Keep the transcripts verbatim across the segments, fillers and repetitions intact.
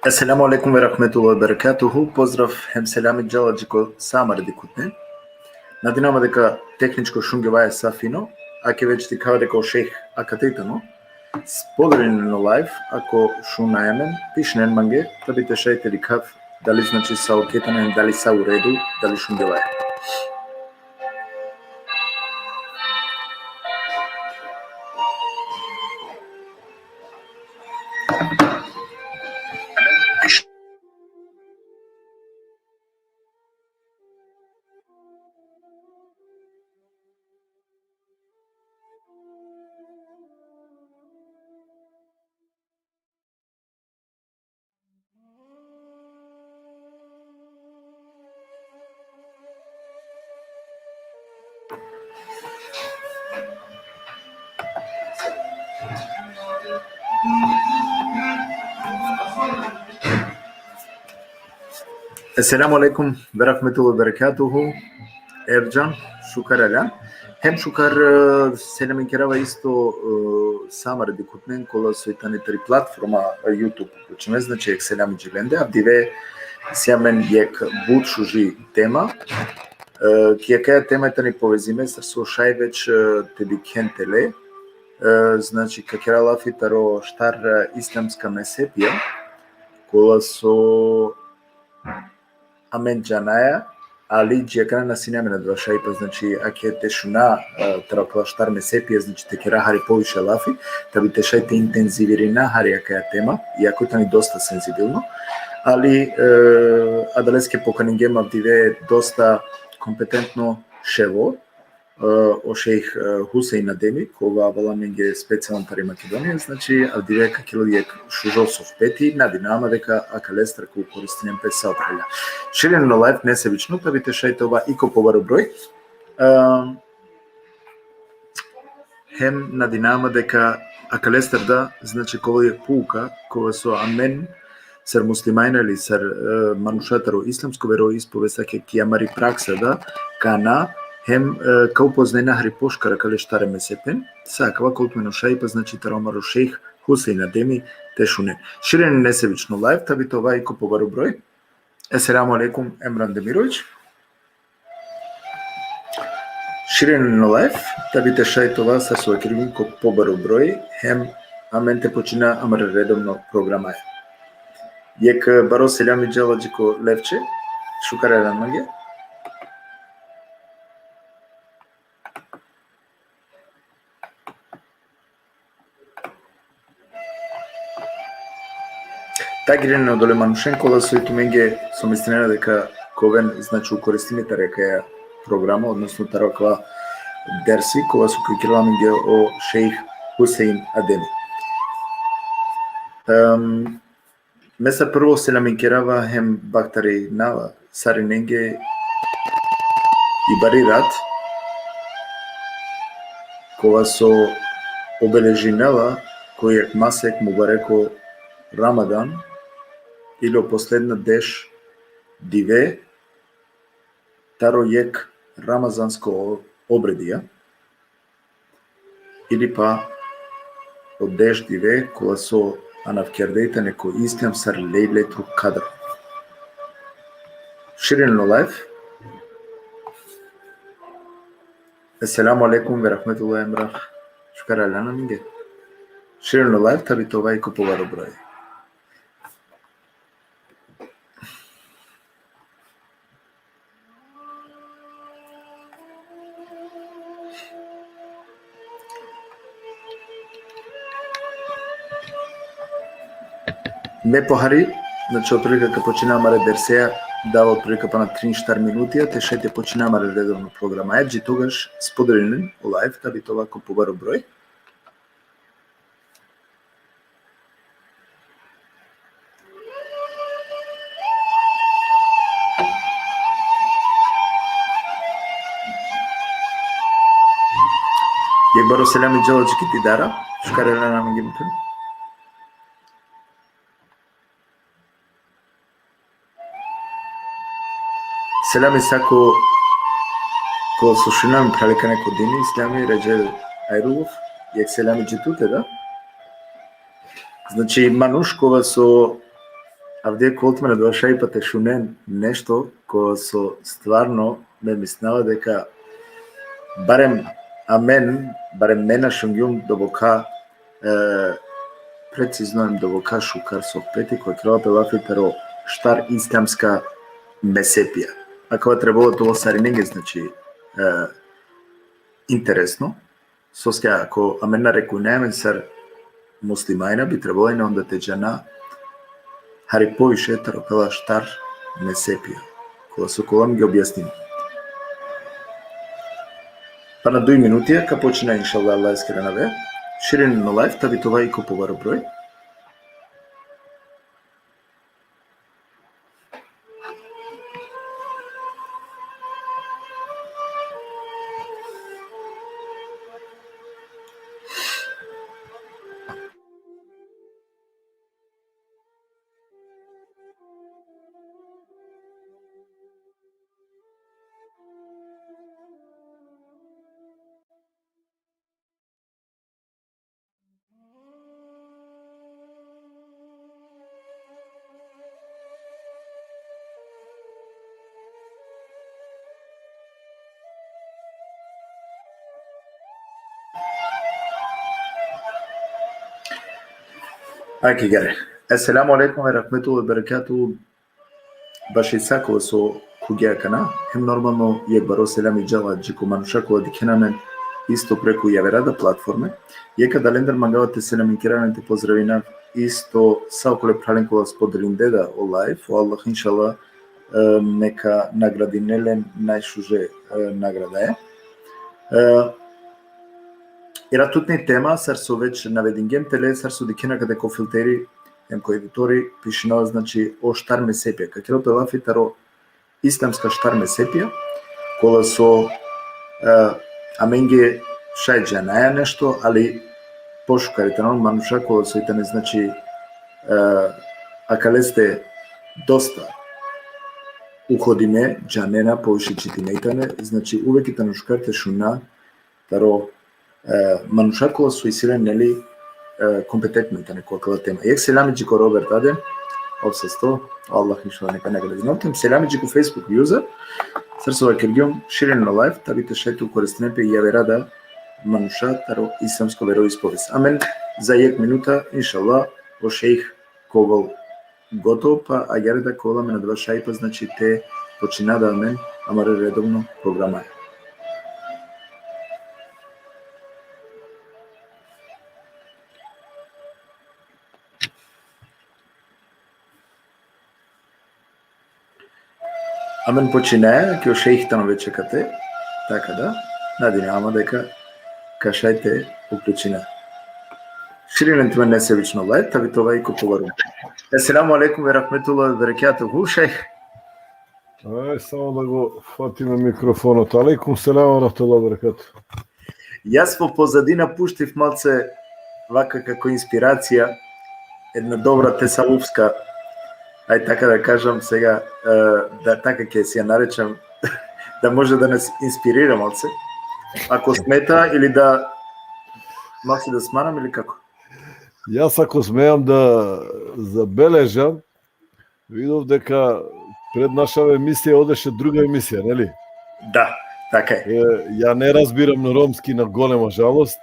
Esselamu alejkum ve rahmetullahi ve berekatuhu. Pozdrav hem selami džala dži ko sa amare dikhutne. Nadinama deka tehničko šungjovanje sa fino, ake već dikhava deka o šejh akate tano. Spodelinen o live, ako šunaja amen, pišinen mange, ta bi te šaj te dikhav, dali znači sa okej tano, dali sa u redu, dali šungjovanje. Esselamu alejkum ve rahmetullahi ve berekatuhu. Ercan, šukar aljan. Hem šukar, e, selaminkerava isto, e, sa amare dikhutnen kola soj tani tari platforma, e, YouTube. Znači, znači, jekh selami dži lende, avdive si amen jekh but šuži tema, e, ki akaja tema tani povezime sar so šaj već, e, te dikhen tele, e, znači, ka kera lafi taro štar, e, islamska mezhepija, kola so amen džanaja, ali dži akana na sine amen adava šajipa, znači, ake te šuna, e, taro akala štar mezhepija, znači, te kera hari poviše lafi, ta bi te šaj te intenzivirina hari akaja tema, iako tani dosta senzibilno, ali, e, adaleske pokaningjem avdive dosta kompetentno ševo, e, o šejh, e, Husein Ademi, kova avela amenge specijalno tari Makedonija, znači, avdive ka kerel jekh šužo sohbeti, nadinama deka akalestar ka koristinen pe sa o phralja. Širinen o live nesebično, ta bi te šaj te ova i ko pobaro broj. E, hem nadinama deka akalestar da, znači, ka ovel jekh pouka, kova so amen sar muslimanja ili sar, e, manuša taro islamsko veroispovest, ake ki amari praksa da, ka ana, hem, e, ka upoznajna hari pošukar akale štar mezhepen, sa akava ka ovel tumen o šajipa, znači, taro amaro šejh Husein Ademi te šunen. Širinen nesebično live, ta bi te ova i ko pobaro broj. Esselamu alejkum, Emran Demirović. Širinen o live, ta bi te šaj te ova, sar so vakergjum, ko pobaro broj, hem amen te počina amare redovno programaja. Jekh baro selami džala dži ko Levče, šukar aljan mange. Tagirinen odole manušen kola soj tumenge so mislinena deka ka oven, znači, ukoristime tari akaja programa, odnosno taro akava dersi, kola so ka kerel amenge o šejh Husein Ademi. Em, me sar prvo selaminkerava hem bahtarinava sarinenge i bari rat, kova so obeležinela ko jekh masek mubareko Ramadan, ili o posledna deš dive taro jekh ramazansko obredija, ili pa o deš dive kola so anavkerde tane ko islam sar Lejletul Kadr. Širinen o live. Esselamu alejkum ve rahmetullah, Emrah. Šukar aljan mange. Širinen o live, ta bi te ova i ko pobaro broj. Me pohari, znači, otprilika ka počina amare derseja, da otprilika pana trin štar minutija, te šaj te počina amare redovno programaja, dži togaš spodelinen o live, ta bi te ova ko pobaro broj. Jekh baro selami džala dži ki Didara, šukar aljan mange muthen. Selami sa ko, ko so šuna amen, phrale, ka ane ko dini islami, Redžel Ajrulov, jekh selami dži tute, da? Znači, manuš kova so Avdive ka ovel tumen adava šajipa te šunen nešto ko so stvarno me mislinava deka barem amen, barem me na šungjum doboka, e, precizno em doboka šukar sohbeti, kova kerela pe lafi taro štar islamska mezhepija. Akava trebela te ovel sarinenge, znači, e, interesno. Soske ako amen narekujna amen sar muslimanja, bi trebela amen onda te džana hari poviše taro pela štar mezhepija. Kola so ka ovel amenge objasnimo. Pana duj minutija ka počina, inšallah, Allaheskere anave. Širinen o live, ta bi te ova i ko pobaro broj. Aki gare. Esselamu alejkum ve rahmetullahi ve berekatuhu. Baši sa kola so khuvgja akana, hem normalno jekh baro selami džala dži ko manuša kola dikhena amen isto preku javera da platforme. Jekh adalendar mangava te selaminkerav, te pozdravinav isto sa okole phralen kola so podelinde da o live, o Allah inšallah, e, neka nagradinel len najšuže, e, nagradaja. E, i rat tutni tema, sar so već navedingjem tele, sar so dikhena kate ko filteri, em ko editori, pišinela, znači, o štar mezhepija. Ka kerel pe lafi taro islamska štar mezhepija, kola so, e, amenge šaj džanaja nešto, ali pošukar i tane manuša kola so i tane, znači, e, akaleste dosta uhodime, džanena, poviše čitime i tane, znači, uvek i tane šukar te šuna taro, e, manuša kola so isi len, neli, e, kompetentno i tane ko akala tema. Jekh selami dži ko Robert, ade, ov sasto, Allah inšallah neka nagradinel te. Selami dži ko Facebook user, sar so vakergjum, širinen o live, ta bi te šaj te koristinen pe javera da manuša taro islamsko veroispovest. Amen za jekh minuta, inšallah, o šejh ka ovel gotovo, pa agjaar da ka ovel amen adava šajipa, znači, te počina da amen amare redovno programaja. Amen počinaja, ki o šejh tano već akate, taka da, nadinava ma deka ka šaj te uključina. Širinen tumen nesebično live, ta bi te ova i ko pobaro. Esselamu alejkum ve rahmetullahi ve berekatuhu, šejh. Aj, samo da go fatim e mikrofonot. Alejkum selam ve rahmetullahi ve berekatuhu. Jaz po pozadina puštiv malce, vaka, kako inspiracija, edna dobra tesavufska, aj taka da kažem sega, e, da taka ke si ja narečam, da može da nas inspirira malce. Ako smeta ili da malce da smanam ili kako? Jaz ako smejam da zabeležam, vidov deka pred našava emisija odеше druga emisija, neli? Da, така е. Е, ја не разбирам на ромски, на голема жалост.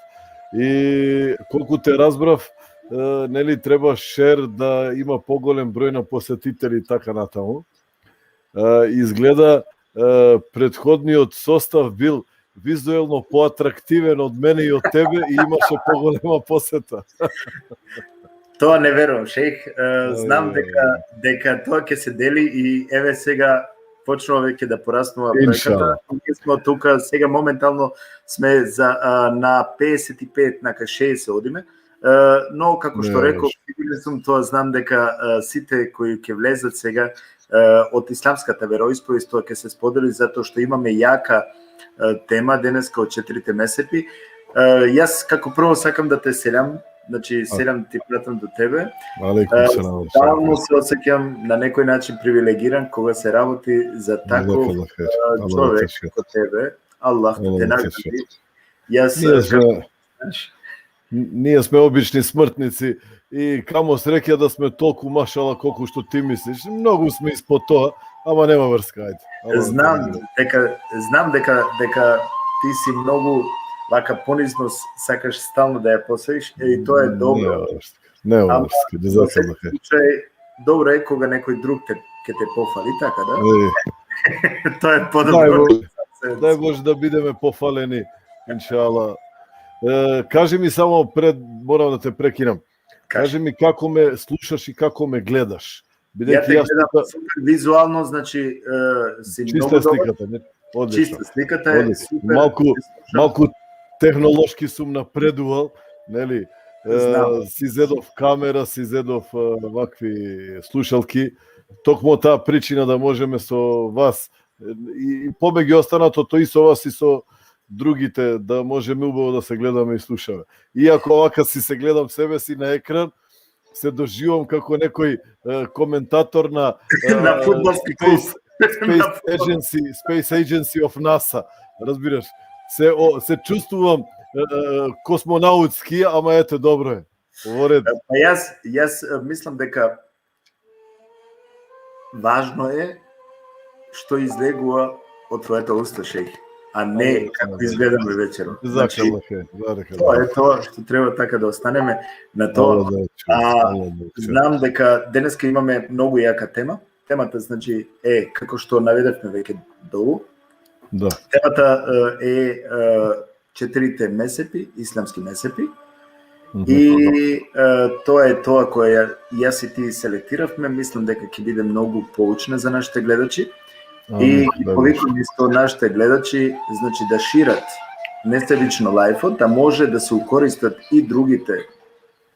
И колку те разбрав, е, нели, треба шер да има поголем број на посетители и така натаму. Е, изгледа, е, претходниот состав бил визуелно поатрактивен од мене и од тебе и имаше поголема посета. Тоа не верувам, шејх. Е, знам дека, дека тоа ќе се дели и еве сега почнува веќе да пораснува проеката. Ние сме тука, сега моментално сме за, а, на пеесет и пет, на шеесет одиме. Е, но, како што реков, сигурен сум, тоа знам дека, е, сите кои ќе влезат сега, е, од исламската вероисповест, тоа ќе се сподели, затоа што имаме јака, е, тема денеска од четирите мезхеби. Е, јас како прво сакам да те селам, значи, селам ти пратам до тебе. Алейкум селам. Стално се осеќам на некој начин привилегиран кога се работи за таков, е, човек како тебе. Аллах да те награди. Јас, е, како, знаеш, Н-, ние сме обични смртници и камо среќа да сме толку машала колку што ти мислиш. Многу сме испод тоа, ама нема врска, ајде. Ама Знам дека знам дека дека ти си многу вака понизно с- сакаш стално да ја посеиш и тоа е добро. Нема врска. Нема Ама врска, не Во знам секој дека. Случај, добро е кога некој друг те ќе те пофали, така да? Е, Тоа е Дај подобро. Боже, дај Боже да бидеме пофалени, иншала. Е, кажи ми само пред, морам да те прекинам. Кажи. Кажи ми како ме слушаш и како ме гледаш. Ја те јас гледам тука супер визуално, значи е, си чиста многу е добар. Сликата, не? Одлично. Чиста сликата е Одлично. супер. Малку, Слушам. малку технолошки сум напредувал, нели? Е, Знам. Си зедов камера, си зедов е, вакви слушалки. Токму таа причина да можеме со вас е, и, и помеѓу останато тој и со вас и со другите да можеме убаво да се гледаме и слушаме. Иако вака си се гледам себе си на екран, се доживам како некој е, коментатор на е, На фудбалски клуб. Space, Space Agency, Space Agency of NASA. Разбираш? Се о, се чувствувам е, е, космонаутски, ама ете, добро е. Во ред. Па јас јас е, мислам дека важно е што излегува од твојата уста, шејх, а не Ама, како ама. Изгледаме вечерва. Значи, Закалахе, закалахе. тоа е тоа што треба така да останеме на тоа. Ала да, чу, А, ала да, чу. Знам дека денеска имаме многу јака тема. Темата, значи, е, како што наведавме веќе долу, Да. Темата е, е четирите месепи, исламски месепи. Мгм. И е, тоа е тоа кое ја, јас и ти селектиравме. Мислам дека ќе биде многу поучна за нашите гледачи. Ами, И да, повикувам исто нашите гледачи, значи, да шират несебично лајфот, да може да се укористат и другите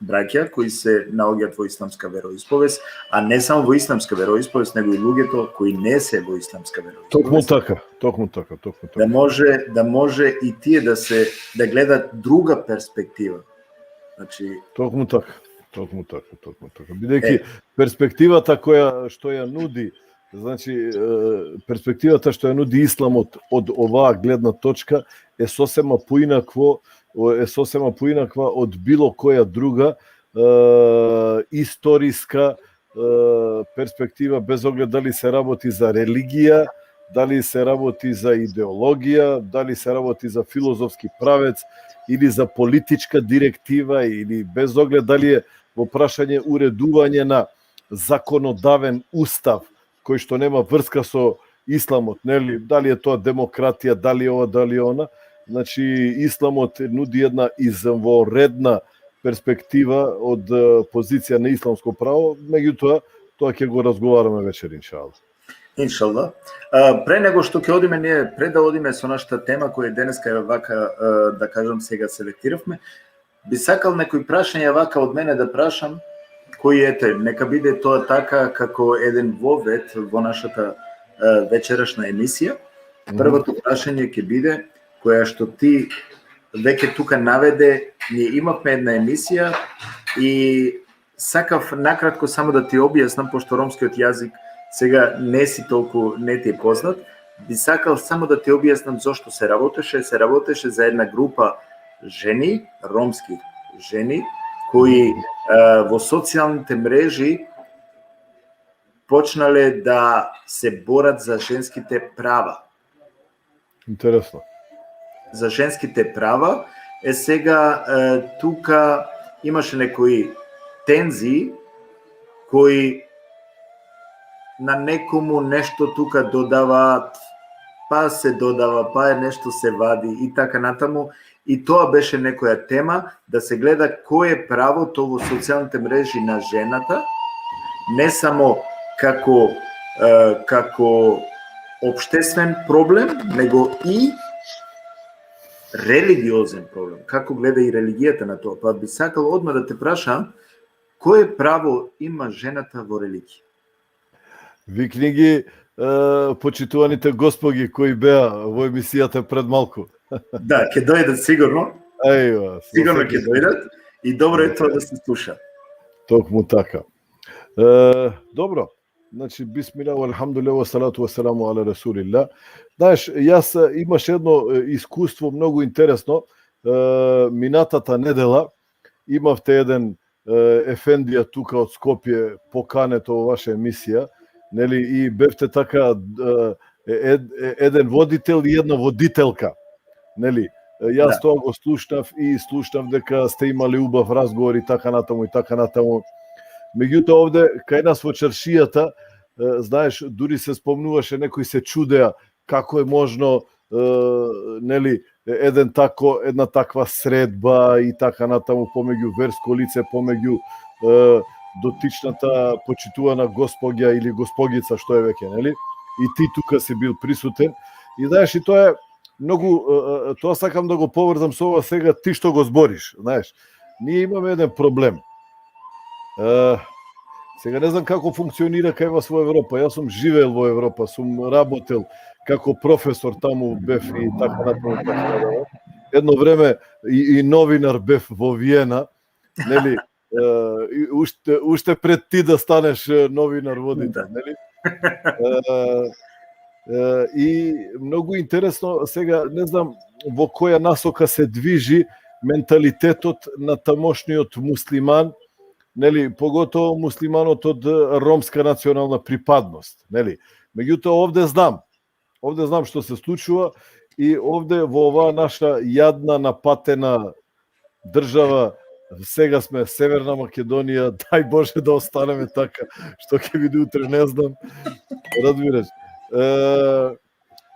браќа кои се наоѓаат во исламска вероисповест, а не само во исламска вероисповест, него и луѓето кои не се во исламска вероисповест. Токму така, токму така, токму Да така. може, да може и тие да се, да гледат друга перспектива. Значи, Токму така, токму така, токму така. Бидејќи Е. Перспективата која што ја нуди, значи е, перспективата што ја нуди исламот од оваа гледна точка е сосема поинакво, о, е сосема поинаква од било која друга е, историска е, перспектива, без оглед дали се работи за религија, дали се работи за идеологија, дали се работи за филозофски правец или за политичка директива, или без оглед дали е во прашање уредување на законодавен устав кој што нема врска со исламот, нели, дали е тоа демократија, дали е ова, дали е она. Значи, исламот нуди една извонредна перспектива од е, позиција на исламско право, меѓутоа тоа ќе го разговараме вечер, иншалла. Иншалла. А, пре него што ќе одиме ние, пред да одиме со нашата тема која денеска е вака, а, да кажам, сега селектиравме, би сакал некои прашања вака од мене да прашам, кои, ете, нека биде тоа така како еден вовед во нашата а, вечерашна емисија. Мгм. Првото прашање ќе биде, која што ти веќе тука наведе, ние имавме една емисија и сакав накратко само да ти објаснам, пошто ромскиот јазик сега не си толку, не ти е познат, би сакал само да ти објаснам зошто се работеше. Се работеше за една група жени, ромски жени, кои е, во социјалните мрежи почнале да се борат за женските права. Интересно. За женските права. Е, сега е, тука имаше некои тензии кои на некому нешто тука додаваат, па се додава, па е нешто се вади и така натаму. И тоа беше некоја тема, да се гледа кој е правото во социјалните мрежи на жената, не само како е, како општествен проблем, него и религиозен проблем. Како гледа и религијата на тоа? Па би сакал одма да те прашам, кое право има жената во религија? Викни ги е, почитуваните господи кои беа во емисијата пред малку. Да, ќе дојдат сигурно. Ејва, Сигурно слушајте ќе се. Дојдат и добро е тоа да се слуша. Токму така. Е, добро. Значи, бисмилла, алхамдулилла, ва салату ва саламу ала расулилла. Знаеш, јас е, имаш едно е, искуство многу интересно. Е, минатата недела, имавте еден, е, ефендија тука од Скопје, поканет во ваша емисија, нели, и бевте така, е, ед-, е, еден водител и една водителка, нели? Е, јас Да. тоа го слушнав и слушнав дека сте имали убав разговор и така натаму и така натаму. Меѓутоа, овде, кај нас во чаршијата, е, знаеш, дури се спомнуваше, некои се чудеа како е можно, е, нели, еден тако, една таква средба и така натаму помеѓу верско лице, помеѓу, е, дотичната почитувана господја или господица, што е веќе, нели? И ти тука си бил присутен. И знаеш, и тоа е многу, е, е, тоа сакам да го поврзам со ова сега, ти што го збориш, знаеш. Ние имаме еден проблем. Е, сега не знам како функционира кај вас во Европа. Јас сум живеел во Европа, сум работел како професор таму, бев и така натаму, така натаму. Едно време и, и новинар бев во Виена, нели? Е, и уште, уште пред ти да станеш, е, новинар, водител, Да. нели? Е, е, и многу интересно, сега не знам во која насока се движи менталитетот на тамошниот муслиман, нели, поготово муслиманот од ромска национална припадност, нели? Меѓутоа, овде знам, овде знам што се случува и овде во оваа наша јадна, напатена држава, сега сме Северна Македонија, дај Боже да останеме така, што ќе биде утре, не знам. Разбираш? Е,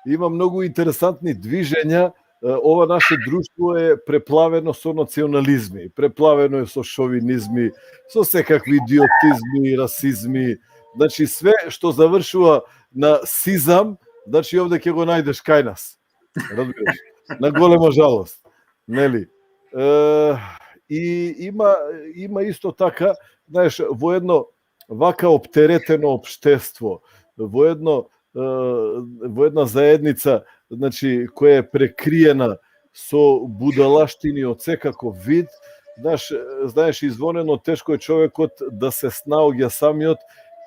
има многу интересантни движења. Е, ова наше друштво е преплавено со национализми, преплавено е со шовинизми, со секакви идиотизми и расизми. Значи, све што завршува на сизам, значи, овде ќе го најдеш кај нас. Разбираш? На голема жалост. Нели? Е, и има, има исто така, знаеш, во едно вака оптеретено општество, во едно, е, во една заедница, значи, која е прекриена со будалаштини од секаков вид, знаеш, знаеш, извонено тешко е човекот да се снаоѓа самиот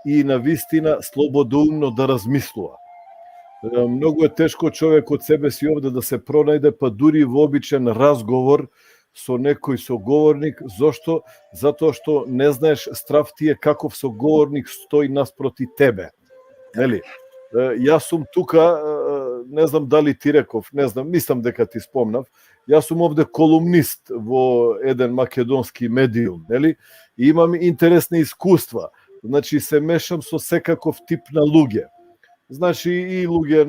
и на вистина слободоумно да размислува. Е, многу е тешко човек од себе си овде да се пронајде, па дури во обичен разговор со некој соговорник. Зошто? Затоа што не знаеш, страв ти е каков соговорник стои наспроти тебе. Нели? Е, јас сум тука, е, не знам дали ти реков, не знам, мислам дека ти спомнав. Јас сум овде колумнист во еден македонски медиум, нели? И имам интересни искуства. Значи, се мешам со секаков тип на луѓе. Значи, и луѓе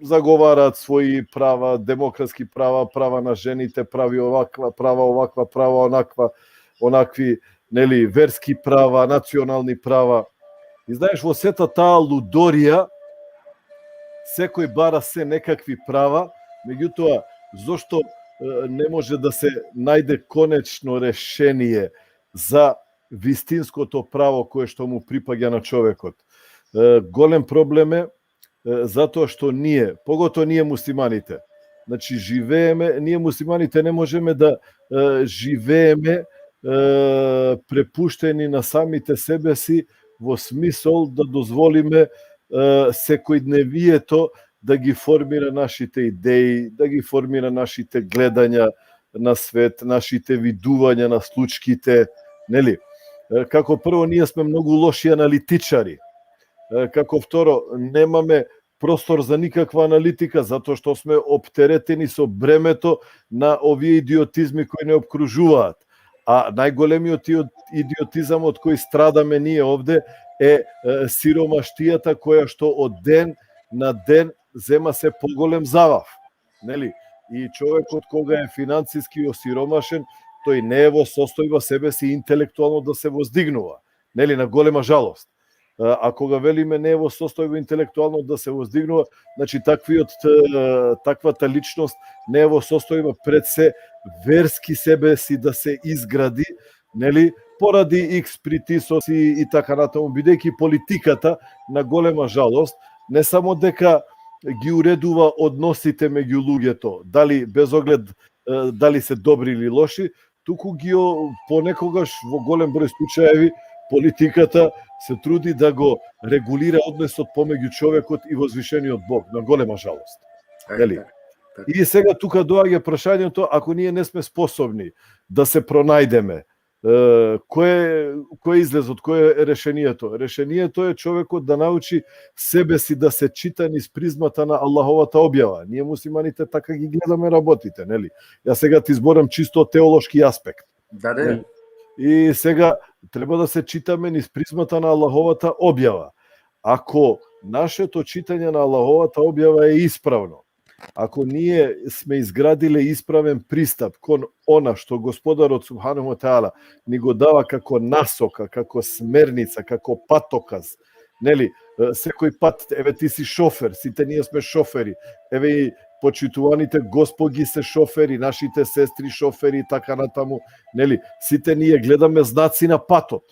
заговараат своји права, демократски права, права на жените, прави оваква, права оваква, права онаква, онакви, нели, верски права, национални права. И знаеш, во сета таа лудорија, секој бара се некакви права, меѓутоа, зошто, е, не може да се најде конечно решение за вистинското право кое што му припаѓа на човекот? Е, голем проблем е, е, затоа што ние, поготово ние муслиманите, значи, живееме, ние муслиманите не можеме да, е, живееме, е, препуштени на самите себе си, во смисол да дозволиме, е, секојдневието да ги формира нашите идеи, да ги формира нашите гледања на свет, нашите видувања на случките, нели? Е, како прво, ние сме многу лоши аналитичари. Е, како второ, немаме простор за никаква аналитика, затоа што сме оптеретени со бремето на овие идиотизми кои не обкружуваат. А најголемиот ио-, идиотизам од кој страдаме ние овде е, е, сиромаштијата која што од ден на ден зема се поголем завав. Нели? И човекот, кога е финансиски осиромашен, тој не е во состојба себе си интелектуално да се воздигнува. Нели? На голема жалост. А, а кога велиме не е во состојба интелектуално да се воздигнува, значи, таквиот, е, таквата личност не е во состојба пред се верски себе си да се изгради, нели, поради икс притисоци и така натаму, бидејќи политиката, на голема жалост, не само дека ги уредува односите меѓу луѓето, дали без оглед, е, дали се добри или лоши, туку ги о-, понекогаш, во голем број случаеви, политиката се труди да го регулира односот помеѓу човекот и возвишениот Бог, на голема жалост. Е, Нели? така. И сега тука доаѓа прашањето, ако ние не сме способни да се пронајдеме, е, кој е, кој е излезот, кој е решението? Решението е човекот да научи себе си да се чита низ призмата на Аллаховата објава. Ние муслиманите така ги гледаме работите, нели? Јас сега ти зборам чисто теолошки аспект. Да, да. И сега треба да се читаме низ призмата на Аллаховата објава. Ако нашето читање на Аллаховата објава е исправно, ако ние сме изградиле исправен пристап кон она што Господарот Субханаху ва Таала ни го дава како насока, како смерница, како патоказ, нели, е, секој пат, еве, ти си шофер, сите ние сме шофери, еве, и почитуваните господи се шофери, нашите сестри шофери и така натаму, нели, сите ние гледаме знаци на патот,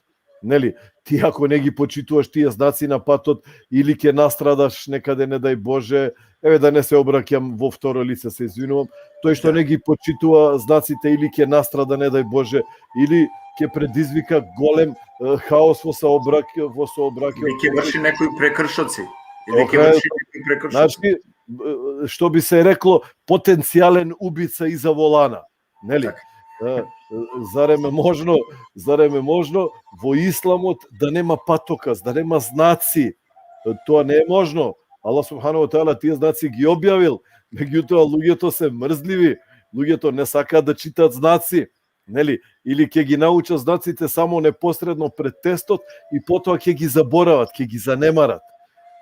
нели, ти ако не ги почитуваш тие знаци на патот, или ќе настрадаш некаде, не дај Боже, еве, да не се обраќам во второ лице, се извинувам, тој што Да. не ги почитува знаците или ќе настрада, не дај Боже, или ќе предизвика голем, е, хаос во сообраќај, во сообраќај. Или ќе врши некои прекршоци. Или ќе Окей. врши некои прекршоци. Значи, е, што би се рекло, потенцијален убица иза волана. Нели? Така. Е, зарем е можно, зарем е можно во исламот да нема патоказ, да нема знаци? Е, тоа не е можно. Аллах Субханаху ва Таала тие знаци ги објавил, меѓутоа луѓето се мрзливи, луѓето не сакаат да читаат знаци, нели? Или ќе ги научат знаците само непосредно пред тестот и потоа ќе ги заборават, ќе ги занемарат.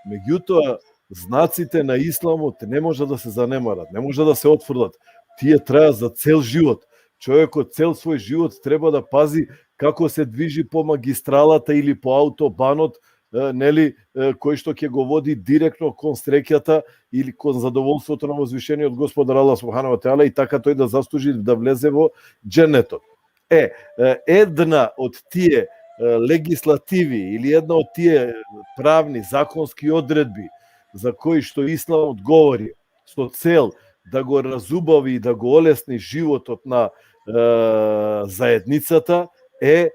Меѓутоа, знаците на исламот не може да се занемарат, не може да се отфрлат. Тие траат за цел живот. Човекот цел свој живот треба да пази како се движи по магистралата или по автобанот, е, нели, е, кој што ќе го води директно кон среќата или кон задоволството на возвишениот Господар Аллах Субханаху ва Таала и така тој да заслужи да влезе во џенетот. Е, е, една од тие, е, легислативи или една од тие правни, законски одредби за кои што исламот говори со цел да го разубави и да го олесни животот на, е, заедницата е, е,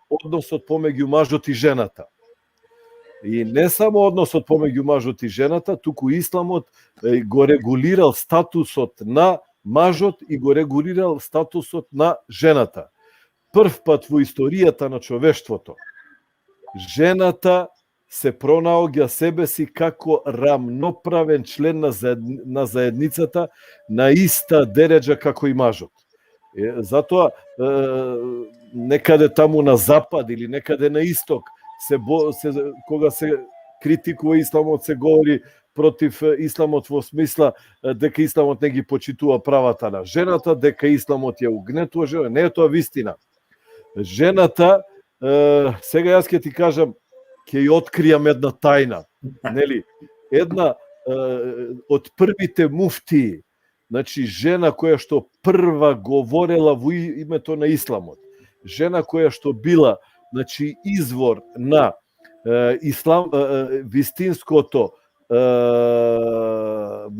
односот помеѓу мажот и жената. И не само односот помеѓу мажот и жената, туку исламот, е, го регулирал статусот на мажот и го регулирал статусот на жената. Прв пат во историјата на човештвото, жената се пронаоѓа себе си како рамноправен член на заед-, на заедницата, на иста дереџа како и мажот. Е, затоа, е, некаде таму на запад или некаде на исток, се бо-, се, кога се критикува исламот, се говори против, е, исламот во смисла, е, дека исламот не ги почитува правата на жената, дека исламот ја угнетува жена. Не е тоа вистина. Жената, е, сега јас ќе ти кажам, ќе ја откријам една тајна, нели? Една, е, од првите муфтии, значи, жена која што прва говорела во и-, името на исламот, жена која што била, значи, извор на, е, ислам, е, е, вистинското, е,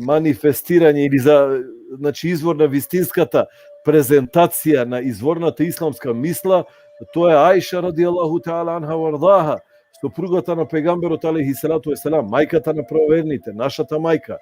манифестирање или за, значи, извор на вистинската презентација на изворната исламска мисла, тоа е Аиша радијаллаху таала анха вардаха, сопругата на пејгамберот алейхи салату веселам, мајката на правоверните, нашата мајка.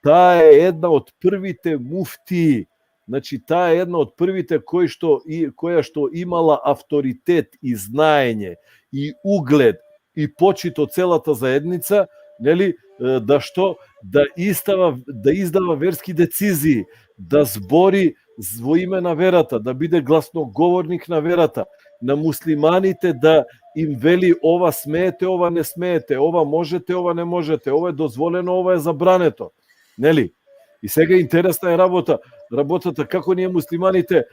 Таа е една од првите муфтии, значи, таа е една од првите кои што и, која што имала авторитет и знаење и углед и почит од целата заедница, нели, е, да што, да истава, да издава верски децизии, да збори з-, во име на верата, да биде гласноговорник на верата, на муслиманите да им вели: „Ова смеете, ова не смеете, ова можете, ова не можете, ова е дозволено, ова е забрането“, нели? И сега интересна е работа, работата како ние муслиманите, е,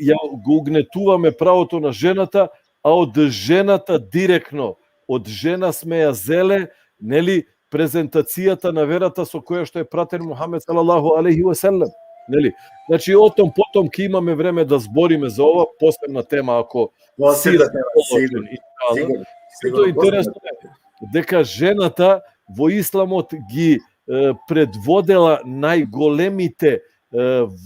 ја го угнетуваме правото на жената, а од жената директно, од жена сме ја зеле, нели, презентацијата на верата со која што е пратен Мухамед салаллаху алейхи ве селем, нели? Значи, о том потом ќе имаме време да збориме за ова, посебна тема, ако Посебна силен тема, положен, сигурно, иншаллах. сигурно, И тоа е сигурно, интересно дека жената во исламот ги, е, предводела најголемите, е,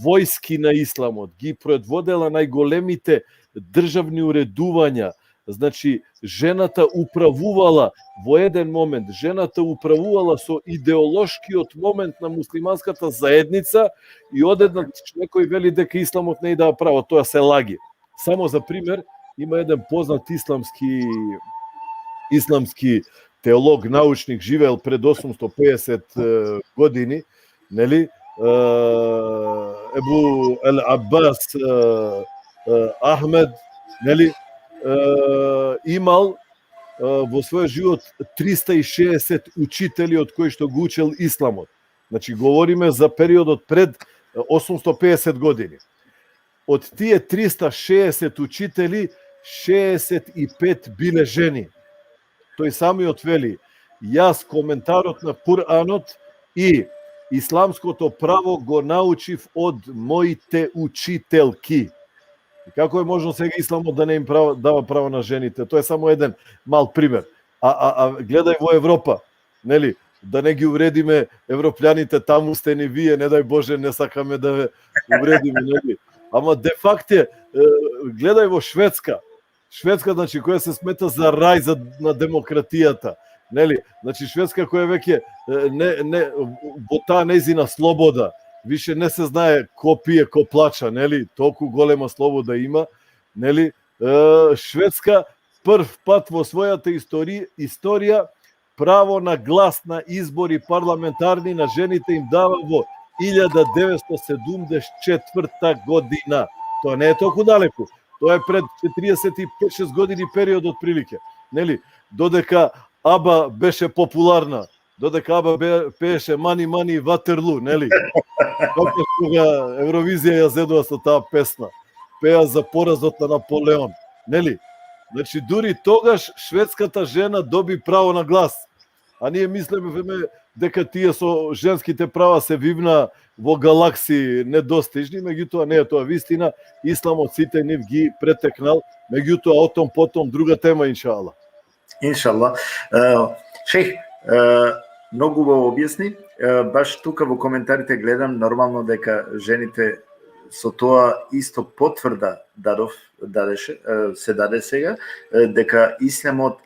војски на исламот, ги предводела најголемите државни уредувања, Znači, жената управувала во еден момент, жената управувала со идеолошкиот момент на муслиманската заедница и одеднаш некој вели дека исламот не ј дава право, тоа се лаги. Само за пример, има еден познат исламски, исламски теолог, научник, живеел пред осумсто пеесет, е, години, нели, е, Ебу Ал Аббас, е, е, Ахмед, нели, е, имал, е, во својот живот триста и шеесет учители од кои што го учел исламот. Значи, говориме за периодот пред, е, осумсто пеесет години. Од тие триста шеесет учители, шеесет и пет биле жени. Тој самиот вели: „Јас коментарот на Куранот и исламското право го научив од моите учителки.“ И како е можно сега исламот да не им право, дава право на жените? Тоа е само еден мал пример. А, а, а гледај во Европа, нели, да не ги увредиме европјаните, таму сте ни вие, не дај Боже, не сакаме да ве увредиме, нели? Ама де факт е, е, гледај во Шведска. Шведска, значи, која се смета за рај за, на демократијата, нели? Значи, Шведска која веќе, е, не, не, во таа нејзина слобода, више не се знае ко пие, ко плача, нели? Толку голема слобода има, нели? Е, Шведска прв пат во својата историја, историја право на глас на избори парламентарни на жените им дава во илјада деветсто седумдесет четврта година. Тоа не е толку далеку. Тоа е пред четириесет и пет-шест години период од прилика. Нели? Додека АБА беше популарна, додека АБА бе-, пееше „Мани, мани, Ватерлу“, нели? Тогаш кога Евровизија ја зедува со таа песна, пеа за поразот на Наполеон, нели? Значи, дури тогаш шведската жена доби право на глас. А ние мислиме дека тие со женските права се вивна во галаксии недостижни, меѓутоа не е тоа вистина. Исламот сите нив ги претекнал, меѓутоа о том потом, друга тема, иншалла. Иншалла. Е, шејх, е, многу убаво објасни. Е, баш тука во коментарите гледам, нормално дека жените со тоа исто потврда дадов, дадеше, е, се даде сега, е, дека исламот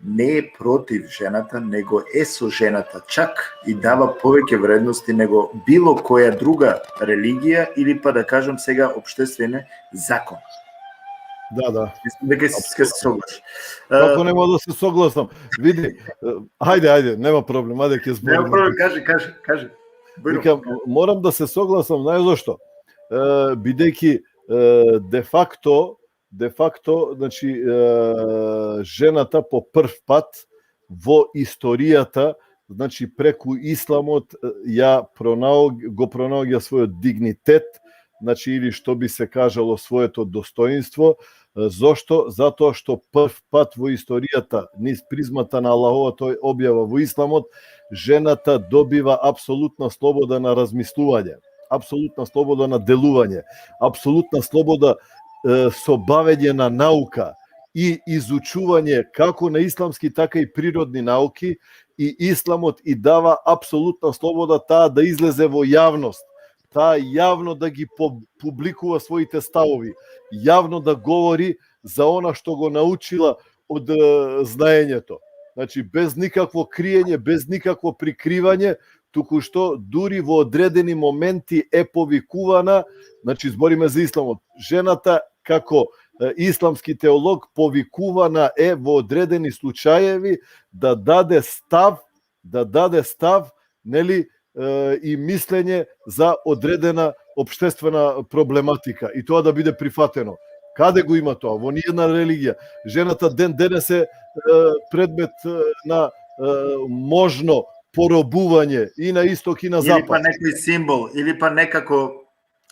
не е против жената, него е со жената, чак и дава повеќе вредности него било која друга религија или па, да кажам сега, општествен закон. Да, да. Мислам дека си, ќе се согласиш. Е, како нема да се согласам? Види, е, ајде, ајде, нема проблем, ајде, ќе зборим. Нема проблем, кажи, кажи, кажи. Бујрум. Викам, морам да се согласам, знаеш зошто? Е, бидејќи, е, де факто, де факто, значи, е, жената по прв пат во историјата, значи, преку исламот, е, ја пронаоѓ-, го пронаоѓа својот дигнитет, значи, или што би се кажало, своето достоинство. Е, зошто? Затоа што прв пат во историјата, низ призмата на Аллаховата објава во исламот, жената добива апсолутна слобода на размислување, апсолутна слобода на делување, апсолутна слобода, е, со бавење на наука и изучување како на исламски, така и природни науки, и исламот и дава апсолутна слобода таа да излезе во јавност, таа јавно да ги по-, публикува своите ставови, јавно да говори за она што го научила од, е, знаењето. Значи, без никакво криење, без никакво прикривање, туку што дури во одредени моменти е повикувана, значи, збориме за исламот, жената како, е, исламски теолог повикувана е во одредени случаеви да даде став, да даде став, нели, е, и мислење за одредена општествена проблематика и тоа да биде прифатено. Каде го има тоа? Во ниедна религија. Жената ден денес е, е, предмет, е, на, е, можно поробување и на исток и на запад. Или па некој символ, или па некако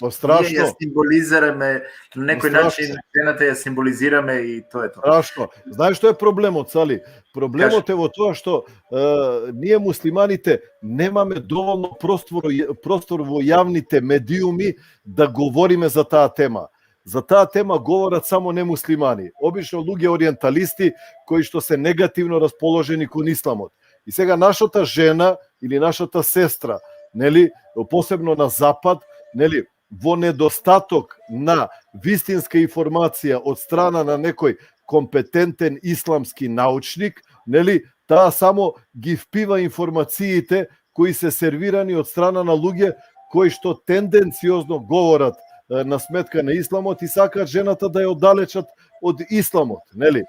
О, страшно. Ние ја символизираме, на некој Страшно. начин жената ја символизираме и тоа е тоа. Страшно. Знаеш што е проблемот, Сали? Проблемот Кажи. е во тоа што, е, ние муслиманите немаме доволно простор, простор во јавните медиуми да говориме за таа тема. За таа тема говорат само немуслимани, обично луѓе ориенталисти кои што се негативно расположени кон исламот. И сега нашата жена или нашата сестра, нели, посебно на запад, нели, во недостаток на вистинска информација од страна на некој компетентен исламски научник, нели, таа само ги впива информациите кои се сервирани од страна на луѓе кои што тенденциозно говорат, е, на сметка на исламот и сакаат жената да ја оддалечат од исламот, нели?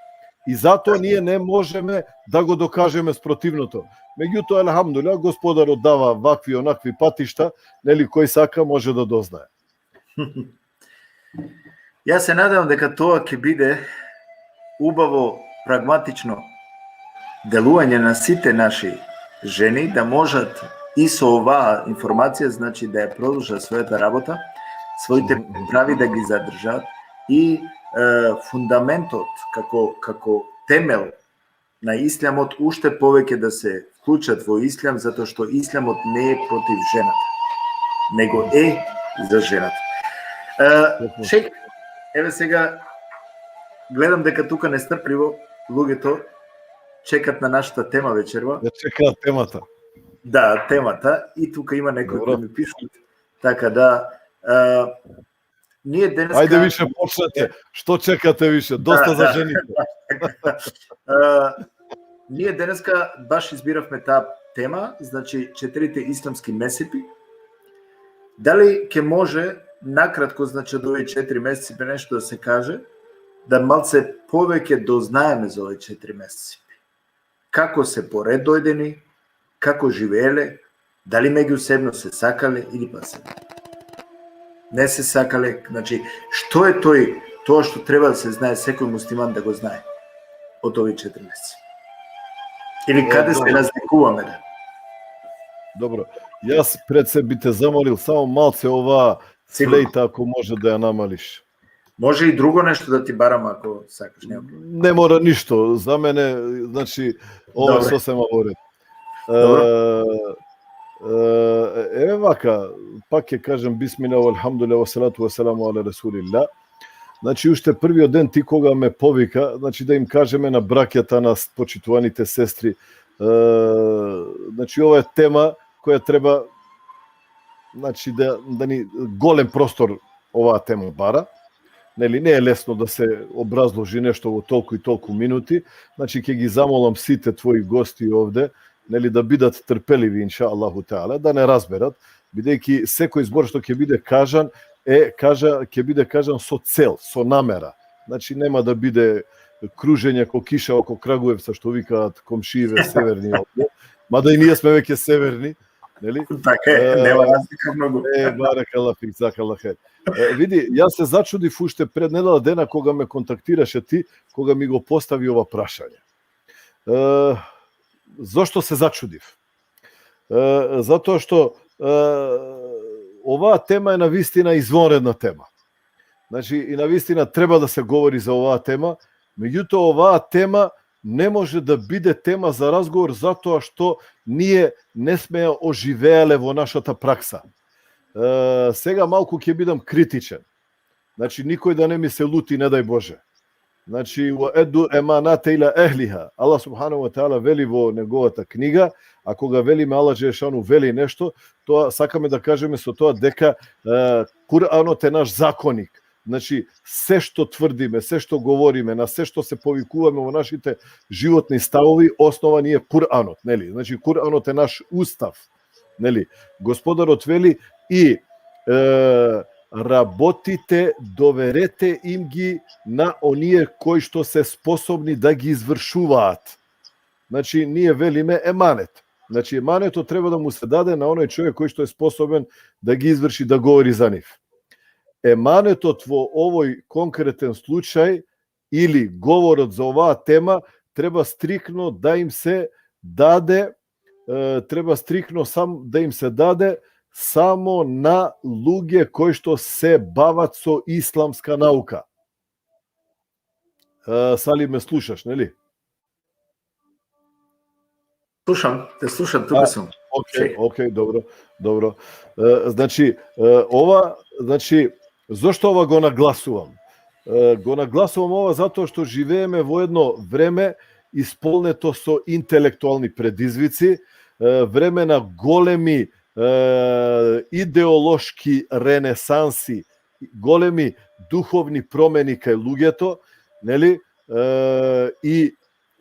И затоа ние не можеме да го докажеме спротивното. Меѓутоа, алхамдулилlah, Господарот дава вакви и онакви патишта, нели, кој сака може да дознае. Јас се надевам дека тоа ќе биде убаво, прагматично делување на сите наши жени, да можат и со оваа информација, значи, да ја продолжат својата работа, своите прави да ги задржат и, е, фундаментот како, како темел на исламот уште повеќе да се вклучат во ислам, затоа што исламот не е против жената, него е за жената. Е, шејх, еве сега, гледам дека тука нестрпливо луѓето чекат на нашата тема вечерва. Да чекаат темата. Да, темата. И тука има некои кои ми пишат. Така да, е, ние денеска... Ајде више, почнете. Што чекате више? Доста, да, за жените. А, ние денеска баш избиравме таа тема, значи, четирите исламски месеци. Дали ќе може накратко, значи, од овие четири месеци нешто да се каже, да малце повеќе дознаеме за овие четири месеци? Како се поред дојдени, како живееле, дали меѓусебно се сакале или па се не се сакале? Значи, што е тој, тоа што треба да се знае, секој муслиман да го знае од овие четири месеци? Или каде се разликуваме, да? Добро. Јас пред се би те замолил само малце оваа флејта, ако може да ја намалиш. Може и друго нешто да ти барам, ако сакаш, нема проблем. Не мора ништо. За мене, значи, ова е сосема во ред. Е, е, еве вака, пак ќе кажам бисмилла, алхамдулилла, ва салату ва саламу ала расулилла. Значи, уште првиот ден ти кога ме повика, значи, да им кажеме на браќата, на почитуваните сестри, е, значи, ова е тема која треба, значи, да, да ни голем простор оваа тема бара. Нели, не е лесно да се образложи нешто во толку и толку минути. Значи, ќе ги замолам сите твои гости овде, нели, да бидат трпеливи, инша Аллаху таала, да не разберат, бидејќи секој збор што ќе биде кажан, е, кажа, ќе биде кажан со цел, со намера. Значи, нема да биде кружење ко киша око Крагуевца, што викаат комшииве северни овде. Мада и ние сме веќе северни, нели? Така е, е, нема разлика многу. Е, баракалла фик, закалла хер. Е, види, јас се зачудив уште пред недела дена кога ме контактираше ти, кога ми го постави ова прашање. Е, зошто се зачудив? Е, затоа што, е, оваа тема е на вистина извонредна тема. Значи, и на вистина треба да се говори за оваа тема, меѓутоа оваа тема не може да биде тема за разговор затоа што ние не сме ја оживеале во нашата пракса. Е, сега малку ќе бидам критичен. Значи, никој да не ми се лути, не дај Боже. Значи, ва едду еманате ила ехлиха. Аллах субханаху ва таала вели во неговата книга, а кога велиме Аллах Джелешану вели нешто, тоа сакаме да кажеме со тоа дека, е, Куранот е наш законик. Значи, се што тврдиме, се што говориме, на се што се повикуваме во нашите животни ставови, основа ни е Куранот, нели? Значи, Куранот е наш устав, нели? Господарот вели: „И, е, работите, доверете им ги на оние кои што се способни да ги извршуваат.“ Значи, ние велиме еманет. Значи, емането треба да му се даде на оној човек кој што е способен да ги изврши, да говори за нив. Еманетот во овој конкретен случај или говорот за оваа тема треба стрикно да им се даде, е, треба стрикно сам да им се даде само на луѓе кои што се бават со исламска наука. Е, Сали, ме слушаш, нели? Слушам, те слушам, тука сум. Океј, океј, добро, добро. Е, значи, е, ова, значи, зошто ова го нагласувам? Е, го нагласувам ова затоа што живееме во едно време исполнето со интелектуални предизвици, е, време на големи, е, идеолошки ренесанси, големи духовни промени кај луѓето, нели? Е, и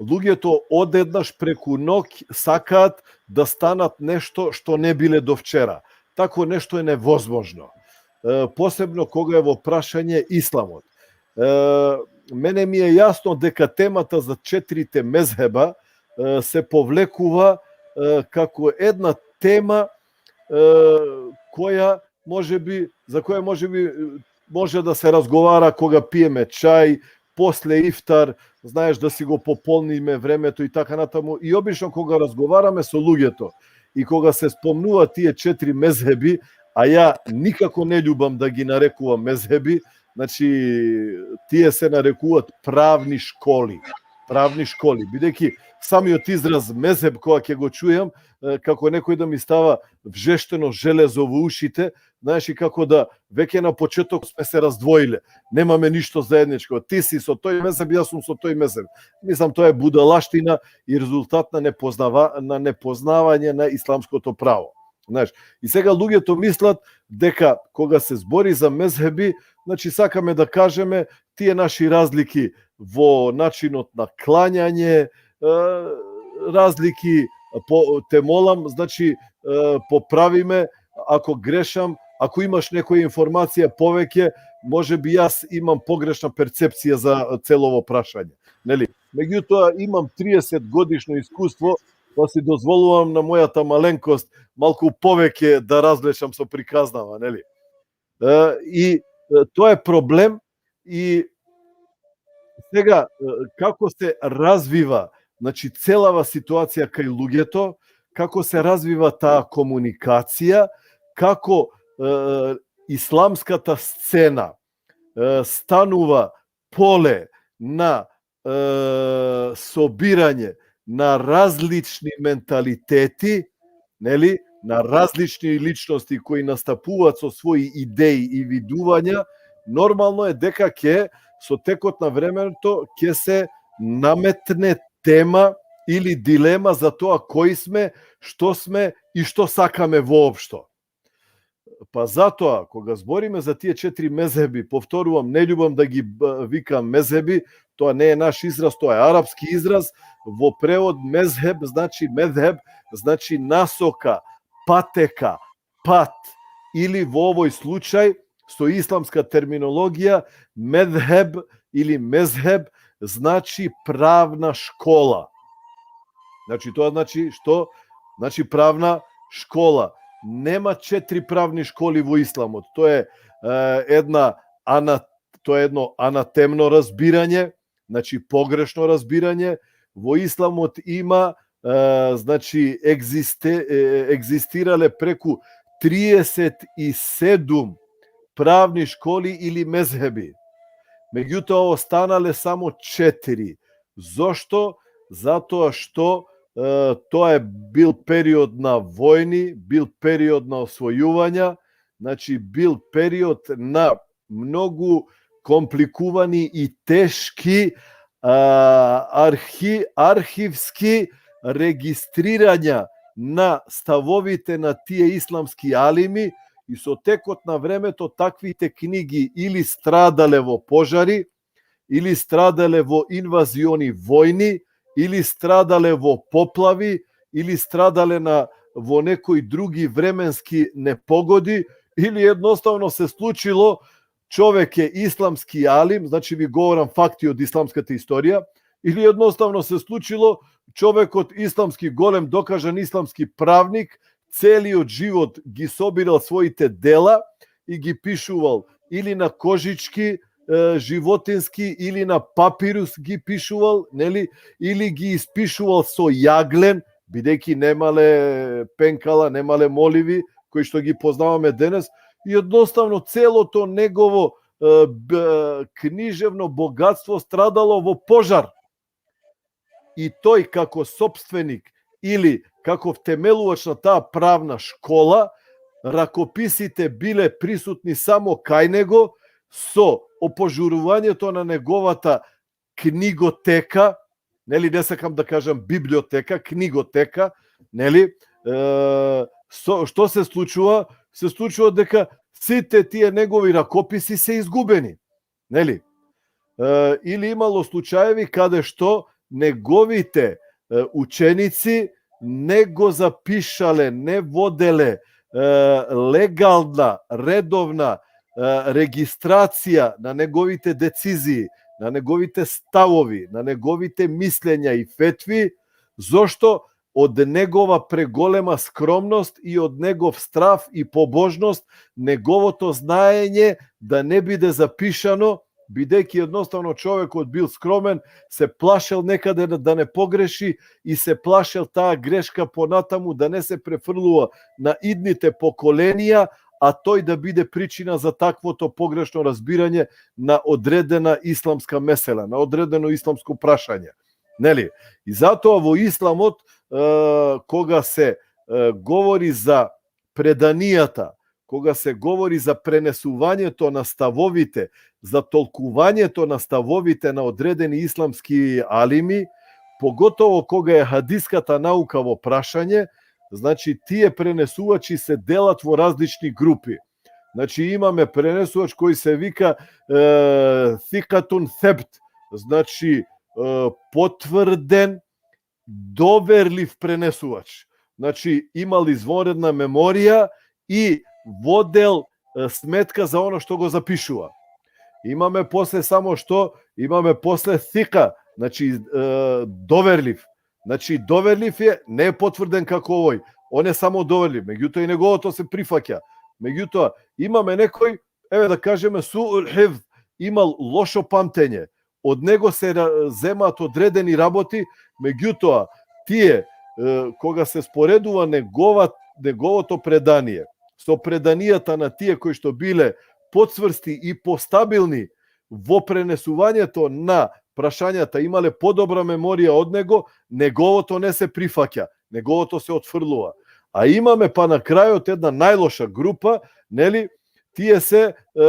луѓето одеднаш преку ноќ сакаат да станат нешто што не биле до вчера. Тако нешто е невозможно. Е, посебно кога е во прашање исламот. Е, мене ми е јасно дека темата за четирите мезхеба, е, се повлекува, е, како една тема, е, која може би, за која може би, е, може да се разговара кога пиеме чај, после ифтар, знаеш, да си го пополниме времето и така натаму. И обично кога разговараме со луѓето и кога се спомнува тие четири мезхеби, а ја никако не љубам да ги нарекувам мезхеби, значи, тие се нарекуваат правни школи. Правни школи, бидејќи самиот израз мезхеб, кога ќе го чујам, е, како некој да ми става вжештено железо во ушите, знаеш, и како да веќе на почеток сме се раздвоиле. Немаме ништо заедничко. Ти си со тој мезхеб, јас сум со тој мезхеб. Мислам, тоа е будалаштина и резултат на непознава-, на непознавање на исламското право. Знаеш, и сега луѓето мислат дека кога се збори за мезхеби, значи, сакаме да кажеме тие наши разлики во начинот на клањање, е, разлики по, те молам, значи, е, поправиме ако грешам, ако имаш некоја информација повеќе, може би јас имам погрешна перцепција за целово прашање, нели? Меѓутоа, имам триесет годишно искуство, па си дозволувам на мојата маленкост малку повеќе да развлечам со приказнава, нели? Е, и, е, тоа е проблем. И сега, е, како се развива, значи, целава ситуација кај луѓето, како се развива таа комуникација, како, е, исламската сцена, е, станува поле на, е, собирање на различни менталитети, нели, на различни личности кои настапуваат со своји идеи и видувања, нормално е дека ќе, со текот на времето, ќе се наметне тема или дилема за тоа кои сме, што сме и што сакаме воопшто. Па затоа, кога збориме за тие четири мезеби, повторувам, не љубам да ги, б-, викам мезеби, тоа не е наш израз, тоа е арапски израз. Во превод мезеб значи, мезеб значи насока, патека, пат, или во овој случај, со исламска терминологија, медхеб или мезхеб значи правна школа. Значи, тоа значи што? Значи, правна школа. Нема четири правни школи во исламот. Тоа е, е, една ана-, тоа е едно анатемно разбирање, значи, погрешно разбирање. Во исламот има, е, значи, екзисте-, е, екзистирале преку триесет и седум правни школи или мезхеби. Меѓутоа, останале само четири. Зошто? Затоа што, е, тоа е бил период на војни, бил период на освојувања, значи, бил период на многу компликувани и тешки, а, архи-, архивски регистрирања на ставовите на тие исламски алими, и со текот на времето таквите книги или страдале во пожари, или страдале во инвазиони војни, или страдале во поплави, или страдале на, во некои други временски непогоди, или едноставно се случило, човек е исламски алим, значи, ви говорам факти од исламската историја, или едноставно се случило, човекот исламски голем, докажан исламски правник, целиот живот ги собирал своите дела и ги пишувал или на кожички, е, животински, или на папирус ги пишувал, нели, или ги испишувал со јаглен, бидејќи немале пенкала, немале моливи кои што ги познаваме денес, и едноставно целото негово, е, б-, книжевно богатство страдало во пожар. И тој, како сопственик или како втемелувач на таа правна школа, ракописите биле присутни само кај него, со опожурувањето на неговата книготека, нели, не сакам да кажам библиотека, книготека, нели, е, со, што се случува? Се случува дека сите тие негови ракописи се изгубени, нели? или имало случаеви каде што неговите, е, ученици не го запишале, не воделе, е, легална, редовна, е, реґистрација на неговите децизии, на неговите ставови, на неговите мислења и фетви, зошто од негова преголема скромност и од негов страф и побожност, неговото знаење да не биде запишано, бидејќи едноставно човекот бил скромен, се плашел некаде да, да не погреши и се плашел таа грешка понатаму да не се префрлува на идните поколенија, а тој да биде причина за таквото погрешно разбирање на одредена исламска месела, на одредено исламско прашање. Нели? И затоа во исламот, е, кога се, е, говори за преданијата, кога се говори за пренесувањето на ставовите, за толкувањето на ставовите на одредени исламски алими, поготово кога е хадиската наука во прашање, значи, тие пренесувачи се делат во различни групи. Значи, имаме пренесувач кој се вика, е, сикатун себт, значи, е, потврден, доверлив пренесувач. Значи, имал извонредна меморија и водел, е, сметка за она што го запишува. Имаме после само што, имаме после сика, значи, е, доверлив. Значи, доверлив е, не е потврден како овој. Он е само доверлив, меѓутоа и неговото се прифаќа. Меѓутоа, имаме некој, еве да кажеме, суул хифз, имал лошо памтење. Од него се ра-, земаат одредени работи, меѓутоа, тие, е, кога се споредува негова-, неговото предание со преданијата на тие кои што биле поцврсти и постабилни во пренесувањето на прашањата, имале подобра меморија од него, неговото не се прифаќа, неговото се отфрлува. А имаме па на крајот една најлоша група, нели, тие се, е,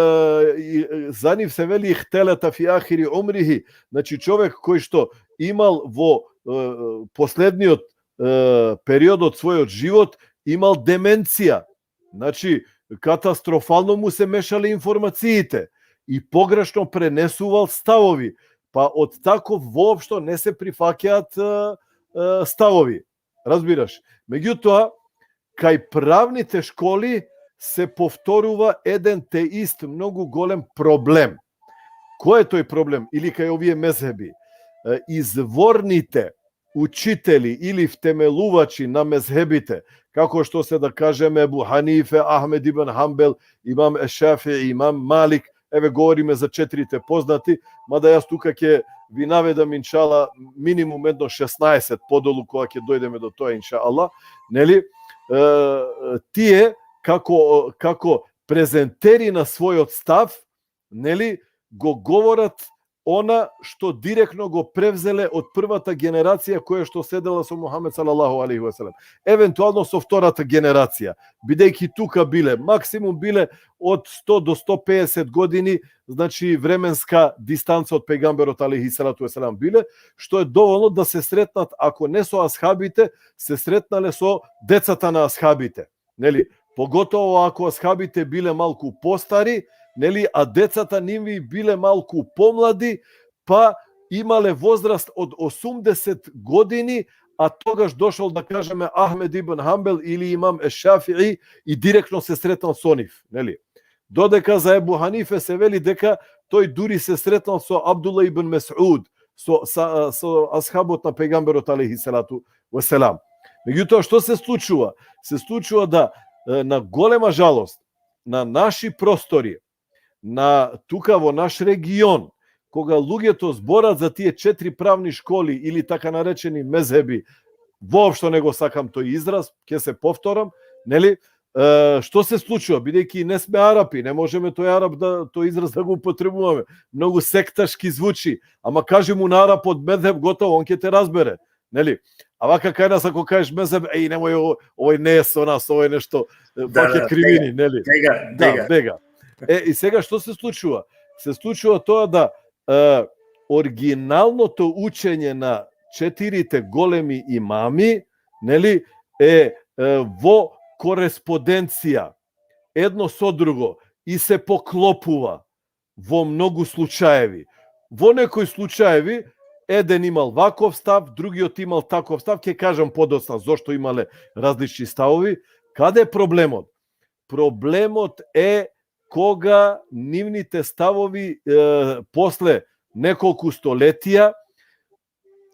и, за нив се вели ихтелета фи ахири умрихи, значи, човек кој што имал во, е, последниот, е, период од својот живот, имал деменција. Значи, катастрофално му се мешале информациите и погрешно пренесувал ставови, па од таков воопшто не се прифаќаат, е, е, ставови. Разбираш? Меѓутоа, кај правните школи се повторува еден те ист многу голем проблем. Кој е тој проблем? Или кај овие мезхеби? Е, изворните учители или втемелувачи на мезхебите, како што се, да кажеме, Ебу Ханифе, Ахмед ибн Ханбел, имам Ешафи, имам Малик, еве, говориме за четирите познати, мада јас тука ќе ви наведам, иншала, минимум едно шеснаесет подолу, кога ќе дојдеме до тоа, иншала, нели? Е, тие, како, како презентери на својот став, нели, го говорат она што директно го превзеле од првата генерација која што седела со Мухамед салаллаху алейхи ве селем. Евентуално со втората генерација, бидејќи тука биле, максимум биле од сто до сто пеесет години, значи, временска дистанца од пејгамберот алейхи салату ве селам биле, што е доволно да се сретнат, ако не со асхабите, се сретнале со децата на асхабите. Нели? Поготово ако асхабите биле малку постари, нели, а децата нивни биле малку помлади, па имале возраст од осумдесет години, а тогаш дошол, да кажеме, Ахмед ибн Ханбел или имам Ешафии и директно се сретнал со нив, нели? Додека за Ебу Ханифе се вели дека тој дури се сретнал со Абдулла ибн Месуд, со, со, со асхабот на пејгамберот алейхи салату ве селам. Меѓутоа, што се случува? Се случува да, е, на голема жалост, на наши простори, на, тука во наш регион, кога луѓето зборат за тие четири правни школи или така наречени мезхеби, воопшто не го сакам тој израз, ќе се повторам, нели? Е, што се случува? Бидејќи не сме Арапи, не можеме тој Арап да, тој израз да го употребуваме. Многу секташки звучи, ама кажи му на Арапот мезхеб, готово, он ќе те разбере, нели? А вака кај нас, ако кажеш мезхеб, еј, немој, ово-, овој не е со нас, овој е нешто, е, Да, вака да, кривини, тега, нели? Тега, Да, тега. Бега. Е, и сега што се случува? Се случува тоа да, е, оригиналното учење на четирите големи имами, нели, е, е, во кореспонденција едно со друго и се поклопува во многу случаеви. во некои случаеви, еден имал ваков став, другиот имал таков став, ќе кажам подоцна зошто имале различни ставови. Каде е проблемот? Проблемот е кога нивните ставови, е, после неколку столетија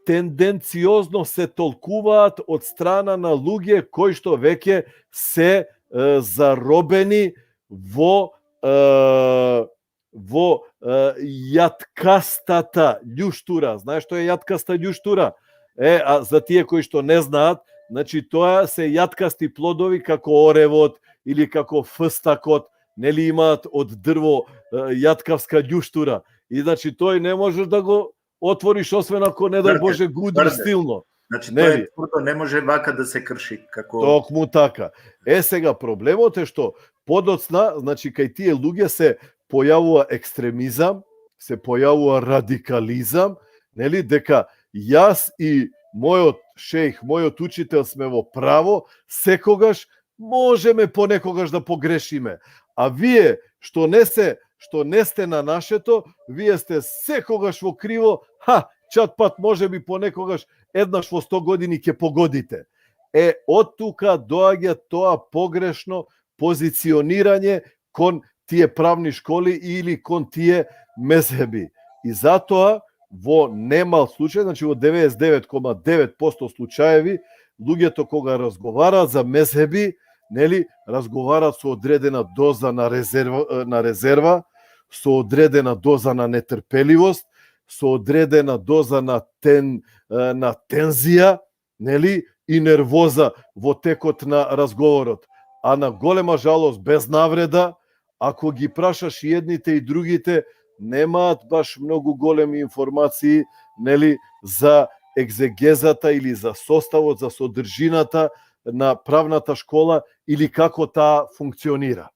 тенденциозно се толкуваат од страна на луѓе кои што веќе се, е, заробени во, е, во, е, јаткастата љуштура. Знаеш што е јаткаста љуштура? Е, а за тие кои што не знаат, значи, тоа се јаткасти плодови како оревот или како фстакот, нели, имаат од дрво, е, јаткавска љуштура. И, значи, тој не можеш да го отвориш, освен ако, не дај Тврде, Боже, го удриш тврде. силно. Значи, Нели? тоа е тврдо, не може вака да се крши, како Токму така. Е, сега, проблемот е што подоцна, значи, кај тие луѓе се појавува екстремизам, се појавува радикализам, нели, дека јас и мојот шејх, мојот учител сме во право, секогаш можеме понекогаш да погрешиме. А вие што не се, што не сте на нашето, вие сте секогаш во криво, ха, чат пат може би понекогаш еднаш во сто години ќе погодите. Е, од тука доаѓа тоа погрешно позиционирање кон тие правни школи или кон тие мезхеби. И затоа во немал случај, значи во деветдесет и девет кoma девет посто случаеви, луѓето кога разговараат за мезхеби, нели, разговараат со одредена доза на резерва, на резерва, со одредена доза на нетрпеливост, со одредена доза на тен-, на тензија, нели, и нервоза во текот на разговорот. А на голема жалост, без навреда, ако ги прашаш и едните и другите, немаат баш многу големи информации, нели, за екзегезата или за составот, за содржината на правната школа или како таа функционира.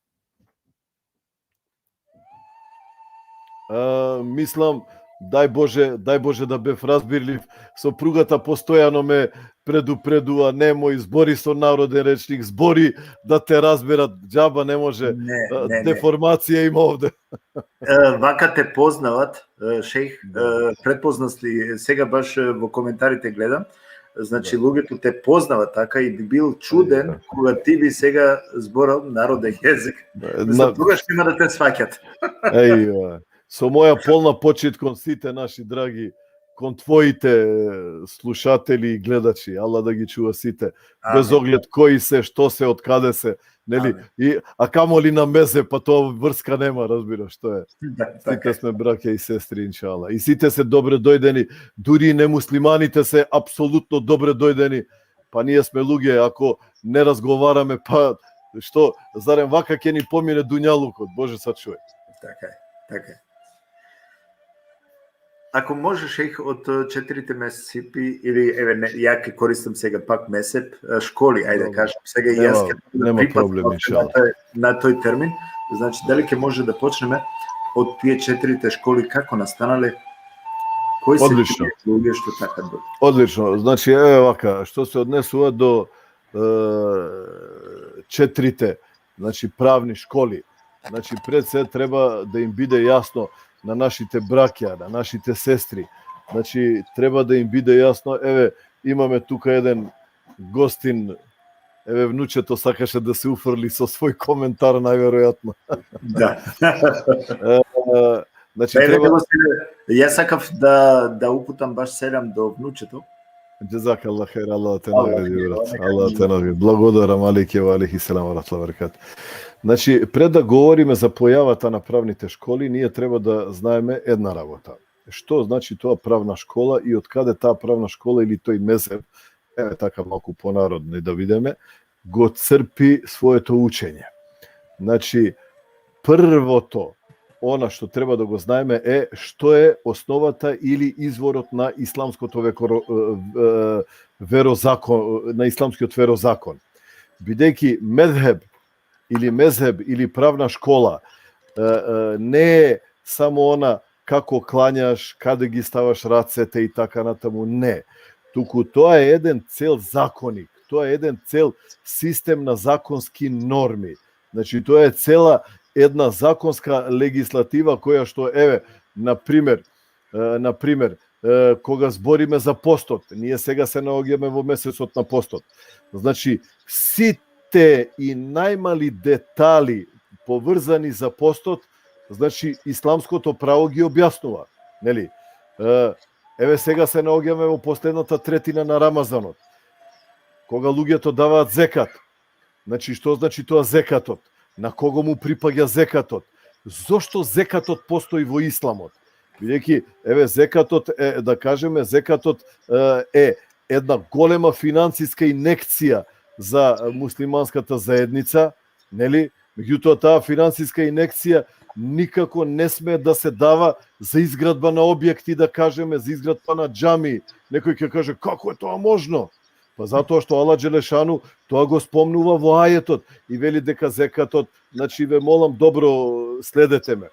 А, мислам, дај Боже, дај Боже да бев разбирлив. Сопругата постојано ме предупредува: „Немој, збори со народен речник, збори да те разберат“, џаба, не може. Не, А, не, не. деформација има овде. Е, вака те познават, е, шејх, Да. е, препознасли, сега баш, е, во коментарите гледам, значи, Да. луѓето те познават така и би бил чуден Ајде. кога ти би сега зборал народен јазик. Е, За на- тогаш нема да те сваќат. Еј, е, со моја полна почит кон сите наши драги, кон твоите слушатели и гледачи, Аллах да ги чува сите, Амин. без оглед кои се, што се, од каде се, нели? Амин. И, а камо ли на мезхеб, па тоа врска нема, разбираш што е. Да, Сите така е. сме браќа и сестри, иншала. И сите се добре дојдени, дури и немуслиманите се апсолутно добре дојдени. Па ние сме луѓе, ако не разговараме, па што, зарем вака ќе ни помине дуњалукот, Боже, сачувај. Така е, така е. Ако можеш, шејх, од, е, четирите мезхеби, или, еве, не, ја ќе користам сега пак мезхеб, е, школи, ајде да Добро. кажам, сега и Нема, јас ќе нема припадам проблем, на иншала. тој, на тој термин, значи, дали ќе може да почнеме од тие четирите школи, како настанале, кои се Одлично. тие луѓе што така до- Одлично. Значи, еве вака, што се однесува до, е, четирите, значи, правни школи. Значи, пред се треба да им биде јасно на нашите браќа, на нашите сестри. Значи, треба да им биде јасно, еве, имаме тука еден гостин, еве, внучето сакаше да се уфрли со свој коментар, најверојатно. Да. Е, е, значи, Еве, треба го сине, јас сакав да, да упутам баш селам до внучето. Џезакаллах хер, Аллах те Аллах награди, те брат. награди. Аллах те награди. Благодарам, алейке ва алейхи селам ва рахматуллахи ва баракат. Значи, пред да говориме за појавата на правните школи, ние треба да знаеме една работа. Што значи тоа правна школа и од каде таа правна школа или тој мезхеб, еве така малку понародно и да видиме, го црпи своето учење. Значи, првото, она што треба да го знаеме е што е основата или изворот на исламското векоро-, е, е, верозакон, на исламскиот верозакон. Бидејќи медхеб или мезхеб или правна школа, е, е, не е само она како клањаш, каде ги ставаш рацете и така натаму, не. Туку тоа е еден цел законик, тоа е еден цел систем на законски норми. Значи, тоа е цела една законска легислатива која што, еве, на пример, е, на пример, е, кога збориме за постот, ние сега се наоѓаме во месецот на постот. Значи, сите и најмали детали поврзани за постот, значи, исламското право ги објаснува, нели? Е, еве, сега се наоѓаме во последната третина на Рамазанот, кога луѓето даваат зекат. Значи, што значи тоа зекатот? На кого му припаѓа зекатот? Зошто зекатот постои во исламот? Бидејќи, еве, зекатот е, да кажеме, зекатот, е, е една голема финансиска инекција за муслиманската заедница, нели? Меѓутоа, таа финансиска инекција никако не смее да се дава за изградба на објекти, да кажеме, за изградба на џами. Некој ќе каже: "Како е тоа можно?" Па затоа што Аллах Джелешану тоа го спомнува во ајетот и вели дека зекатот, значи, ве молам, добро следете ме,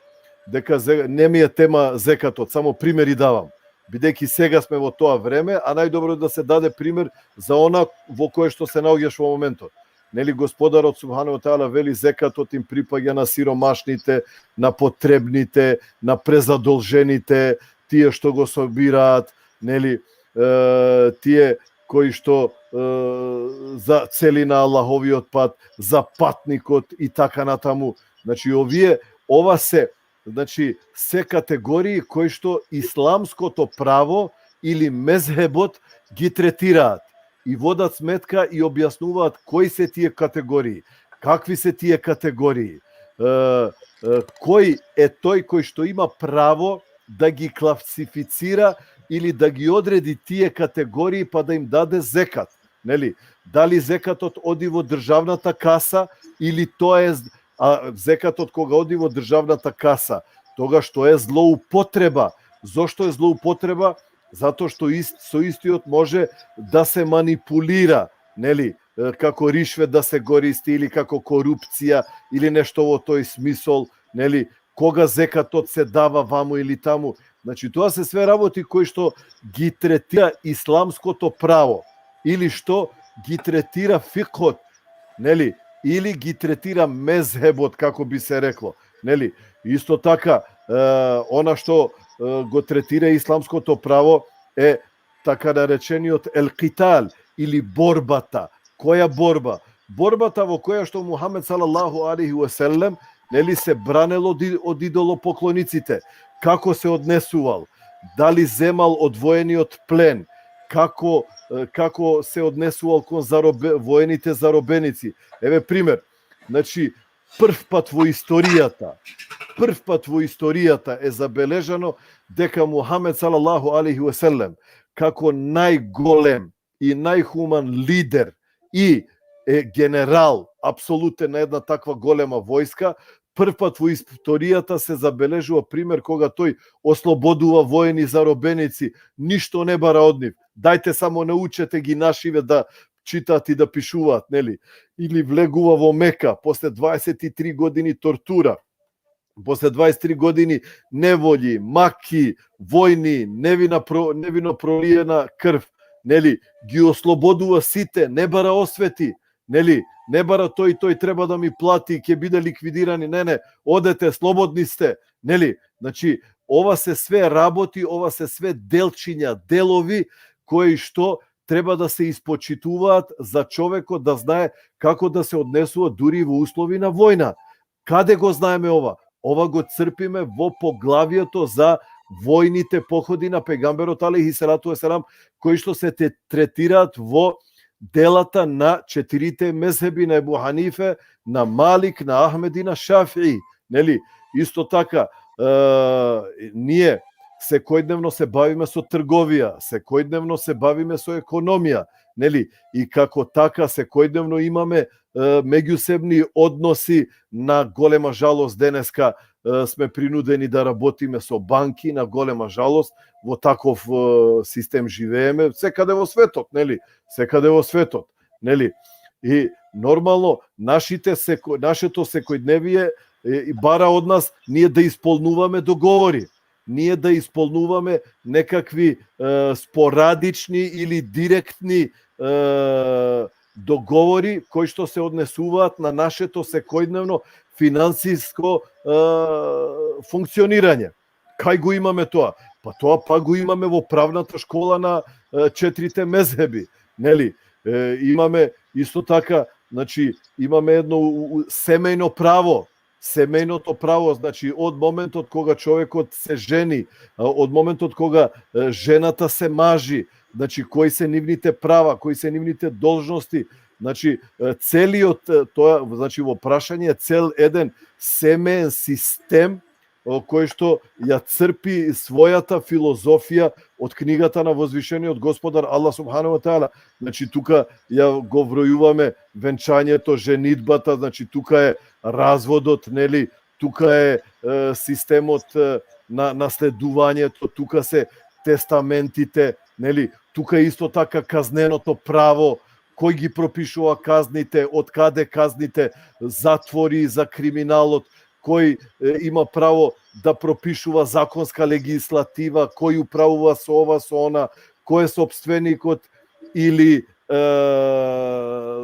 дека зе-, не ми е тема зекатот, само примери давам, бидејќи сега сме во тоа време, а најдобро е да се даде пример за она во кое што се наоѓаш во моментот. Нели, Господарот Субхану ва Таала вели: "Зекатот им припаѓа на сиромашните, на потребните, на презадолжените, тие што го собираат", нели, е, тие кои што, е, за цели на Аллаховиот пат, за патникот и така натаму. Значи, овие, ова се, значи, се категории кои што исламското право или мезхебот ги третираат и водат сметка и објаснуваат кои се тие категории, какви се тие категории, е, е, кој е тој кој што има право да ги класифицира или да ги одреди тие категории, па да им даде зекат, нели? Дали зекатот оди во државната каса или тоа е, а, зекатот кога оди во државната каса, тогаш тоа е злоупотреба. Зошто е злоупотреба? Затоа што ист-, со истиот може да се манипулира, нели? Е, како ришвет да се користи или како корупција или нешто во тој смисол, нели? Кога зекатот се дава ваму или таму. Значи, тоа се све работи кои што ги третира исламското право или што ги третира фикхот, нели? Или ги третира мезхебот, како би се рекло, нели? Исто така, е, она што, е, го третира исламското право е така наречениот ел-китал или борбата. Која борба? Борбата во која што Мухамед салаллаху алейхи ве селем, нели, се бранел од, и-, од идолопоклониците. Како се однесувал? Дали земал од воениот плен? Како, е, како се однесувал кон заробе-, воените заробеници? Еве пример. Значи, прв пат во историјата, прв пат во историјата е забележано дека Мухамед салаллаху алейхи ве селем, како најголем и најхуман лидер и е генерал, апсолутен на една таква голема војска, прв пат во историјата се забележува пример кога тој ослободува воени заробеници, ништо не бара од нив. Дајте само научете ги нашиве да читаат и да пишуваат, нели? Или влегува во Мека после дваесет и три години тортура, после дваесет три години неволји, маки, војни, невина про-, невино пролиена крв, нели? Ги ослободува сите, не бара освети, нели? Не бара тој, тој треба да ми плати, ќе биде ликвидирани, не, не, одете, слободни сте, нели? Значи, ова се све работи, ова се све делчиња, делови кои што треба да се испочитуваат за човекот да знае како да се однесува дури во услови на војна. Каде го знаеме ова? Ова го црпиме во поглавието за војните походи на пејгамберот алейхи салату веселам, кои што се те-, третираат во делата на четирите мезхеби, на Ебу Ханифе, на Малик, на Ахмед и на Шафии, нели? Исто така, е, ние секојдневно се бавиме со трговија, секојдневно се бавиме со економија, нели? И како така секојдневно имаме, е, меѓусебни односи. На голема жалост денеска, е, сме принудени да работиме со банки, на голема жалост во таков, е, систем живееме, секаде во светот, нели? Секаде во светот, нели? И нормално, нашите секо-, нашето секојдневие, е, и бара од нас ние да исполнуваме договори, ние да исполнуваме некакви, е, спорадични или директни, е, договори кои што се однесуваат на нашето секојдневно финансиско, е, функционирање. Кај го имаме тоа? Па тоа па го имаме во правната школа на, е, четирите мезхеби, нели? Е, имаме исто така, значи, имаме едно у, у, семејно право, семејното право, значи, од моментот кога човекот се жени, а, од моментот кога, е, жената се мажи, значи, кои се нивните права, кои се нивните должности, значи, е, целиот, е, тоа, значи, во прашање цел еден семеен систем, о, кој што ја црпи својата филозофија од книгата на Возвишениот Господар Аллах субханаху ва таала. Значи, тука ја го вројуваме венчањето, женидбата, значи, тука е разводот, нели, тука е, е, системот, е, на наследувањето, тука се тестаментите, нели, тука е исто така казненото право, кој ги пропишува казните, од каде казните, затвори за криминалот, кој, е, има право да пропишува законска легислатива, кој управува со ова, со она, кој е собственикот или, е,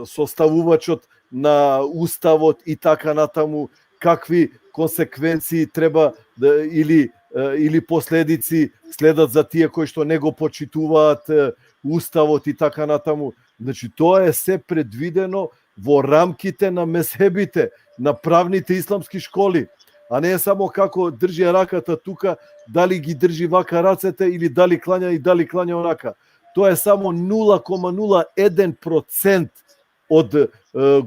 составувачот на уставот и така натаму, какви консеквенции треба да, или, е, или последици следат за тие кои што не го почитуваат, е, уставот и така натаму. Значи, тоа е се предвидено во рамките на мезхебите, на правните исламски школи, а не е само како држи раката тука, дали ги држи вака рацете или дали клања и дали клања онака. Тоа е само нула кома нула еден процент од, е,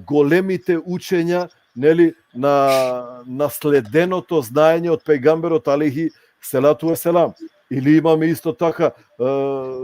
големите учења, нели, на наследеното знаење од пејгамберот алейхи салату веселам. Или имаме исто така, е,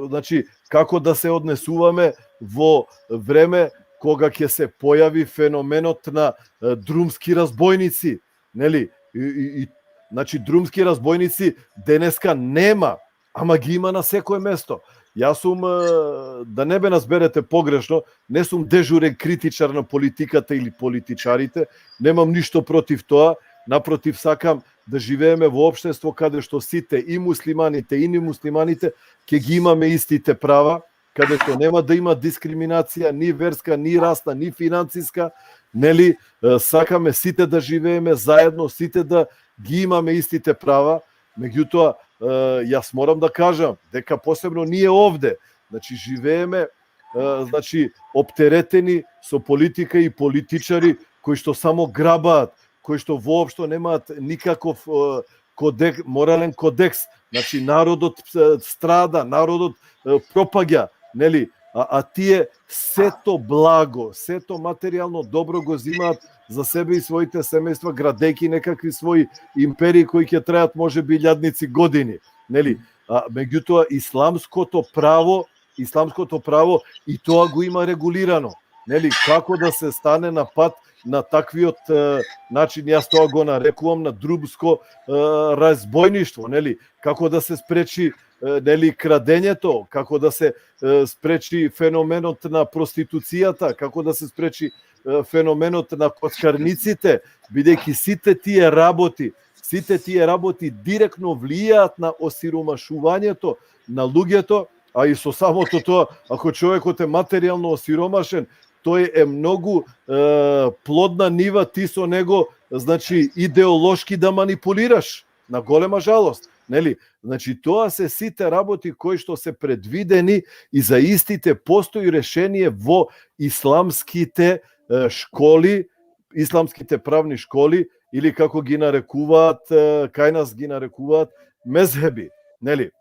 значи, како да се однесуваме во време кога ќе се појави феноменот на, е, друмски разбойници, нели? И, и, и, значи, друмски разбойници денеска нема, ама ги има на секое место. Јас сум, е, да не ме разберете погрешно, не сум дежурен критичар на политиката или политичарите, немам ништо против тоа, напротив, сакам да живееме во општество каде што сите, и муслиманите, и немуслиманите, ќе ги имаме истите права, каде што нема да има дискриминација, ни верска, ни расна, ни финансиска, нели? Е, сакаме сите да живееме заедно, сите да ги имаме истите права. Меѓутоа, е, јас морам да кажам дека посебно ние овде, значи, живееме, е, значи, оптеретени со политика и политичари кои што само грабаат, кои што воопшто немаат никаков, е, кодек-, морален кодекс. Значи, народот, е, страда, народот, е, пропаѓа, нели? А, а тие сето благо, сето материјално добро го земаат за себе и своите семејства, градејќи некакви своји империи кои ќе трајат може би илјадници години, нели? А, меѓутоа, исламското право, исламското право и тоа го има регулирано, нели? Како да се стане на пат на таквиот, е, начин, јас тоа го нарекувам на друмско, е, разбойништво, нели? Како да се спречи, е, нели, крадењето, како да се, е, спречи феноменот на проституцијата, како да се спречи, е, феноменот на коцкарниците, бидејќи сите тие работи, сите тие работи директно влијаат на осиромашувањето на луѓето, а и со самото тоа, ако човекот е материјално осиромашен, тој е многу, е, плодна нива ти со него, значи, идеолошки да манипулираш, на голема жалост, нели? Значи, тоа се сите работи кои што се предвидени и за истите постои решение во исламските, е, школи, исламските правни школи, или како ги нарекуваат, е, кај нас ги нарекуваат мезхеби, нели?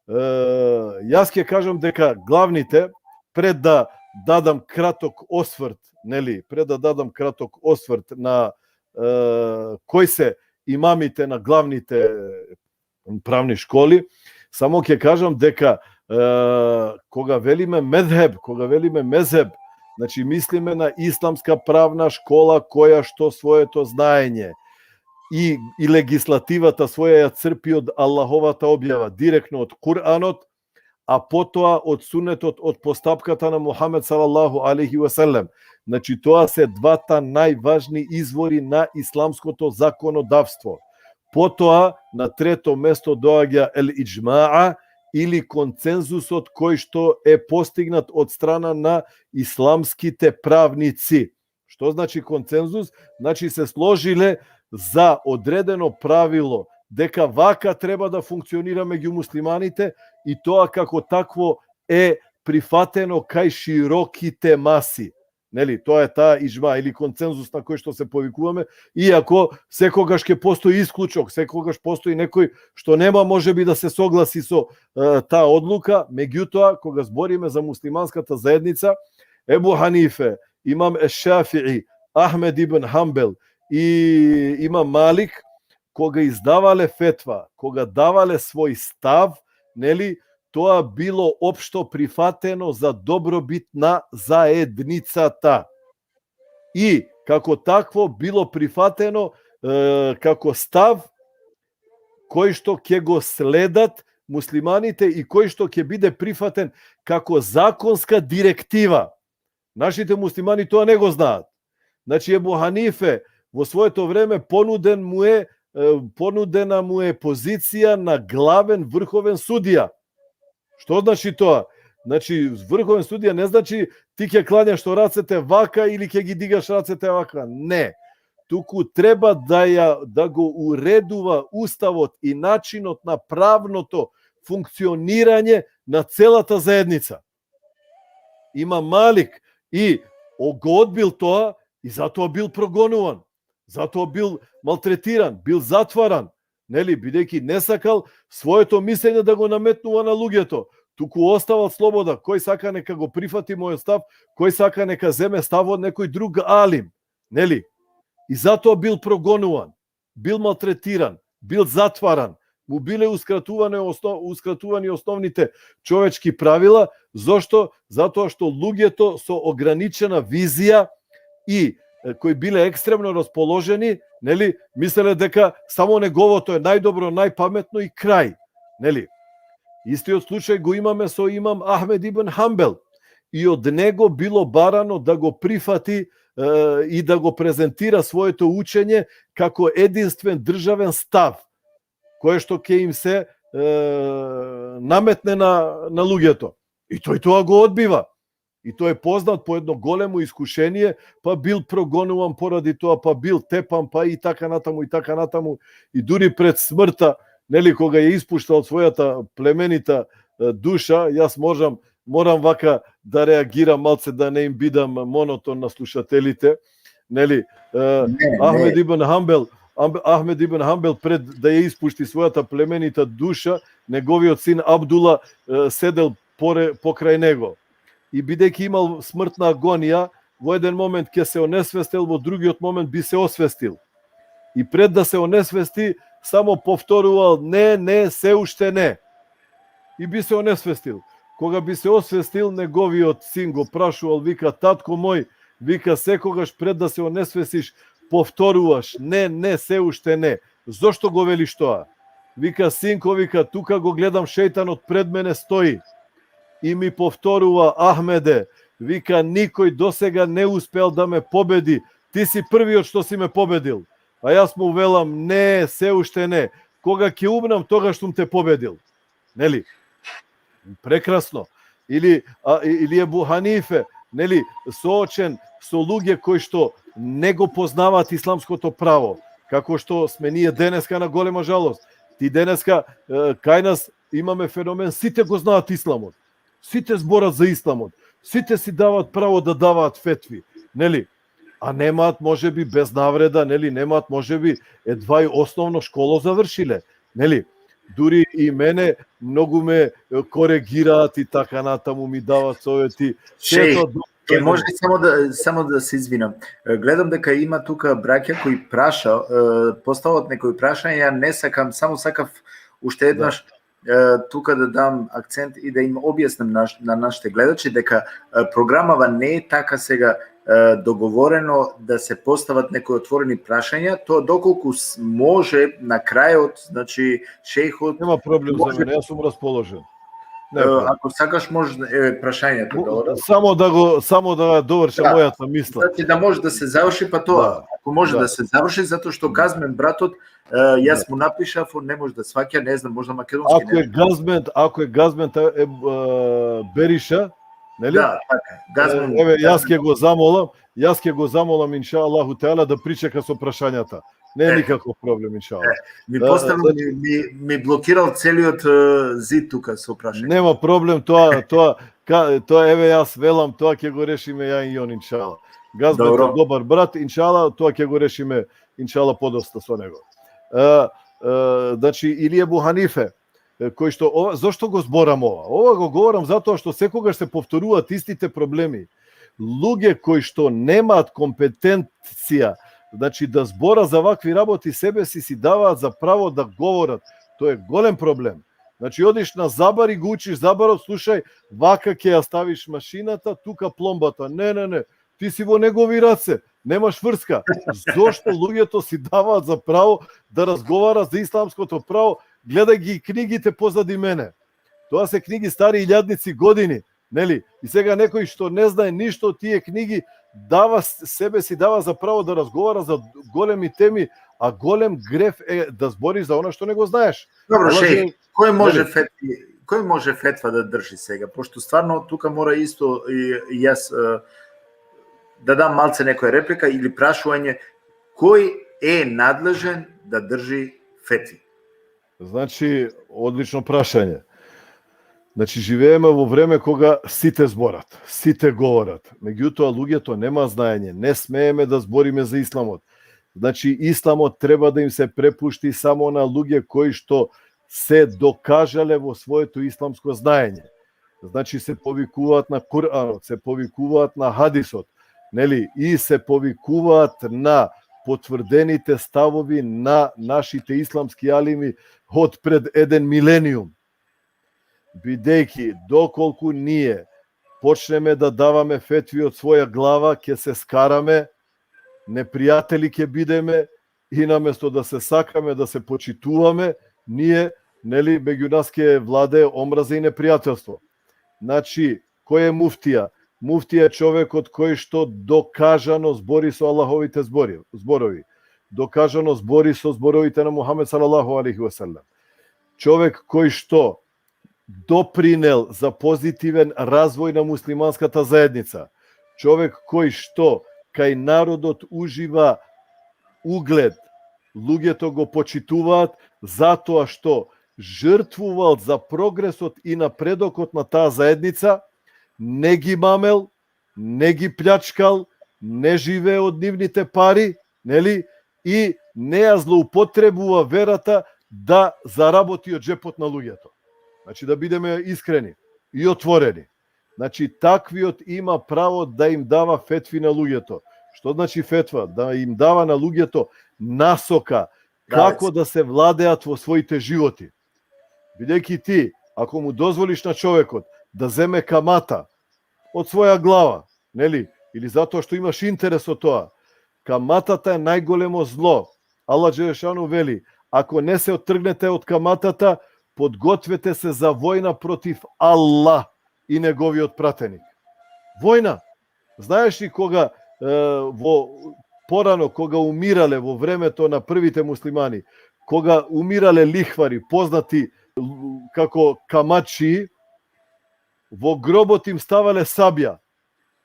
Е, јас ќе кажам дека главните, пред да дадам краток осврт, нели, пред да дадам краток осврт на, е, кои се имамите на главните правни школи, само ќе кажам дека, е, кога велиме медхеб, кога велиме мезхеб, значи, мислиме на исламска правна школа која што своето знаење и, и легислативата своја ја црпи од Аллаховата објава, директно од Куранот, а потоа од сунетот, од постапката на Мухамед салаллаху алейхи ве селем. Значи, тоа се двата најважни извори на исламското законодавство. Потоа, на трето место доаѓа ел иџмаа, или концензусот кој што е постигнат од страна на исламските правници. Што значи концензус? Значи, се сложиле за одредено правило, дека вака треба да функционира меѓу муслиманите и тоа како такво е прифатено кај широките маси. Нели, тоа е таа иџма или концензус на кој што се повикуваме, иако секогаш ќе постои исклучок, секогаш постои некој што нема може би да се согласи со, е, таа одлука, меѓутоа, кога збориме за муслиманската заедница, Ебу Ханифе, имам Ешафии, Ахмед ибн Хамбел и имам Малик, кога издавале фетва, кога давале свој став, нели, тоа било општо прифатено за добробит на заедницата. И како такво било прифатено, е, како став кој што ќе го следат муслиманите и кој што ќе биде прифатен како законска директива. Нашите муслимани тоа не го знаат. Значи, Ебу Ханифе во своето време понуден му е, е, понудена му е позиција на главен врховен судија. Што значи тоа? Значи, врховен судија не значи ти ќе кланяш со рацете вака или ќе ги дигаш рацете вака. Не. Туку треба да ја, да го уредува уставот и начинот на правното функционирање на целата заедница. Има Малик и о-, го одбил тоа и затоа бил прогонуван, затоа бил малтретиран, бил затваран. Нели, бидејќи не сакал своето мислење да го наметнува на луѓето, туку оставал слобода, кој сака нека го прифати мојот став, кој сака нека земе став од некој друг алим, нели? И затоа бил прогонуван, бил малтретиран, бил затваран, му биле ускратувани основ-, ускратувани основните човечки правила. Зошто? Затоа што луѓето со ограничена визија и, е, кои биле екстремно расположени, нели, мислеле дека само неговото е најдобро, најпаметно и крај, нели? Истиот случај го имаме со имам Ахмед ибн Хамбел. И од него било барано да го прифати, е, и да го презентира своето учење како единствен државен став, кое што ќе им се, е, наметне на, на луѓето. И тој тоа го одбива. И тој е познат по едно големо искушение, па бил прогонуван поради тоа, па бил тепан, па и така натаму, и така натаму. И дури пред смртта, нели, кога ја испушта од својата племенита, е, душа, јас можам, морам вака да реагирам малце, да не им бидам монотон на слушателите, нели, е, Не, Ахмед не. ибн Хамбел, Амб-, Ахмед ибн Хамбел пред да ја испушти својата племенита душа, неговиот син Абдула, е, седел поре-, покрај него. И бидејќи имал смртна агонија, во еден момент ќе се онесвестел, во другиот момент би се освестил. И пред да се онесвести, само повторувал: „Не, не, се уште не.“ И би се онесвестил. Кога би се освестил, неговиот син го прашувал, вика: „Татко мој“, вика, „секогаш пред да се онесвестиш, повторуваш: „Не, не, се уште не.“ Зошто го велиш тоа?“ Вика: „Синко“, вика, „тука го гледам, шејтанот пред мене стои и ми повторува: „Ахмеде“, вика, „никој досега не успеал да ме победи. Ти си првиот што си ме победил.“ А јас му велам: „Не, се уште не. Кога ќе умрам, тогаш сум те победил.“ Нели? Прекрасно. Или, а, и-, или Ебу Ханифе, нели, соочен со луѓе кои што не го познаваат исламското право, како што сме ние денеска, на голема жалост. Ти денеска, е, кај нас имаме феномен, сите го знаат исламот. Сите зборат за исламот. Сите си даваат право да даваат фетви, нели? А немаат, може би, без навреда, нели, немаат, може би, едва и основно школо завршиле, нели? Дури и мене многу ме, е, коригираат и така натаму, ми даваат совети. Се Шејх, тоа до-, ќе може само да, само да се извинам. Е, гледам дека има тука браќа кои праша, е, постават некои прашања, ја не сакам, само сакав уште Да. еднаш, е, тука да дам акцент и да им објаснам наш-, на нашите гледачи дека, е, програмава не е така сега, е, договорено да се постават некои отворени прашања, тоа доколку с-, може на крајот, значи, шејхот Нема проблем за може мене, јас сум расположен. Нема Е, проблем. Ако сакаш, може, е, прашањето да оди. Само да го, само да довршам Да. мојата мисла. Значи, да може да се заврши, па тоа, Да. ако може Да. да се заврши, затоа што Газмен братот, е, јас Да. му напишав, он не може да сваќа, не знам, можда македонски Ако не е Газмен, ако е Газмен, та-, е, е, Бериша, нели? Да, така, Газмен, Е, еве, јас Газмен. ќе го замолам, јас ќе го замолам, инша Аллаху Теала, да причека со прашањата. Не е Е. никаков проблем, иншалла. Ми Да, поставил, значи ми, ми, ми блокирал целиот, е, зид тука со прашање. Нема проблем, тоа, тоа, ка, тоа, еве, јас велам, тоа ќе го решиме ја и он, иншалла. Газбет е Добро. добар брат, иншалла, тоа ќе го решиме, иншалла, подоста со него. Е, е, значи, или Ебу Ханифе, е, кој што, ова, зошто го зборам ова? Ова го говорам затоа што секогаш се повторуваат истите проблеми. Луѓе кои што немаат компетенција, значи, да збора за вакви работи, себе си си даваат за право да говорат. Тоа е голем проблем. Значи, одиш на забар и го учиш забарот, слушај, вака ќе ја ставиш машината, тука пломбата. Не, не, не. Ти си во негови раце, немаш врска. Зошто луѓето си даваат за право да разговара за исламското право? Гледај ги книгите позади мене. Тоа се книги стари илјадници години, нели? И сега некој што не знае ништо од тие книги, дава с-, себе си дава за право да разговара за големи теми, а голем греф е да збориш за она што не го знаеш. Добро, Ала шејх, же-, кој може нели? фетви, кој може фетва да држи сега? Пошто стварно тука мора исто и, и јас, е, да дам малце некоја реплика или прашување, кој е надлежен да држи фетви? Значи, одлично прашање. Значи, живееме во време кога сите зборат, сите говорат. Меѓутоа, луѓето нема знаење, не смееме да збориме за исламот. Значи, исламот треба да им се препушти само на луѓе кои што се докажале во своето исламско знаење. Значи, се повикуваат на Куранот, се повикуваат на хадисот, нели, и се повикуваат на потврдените ставови на нашите исламски алими од пред еден милениум. Бидејќи, доколку ние почнеме да даваме фетви од своја глава, ќе се скараме, непријатели ќе бидеме и наместо да се сакаме, да се почитуваме, ние, нели, меѓу нас ќе владее омраза и непријателство. Значи, кој е муфтија? Муфтија е човекот кој што докажано збори со Аллаховите збори, зборови. Докажано збори со зборовите на Мухамед салаллаху алейхи ве селем. Човек кој што допринел за позитивен развој на муслиманската заедница. Човек кој што кај народот ужива углед, луѓето го почитуваат затоа што жртвувал за прогресот и напредокот на таа заедница, не ги мамел, не ги плячкал, не живее од нивните пари, нели? И не ја злоупотребува верата да заработи од џепот на луѓето. Значи, да бидеме искрени и отворени. Значи, таквиот има право да им дава фетви на луѓето. Што значи фетва? Да им дава на луѓето насока Да, како да се владеат во своите животи. Бидејќи ти, ако му дозволиш на човекот да земе камата од своја глава, нели, или затоа што имаш интерес од тоа, каматата е најголемо зло. Аллах Джелешану вели: „Ако не се оттргнете од каматата, подгответе се за војна против Аллах и неговиот пратеник.“ Војна. Знаеш ли кога, е, во порано, кога умирале во времето на првите муслимани, кога умирале лихвари, познати л-, како камачи, во гробот им ставале сабја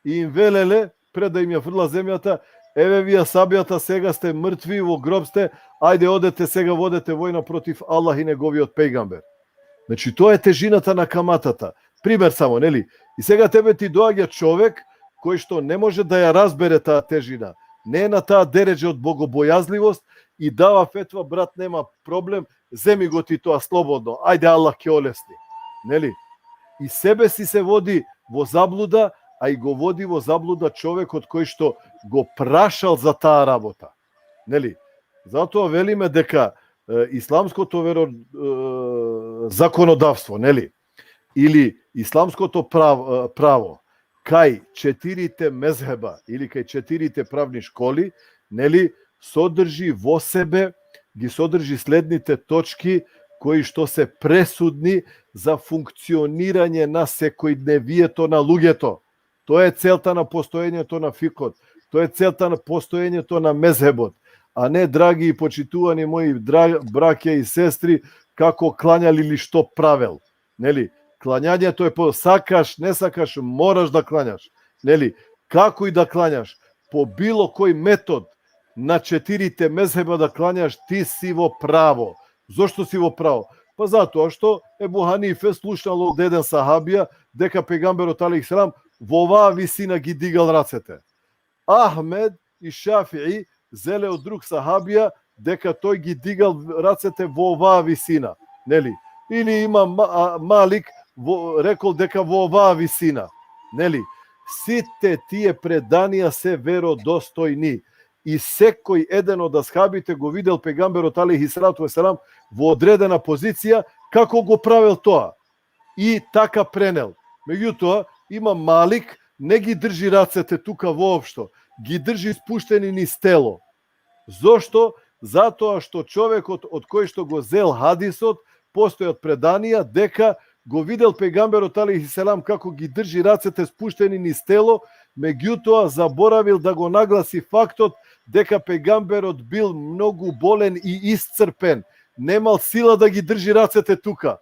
и им велеле, пред да им ја фрла земјата: „Еве ви ја сабјата, сега сте мртви, во гроб сте, ајде, одете сега, водете војна против Аллах и неговиот пејгамбер.“ Значи, тоа е тежината на каматата. Пример само, нели? И сега тебе ти доаѓа човек кој што не може да ја разбере таа тежина, не е на таа дереџа од богобојазливост и дава фетва: „Брат, нема проблем, земи го ти тоа слободно, ајде, Аллах ќе олесни.“ Нели? И себе си се води во заблуда, а и го води во заблуда човекот кој што го прашал за таа работа. Нели? Затоа велиме дека, е, исламското веро-, е, законодавство, нели, или исламското прав-, е, право, кај четирите мезхеба или кај четирите правни школи, нели, содржи во себе, ги содржи следните точки кои што се пресудни за функционирање на секојдневието на луѓето. Тоа е целта на постоењето на фикот, тоа е целта на постоењето на мезхебот, а не, драги и почитувани мои дра-, браќа и сестри, како кланял или што правел. Нели? Клањањето е по, сакаш, не сакаш, мораш да кланяш. Нели? Како и да кланяш, по било кој метод, на четирите мезхеба да кланјаш, ти си во право. Зошто си во право? Па затоа што Ебу Ханифе слушнал од еден сахабија дека пејгамберот алейхи салам во оваа висина ги дигал рацете. Ахмед и Шафии зеле од друг сахабија дека тој ги дигал рацете во оваа висина, нели? Или има Ма-, а, Малик во, рекол дека во оваа висина, нели? Сите тие преданија се веродостојни. И секој еден од асхабите го видел пејгамберот алейхи салату веселам во одредена позиција, како го правел тоа. И така пренел. Меѓутоа, има Малик, не ги држи рацете тука воопшто. Ги држи спуштени низ тело. Зошто? Затоа што човекот од кој што го зел хадисот, постојат преданија дека го видел пејгамберот алейхи салам како ги држи рацете спуштени низ тело, меѓутоа заборавил да го нагласи фактот дека пејгамберот бил многу болен и исцрпен, немал сила да ги држи рацете тука.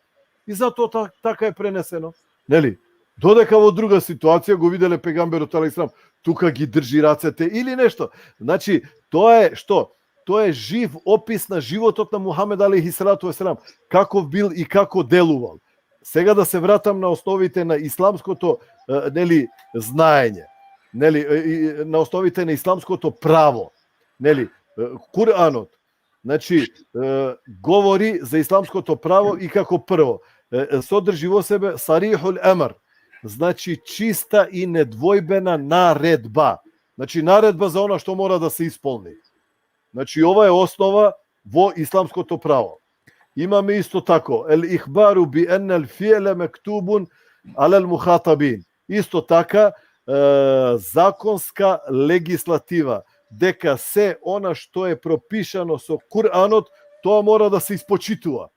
И затоа та-, така е пренесено. Нели? Додека во друга ситуација го виделе пејгамберот алейхи салам, тука ги држи рацете или нешто. Значи, тоа е што? Тоа е жив опис на животот на Мухамед алейхи салату веселам. Каков бил и како делувал. Сега да се вратам на основите на исламското, е, нели, знаење. Нели, е, и, на основите на исламското право. Нели, е, Куранот, значи, е, говори за исламското право и како прво, е, е, содржи во себе сарихул емр, значи чиста и недвојбена наредба. Значи, наредба за она што мора да се исполни. Значи, ова е основа во исламското право. Имаме исто тако, ел ихбару би ен ел фиеле мектубун алел мухатабин. Исто така, е, законска легислатива, дека се она што е пропишано со Куранот, тоа мора да се испочитува.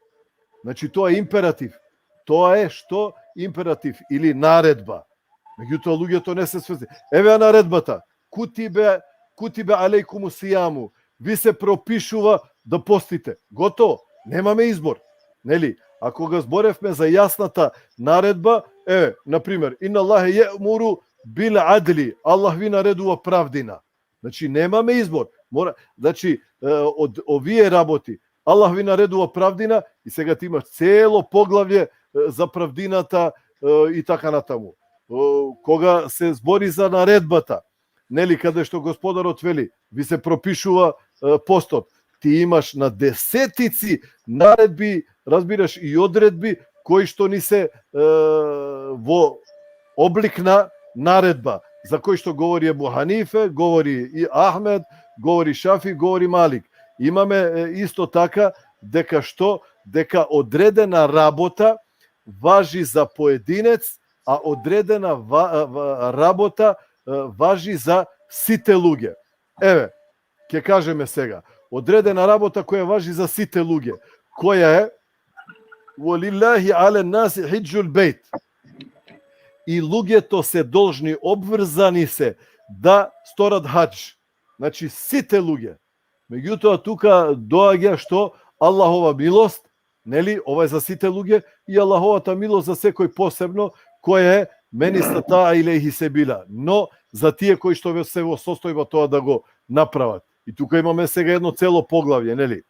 Значи, тоа е императив. Тоа е што? Императив или наредба. Меѓутоа, луѓето не се свесни. Еве ја наредбата. Кутибе, кутибе алейкуму сияму. Ви се пропишува да постите. Готово. Немаме избор. Нели? А кога зборевме за јасната наредба, еве, на пример, инна Аллахе је'муру бил адли. Аллах ви наредува правдина. Значи, немаме избор. Мора, значи, е, од овие работи, Аллах ви наредува правдина и сега ти имаш цело поглавје, е, за правдината, е, и така натаму. Е, кога се збори за наредбата, нели, каде што Господарот вели, ви се пропишува, е, постот, ти имаш на десетици наредби, разбираш, и одредби кои што ни се, е, во облик на наредба, за кои што говори Ебу Ханифе, говори и Ахмед, говори Шафи, говори Малик. Имаме, е, исто така дека што? Дека одредена работа важи за поединец, а одредена ва-, ва-, работа, е, важи за сите луѓе. Еве, ќе кажеме сега. Одредена работа која важи за сите луѓе. Која е? Валиллахи ален наси хиджул бейт. И луѓето се должни, обврзани се да сторат хадж. Значи, сите луѓе. Меѓутоа, тука доаѓа што? Аллахова милост, нели? Ова е за сите луѓе и Аллаховата милост за секој посебно, која е мен истата илейхи себила. Но за тие кои што ве-, се во состојба тоа да го направат. И тука имаме сега едно цело поглавје, нели?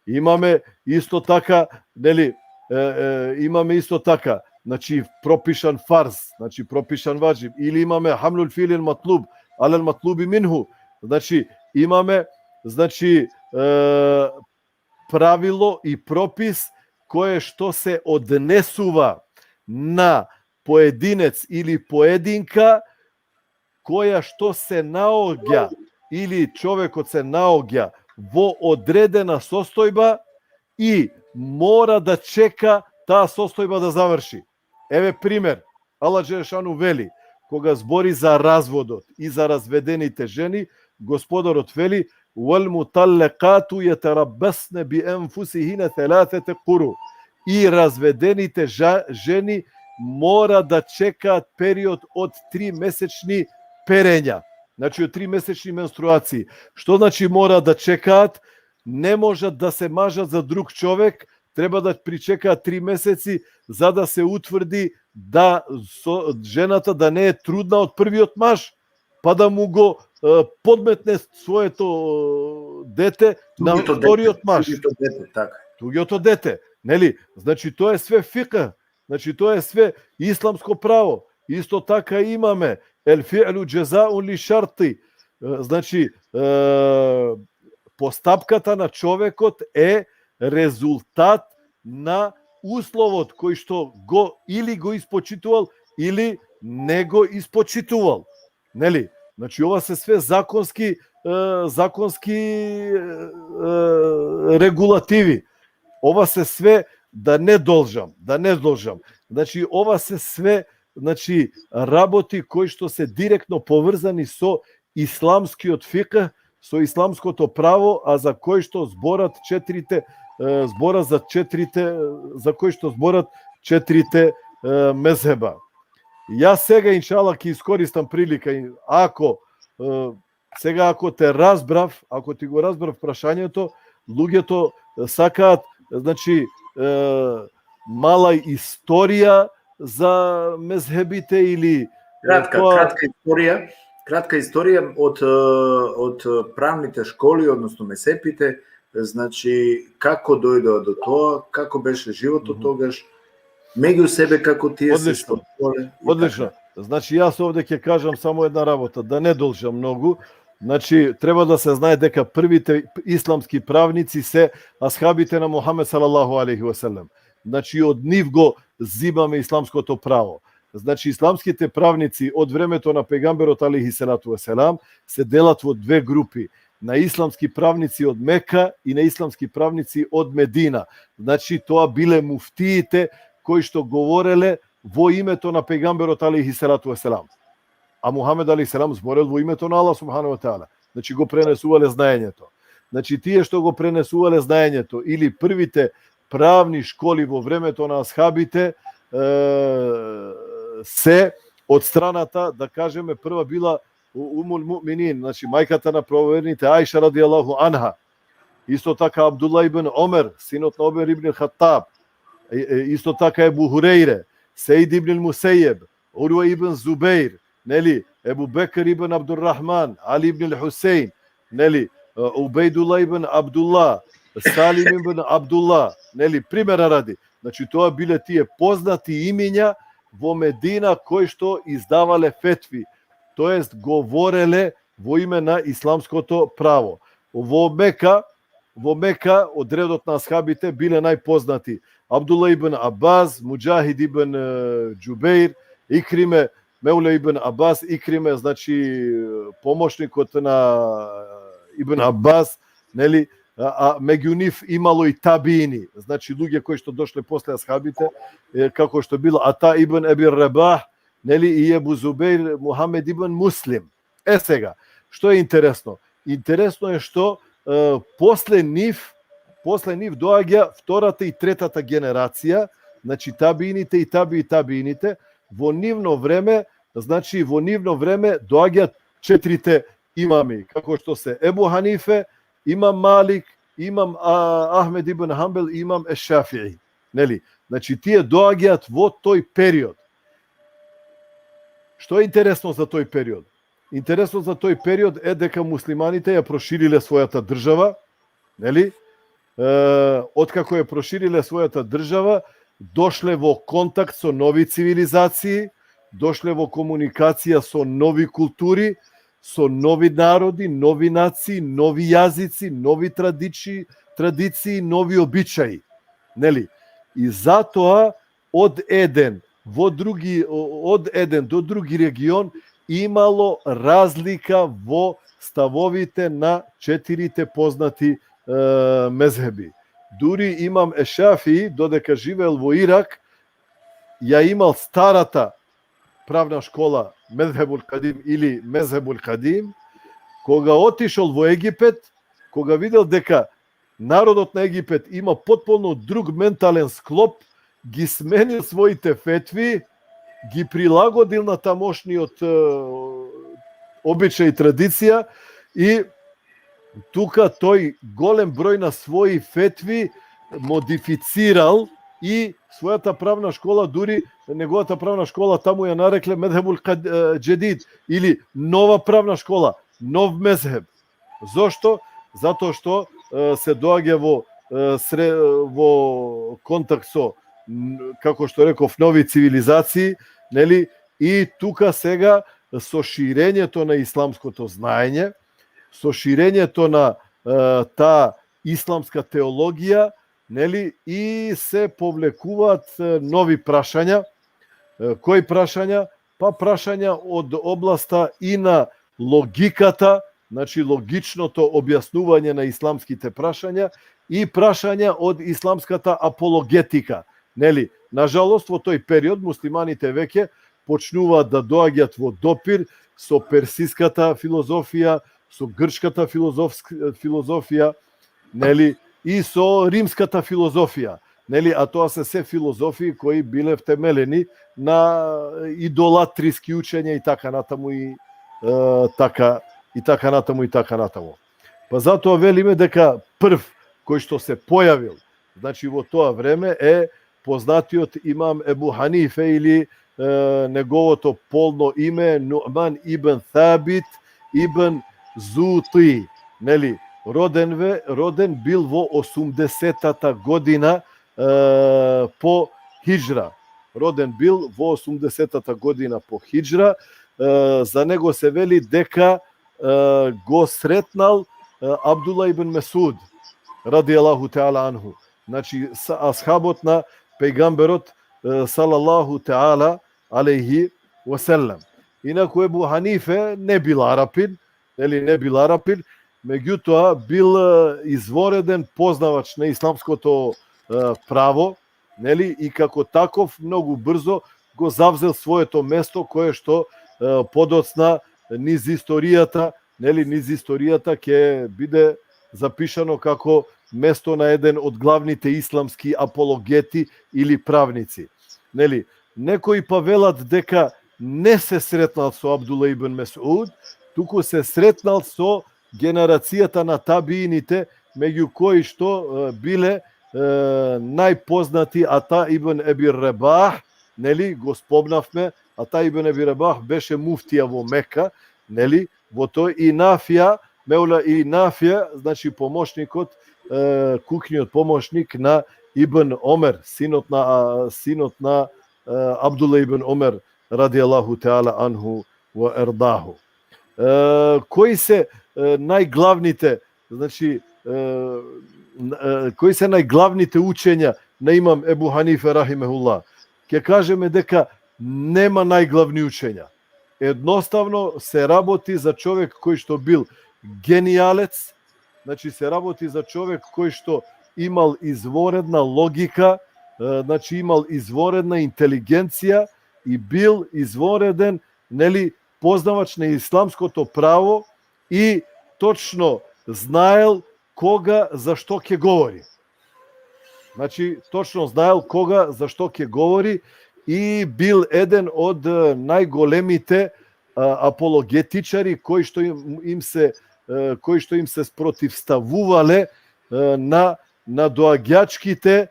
Имаме исто така, нели, е, е, имаме исто така, значи, пропишан фарз, значи, пропишан ваджиб, или имаме хамлул филил матлуб, алел матлуби минху, значи, имаме, значи, е, правило и пропис кое што се однесува на поединец или поединка која што се наоѓа или човекот се наоѓа во одредена состојба и мора да чека таа состојба да заврши. Еве пример, Аллах Джелешану вели, кога збори за разводот и за разведените жени, Господарот вели: "Вал муталлекату јетараббасне би енфусихине селасете куру." И разведените жа-, жени мора да чекаат период од три месечни перења. Значи, од три месечни менструации. Што значи мора да чекаат? Не можат да се мажат за друг човек, треба да причекаат три месеци за да се утврди да со-, жената да не е трудна од првиот маж. па да му го, е, подметне своето, е, дете на другото дете, вториот маж. Другото дете, така. Другото дете, нели? Значи, тоа е све фикх, значи, тоа е све исламско право. Исто така имаме, ел фиълу џезаун ли шарти. Е, значи, е, постапката на човекот е резултат на условот кој што го или го испочитувал, или не го испочитувал. Нели? Значи, ова се све законски, е, законски, е, е, регулативи. Ова се све, да не должам, да не должам. Значи, ова се све, значи, работи кои што се директно поврзани со исламскиот фикх, со исламското право, а за кои што зборат четирите, е, збора за четирите, за кои што зборат четирите, е, мезхеба. Јас сега, иншала, ќе искористам прилика, и ако, е, сега, ако те разбрав, ако ти го разбрав прашањето, луѓето сакаат, значи, е, мала историја за мезхебите или, е, Кратка, тоа кратка историја, кратка историја од, е, од правните школи, односно мезхебите, значи, како дојдоа до тоа, како беше животот Мгм. тогаш, меѓу себе како тие се Одлично. споделе и Одлично. така. Значи, јас овде ќе кажам само една работа, да не должам многу. Значи, треба да се знае дека првите исламски правници се асхабите на Мухамед салаллаху алейхи ве селем. Значи, од нив го зимаме исламското право. Значи, исламските правници од времето на пејгамберот алейхи салату ве селам се делат во две групи. На исламски правници од Мека и на исламски правници од Медина. Значи, тоа биле муфтиите кои што говореле во името на пејгамберот алейхи салату ве селам. А Мухамед алейхи салам зборел во името на Аллах субхану ве таала. Значи, го пренесувале знаењето. Значи, тие што го пренесувале знаењето или првите правни школи во времето на асхабите, е, се од страната, да кажеме, прва била У-, Умул Муъминин, значи, мајката на правоверните, Аиша радијаллаху анха. Исто така Абдулла ибн Омер, синот на Омер ибн Хаттаб. Е, е, исто така Ебу Хурейре, Сеид ибн Мусејеб, Урва ибн Зубејр, нели, Ебу Бекр ибн Абдуррахман, Али ибн Хусејн, нели, е, Убејдулла ибн Абдулла, Салим ибн Абдулла, нели, примера ради. Значи, тоа биле тие познати имиња во Медина кои што издавале фетви, тоест говореле во име на исламското право. Во Мека, во Мека од редот на асхабите биле најпознати Абдулла ибн Аббас, Муџахид ибн, е, Џубејр, Икриме, Меуле ибн Аббас, Икриме, значи, помошникот на Ибн Аббас, нели, а, а меѓу нив имало и табиини, значи, луѓе кои што дошле после асхабите, е, како што бил Ата ибн Еби Ребах, нели, и Ебу Зубејр, Мухамед ибн Муслим. Е, сега, што е интересно? Интересно е што, е, после нив, после нив доаѓа втората и третата генерација, значи, табиините и таби табиините, во нивно време, значи, во нивно време доаѓаат четирите имами, како што се Ебу Ханифе, имам Малик, имам, а, Ахмед ибн Ханбел и имам Ешафии. Нели? Значи, тие доаѓаат во тој период. Што е интересно за тој период? Интересно за тој период е дека муслиманите ја прошириле својата држава, нели? Е, откако ја прошириле својата држава, дошле во контакт со нови цивилизации, дошле во комуникација со нови култури, со нови народи, нови нации, нови јазици, нови традиции, традиции, нови обичаи. Нели? И затоа од еден во други, о-, од еден до други регион имало разлика во ставовите на четирите познати, е, мезхеби. Дури имам Ешафии, додека живеел во Ирак, ја имал старата правна школа Мезхебул Кадим или Мезхебул Кадим, кога отишол во Египет, кога видел дека народот на Египет има потполно друг ментален склоп, ги сменил своите фетви, ги прилагодил на тамошниот, е, обичај и традиција и тука тој голем број на своји фетви модифицирал, и својата правна школа, дури неговата правна школа таму ја нарекле медхебул кад-, е, џедид, или нова правна школа, нов мезхеб. Зошто? Затоа што, е, се доаѓа во, е, сре-, во контакт со, м, како што реков, нови цивилизации, нели? И тука сега со ширењето на исламското знаење, со ширењето на, е, таа исламска теологија, нели, и се повлекуваат, е, нови прашања. Е, кои прашања? Па прашања од областа и на логиката, значи логичното објаснување на исламските прашања и прашања од исламската апологетика. Нели, нажалост, во тој период муслиманите веќе почнуваат да доаѓат во допир со персиската филозофија, со грчката филозофск-, филозофија, нели, и со римската филозофија, нели, а тоа се се филозофии кои биле втемелени на идолатриски учења и така натаму и, е, така, и така натаму и така натаму. Па затоа велиме дека прв кој што се појавил, значи, во тоа време е познатиот имам Ебу Ханифе или, е, неговото полно име Нуъман ибн Сабит ибн Зути, нели, роден ве-, роден бил во осумдесетата година, е, по хиџра. Роден бил во осумдесетата година по хиџра. Е, за него се вели дека, е, го сретнал, е, Абдулла ибн Месуд, радијалаху таала анху. Значи, са-, асхабот на пејгамберот, е, салалаху таала алейхи веселем. Инаку Ебу Ханифе не бил арапин, нели, не бил арапин, меѓутоа бил, е, извореден познавач на исламското, е, право, нели, и како таков многу брзо го завзел своето место кое што, е, подоцна низ историјата, нели, низ историјата ќе биде запишано како место на еден од главните исламски апологети или правници. Нели, некои па велат дека не се сретнал со Абдулла ибн Месуд, туку се сретнал со генерацијата на табиините, меѓу кои што, е, биле, е, најпознати Ата ибн Еби Ребах, нели, го спомнавме, Ата ибн Еби Ребах беше муфтија во Мека, нели, во тој и Нафија, Меула и Нафија, значи, помошникот, е, кукниот помошник на Ибн Омер, синот на, а, синот на, е, Абдулла ибн Омер, радијалаху таала анху ва ердаху. Е, кои се, е, најглавните, значи, е, н-, е, кои се најглавните учења на имам Ебу Ханифе, рахимехуллах? Ќе кажеме дека нема најглавни учења. Едноставно се работи за човек кој што бил гениалец, значи, се работи за човек кој што имал изворедна логика, е, значи, имал изворедна интелигенција и бил извореден, нели, познавач на исламското право и точно знаел кога за што ќе говори. Значи, точно знаел кога за што ќе говори и бил еден од, е, најголемите, а, апологетичари кои што им, им се, е, кои што им се спротивставувале, е, на, на доаѓачките, е,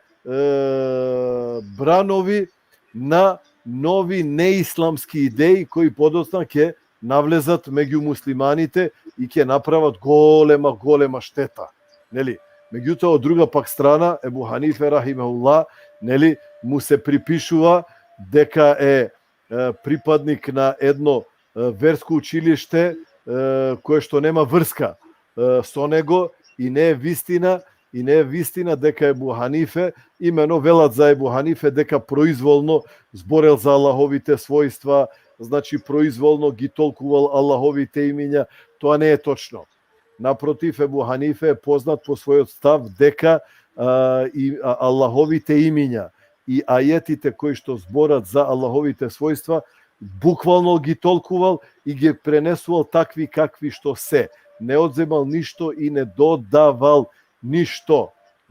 бранови на нови неисламски идеи кои подоцна ќе навлезат меѓу муслиманите и ќе направат голема, голема штета. Нели? Меѓутоа, од друга пак страна, Ебу Ханифе, рахимехуллах, нели, му се припишува дека е, е, припадник на едно, е, верско училиште, е, кое што нема врска, е, со него и не е вистина, и не е вистина дека Ебу Ханифе, имено велат за Ебу Ханифе дека произволно зборел за Аллаховите својства, значи, произволно ги толкувал Аллаховите имиња. Тоа не е точно. Напротив, Ебу Ханифе е познат по својот став дека, а, и, а, Аллаховите имиња и ајетите кои што зборат за Аллаховите својства, буквално ги толкувал и ги пренесувал такви какви што се. Не одземал ништо и не додавал ништо.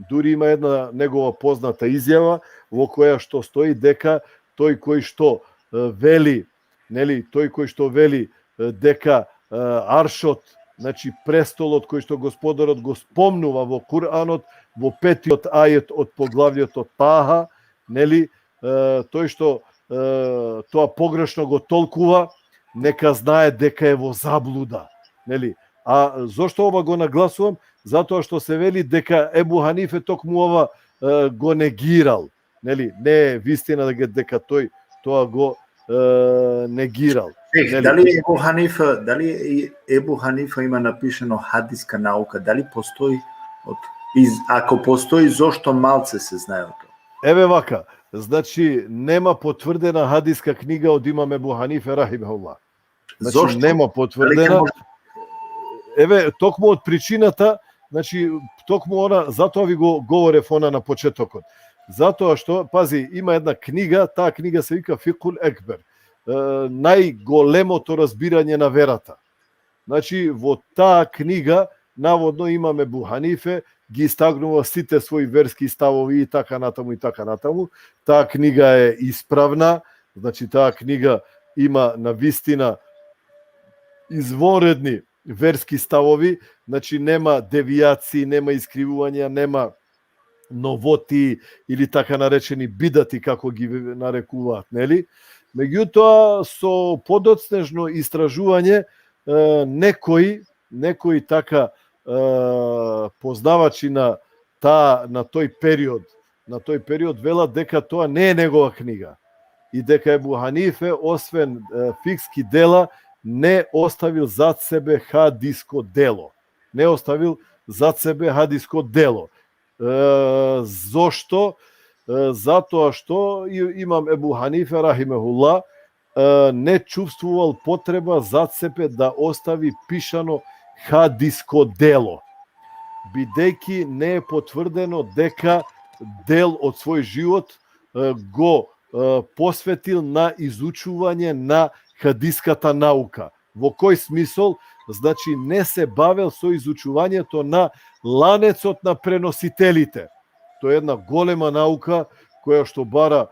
Дури има една негова позната изјава во која што стои дека тој кој што, е, вели, нели, тој кој што вели, е, дека, е, аршот, значи, престолот кој што Господарот го спомнува во Куранот, во петиот ајет од поглавјето Таха, нели, е, тој што, е, тоа погрешно го толкува, нека знае дека е во заблуда, нели? А зошто ова го нагласувам? Затоа што се вели дека Ебу Ханифе токму ова, е, го негирал, нели? Не е вистина дека, дека тој тоа го, е, негирал. Ех, Нели? Дали Ебу Ханифа, дали и Ебу Ханифа има напишено хадиска наука, дали постои од из, ако постои, зошто малце се знае од тоа? Еве вака, значи, нема потврдена хадиска книга од имам Ебу Ханифе, рахимехуллах. Значи, Зошто? Нема Дали потврдена. ќе може Еве, токму од причината, значи, токму она, затоа ви го говорев она на почетокот. Затоа што, пази, има една книга, таа книга се вика Фикхул Екбер, е, најголемото разбирање на верата. Значи, во таа книга, наводно, имам Ебу Ханифе, ги истагнува сите своји верски ставови и така натаму, и така натаму. Таа книга е исправна, значи, таа книга има на вистина извонредни верски ставови, значи, нема девијации, нема искривувања, нема новоти или така наречени бидати, како ги нарекуваат, нели? Меѓутоа, со подоцнежно истражување, е, некои, некои така, е, познавачи на таа, на тој период, на тој период велат дека тоа не е негова книга и дека Ебу Ханифе, освен, е, фикски дела, не оставил зад себе хадиско дело. Не оставил зад себе хадиско дело. Е, зошто? Е, затоа што и-, имам Ебу Ханифе, рахимехуллах, е, не чувствувал потреба зад себе да остави пишано хадиско дело, бидејќи не е потврдено дека дел од свој живот, е, го, е, посветил на изучување на хадиската наука. Во кој смисол? Значи, не се бавел со изучувањето на ланецот на преносителите. Тоа е една голема наука која што бара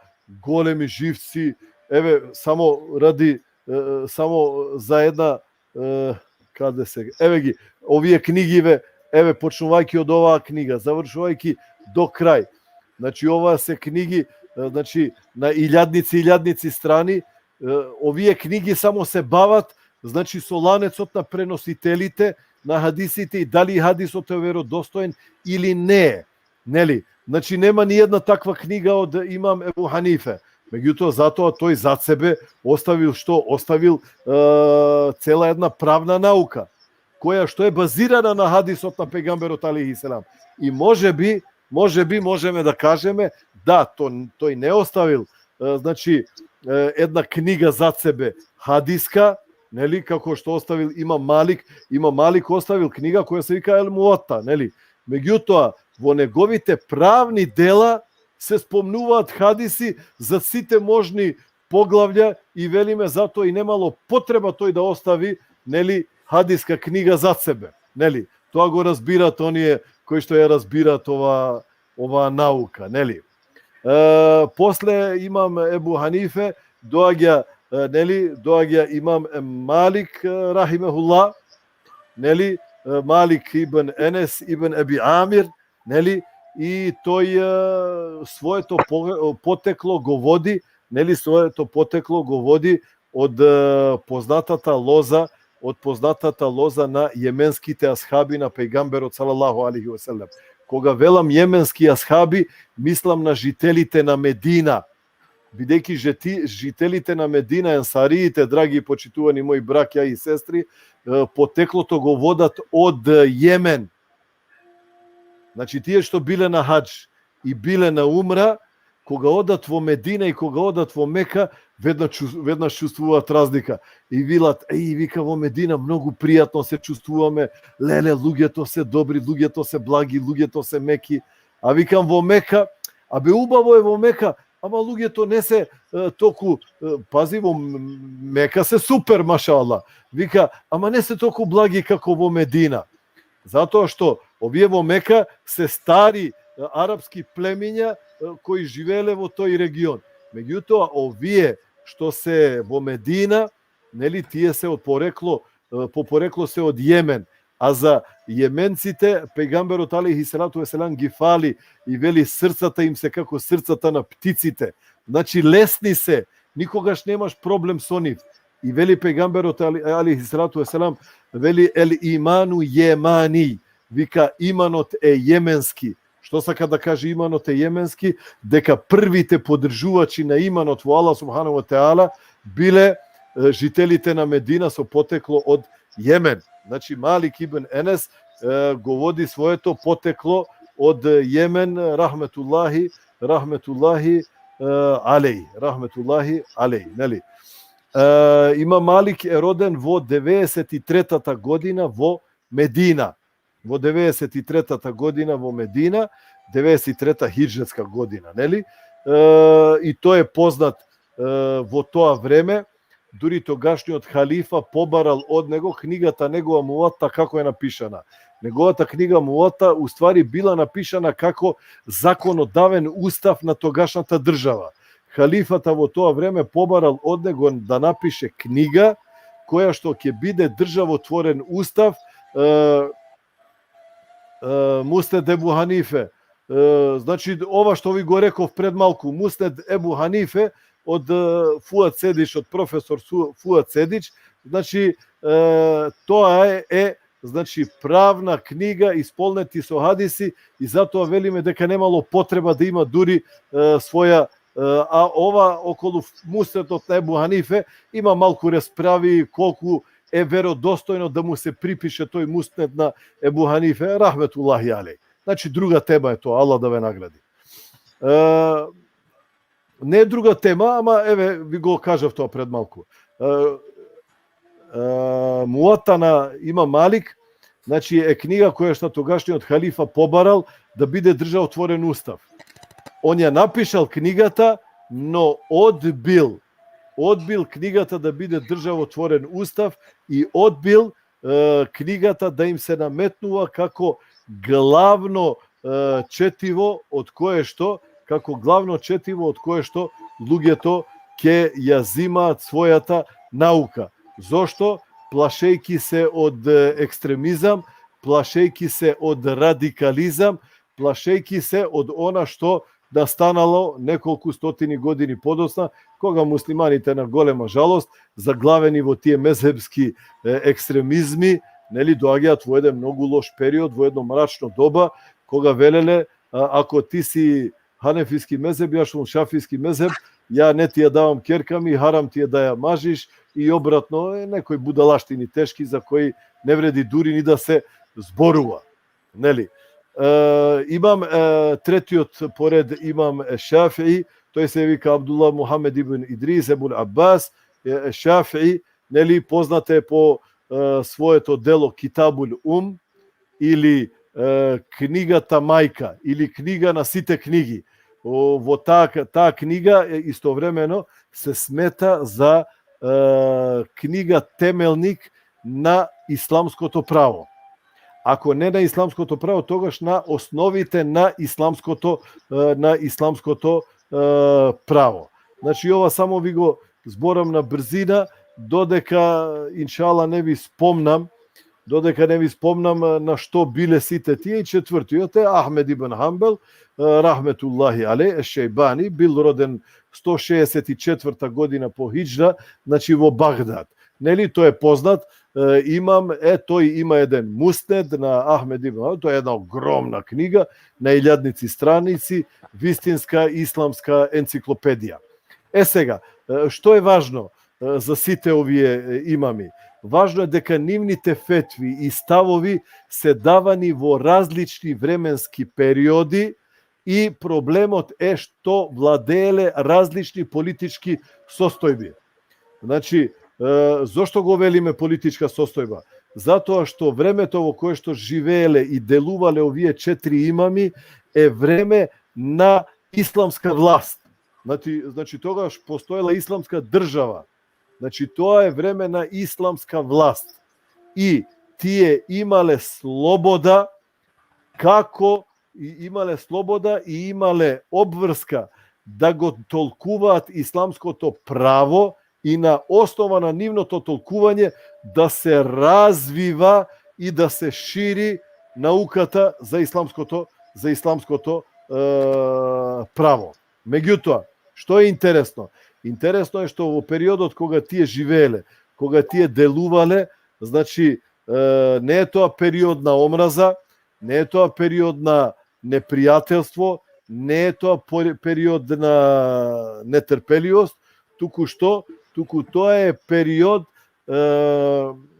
големи живци. Еве, само ради, е, само за една, е, каде се, еве ги, овие книги, ве, еве, почнувајќи од оваа книга, завршувајќи до крај. Значи, ова се книги, е, значи, на илјадници, илјадници страни. Е, овие книги само се бават, значи, со ланецот на преносителите на хадисите и дали хадисот е веродостоен или не е. Нели? Значи, нема ни една таква книга од имам Ебу Ханифе. Меѓутоа, затоа тој зад себе оставил што? Оставил, е, цела една правна наука, која што е базирана на хадисот на пејгамберот, алейхи селам. И може би, може би можеме да кажеме, да, то-, тој не оставил, е, значи, е, една книга зад себе хадиска, нели, како што оставил имам Малик. Имам Малик оставил книга која се вика Ел Муата, нели? Меѓутоа, во неговите правни дела се спомнуваат хадиси за сите можни поглавја и велиме затоа и немало потреба тој да остави, нели, хадиска книга зад себе, нели? Тоа го разбираат оние кои што ја разбираат ова, ова наука, нели? Е, после имам Ебу Ханифе, доаѓа, е, нели, доаѓа имам, е, Малик, е, рахимехуллах, нели, е, Малик ибн Енес ибн Еби Амир, нели, и тој, е, своето по-, потекло го води, нели, своето потекло го води од, е, познатата лоза, од познатата лоза на јеменските асхаби на пејгамберот, салаллаху алейхи ве селем. Кога велам јеменски асхаби, мислам на жителите на Медина, бидејќи жити-, жителите на Медина, енсариите, драги и почитувани мои браќа и сестри, е, потеклото го водат од Јемен. Значи, тие што биле на хадж и биле на умра, кога одат во Медина и кога одат во Мека, веднаш чу-, веднаш чувствуваат разлика. И велат: „Еј“, вика, „во Медина многу пријатно се чувствуваме, леле, луѓето се добри, луѓето се благи, луѓето се меки.“ А викам, во Мека, „Абе, убаво е во Мека, ама луѓето не се, е, толку, е, пази, во М-, Мека се супер, машалла.“ Вика, „Ама не се толку благи како во Медина.“ Затоа што овие во Мека се стари, е, арапски племиња, е, кои живееле во тој регион. Меѓутоа, овие што се во Медина, нели, тие се од порекло, е, по порекло се од Јемен. А за Јеменците, пејгамберот алейхи салату ве селам ги фали и вели: „Срцата им се како срцата на птиците.“ Значи, лесни се, никогаш немаш проблем со нив. И вели пејгамберот али-, алейхи салату ве селам, вели: „Ел иману јемани“, вика: „Иманот е јеменски.“ Што сака да каже иманот е јеменски? Дека првите поддржувачи на иманот во Аллах субханаху ве теала биле, е, жителите на Медина со потекло од Јемен. Значи, Малик ибн Енес, е, го води своето потекло од Јемен, рахметуллахи, рахметуллахи, е, алеј, рахметуллахи алеј, нели? Е, има Малик е роден во деветдесет и третата година во Медина. Во деветдесет и третата година во Медина, деветдесет и трета хиџретска година, нели? Е, и тој е познат, е, во тоа време, дури тогашниот халифа побарал од него книгата негова Муата како е напишана. Неговата книга Муата, у ствари, била напишана како законодавен устав на тогашната држава. Халифата во тоа време побарал од него да напише книга која што ќе биде државотворен устав, е, е, Муснед Ебу Ханифе. Е, значи, ова што ви го реков пред малку, Муснед Ебу Ханифе од, е, Фуат Седич, од професор Су-, Фуат Седич, значи, е, тоа е, е, значи, правна книга, исполнети со хадиси, и затоа велиме дека немало потреба да има дури, е, своја, е, а ова околу Муснедот на Ебу Ханифе има малку расправи колку е веродостојно да му се припише тој Муснед на Ебу Ханифе, рахметуллахи алеј. Значи, друга тема е тоа, Аллах да ве награди. Е, не е друга тема, ама, еве, ви го кажав тоа пред малку. Е, е, Муата на Имам Малик, значи, е книга која што тогашниот халифа побарал да биде државотворен устав. Он ја напишал книгата, но одбил, одбил книгата да биде државотворен устав и одбил, е, книгата да им се наметнува како главно, е, четиво од кое што, како главно четиво од кое што луѓето ќе ја земаат својата наука. Зошто? Плашејќи се од, е, екстремизам, плашејќи се од радикализам, плашејќи се од она што настанало неколку стотини години подосна, кога муслиманите, на голема жалост, заглавени во тие мезхебски, е, екстремизми, нели, доаѓаат во еден многу лош период, во едно мрачно доба, кога велеле, а, ако ти си ханефиски мезхеб, јас сум шафиски мезхеб, ја не ти ја давам керка ми, харам ти е да ја мажиш, и обратно, е, некои будалаштини тешки за кои не вреди дури ни да се зборува. Нели? Е, имам, е, третиот поред имам е Шафии, тој се вика Абдулла Мухамед ибн Идрис ибн Абас, е, е Шафии, нели, познат е по, е, своето дело Китабул Ум, или, е, книгата мајка, или книга на сите книги. О, во таа, таа книга, е, истовремено се смета за, е, книга темелник на исламското право. Ако не на исламското право, тогаш на основите на исламското, е, на исламското, е, право. Значи, ова само ви го зборам на брзина, додека, иншала, не ви спомнам, додека не ви спомнам, е, на што биле сите тие. И четвртиот е Ахмед ибн Ханбел, е, рахметуллахи алеј, Еш-Шејбани, бил роден сто шеесет и четврта година по хиџра, значи, во Багдад. Нели, тој е познат, е, имам, е, тој има еден Муснед на Ахмед ибн Ханбел, тоа е една огромна книга, на илјадници страници, вистинска исламска енциклопедија. Е, сега, е, што е важно, е, за сите овие, е, имами? Важно е дека нивните фетви и ставови се давани во различни временски периоди и проблемот е што владееле различни политички состојби. Значи, е, зошто го велиме политичка состојба? Затоа што времето во кое што живееле и делувале овие четири имами е време на исламска власт. Значи, значи, тогаш постоела исламска држава. Значи, тоа е време на исламска власт. И тие имале слобода како, и имале слобода и имале обврска да го толкуваат исламското право и на основа на нивното толкување да се развива и да се шири науката за исламското, за исламското, е, право. Меѓутоа, што е интересно? Интересно е што во периодот кога тие живееле, кога тие делувале, значи, е, не е тоа период на омраза, не е тоа период на непријателство, не е тоа пор-, период на нетрпеливост, туку што, туку тоа е период, е,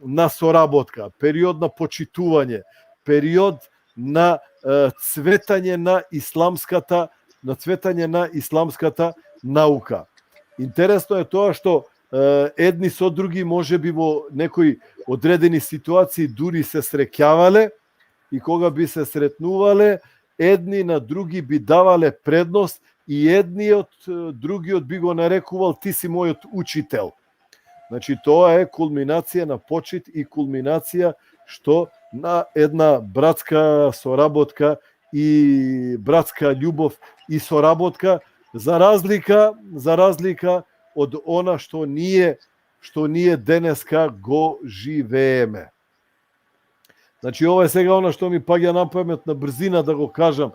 на соработка, период на почитување, период на, е, цветање на исламската, на цветање на исламската наука. Интересно е тоа што, е, едни со други може би во некои одредени ситуации дури се среќавале и кога би се сретнувале, едни на други би давале предност и едниот, е, другиот би го нарекувал: „Ти си мојот учител.“ Значи, тоа е кулминација на почит и кулминација што на една братска соработка и братска љубов и соработка, за разлика, за разлика од она што ние, што ние денеска го живееме. Значи, ова е сега она што ми паѓа на памет на брзина да го кажам.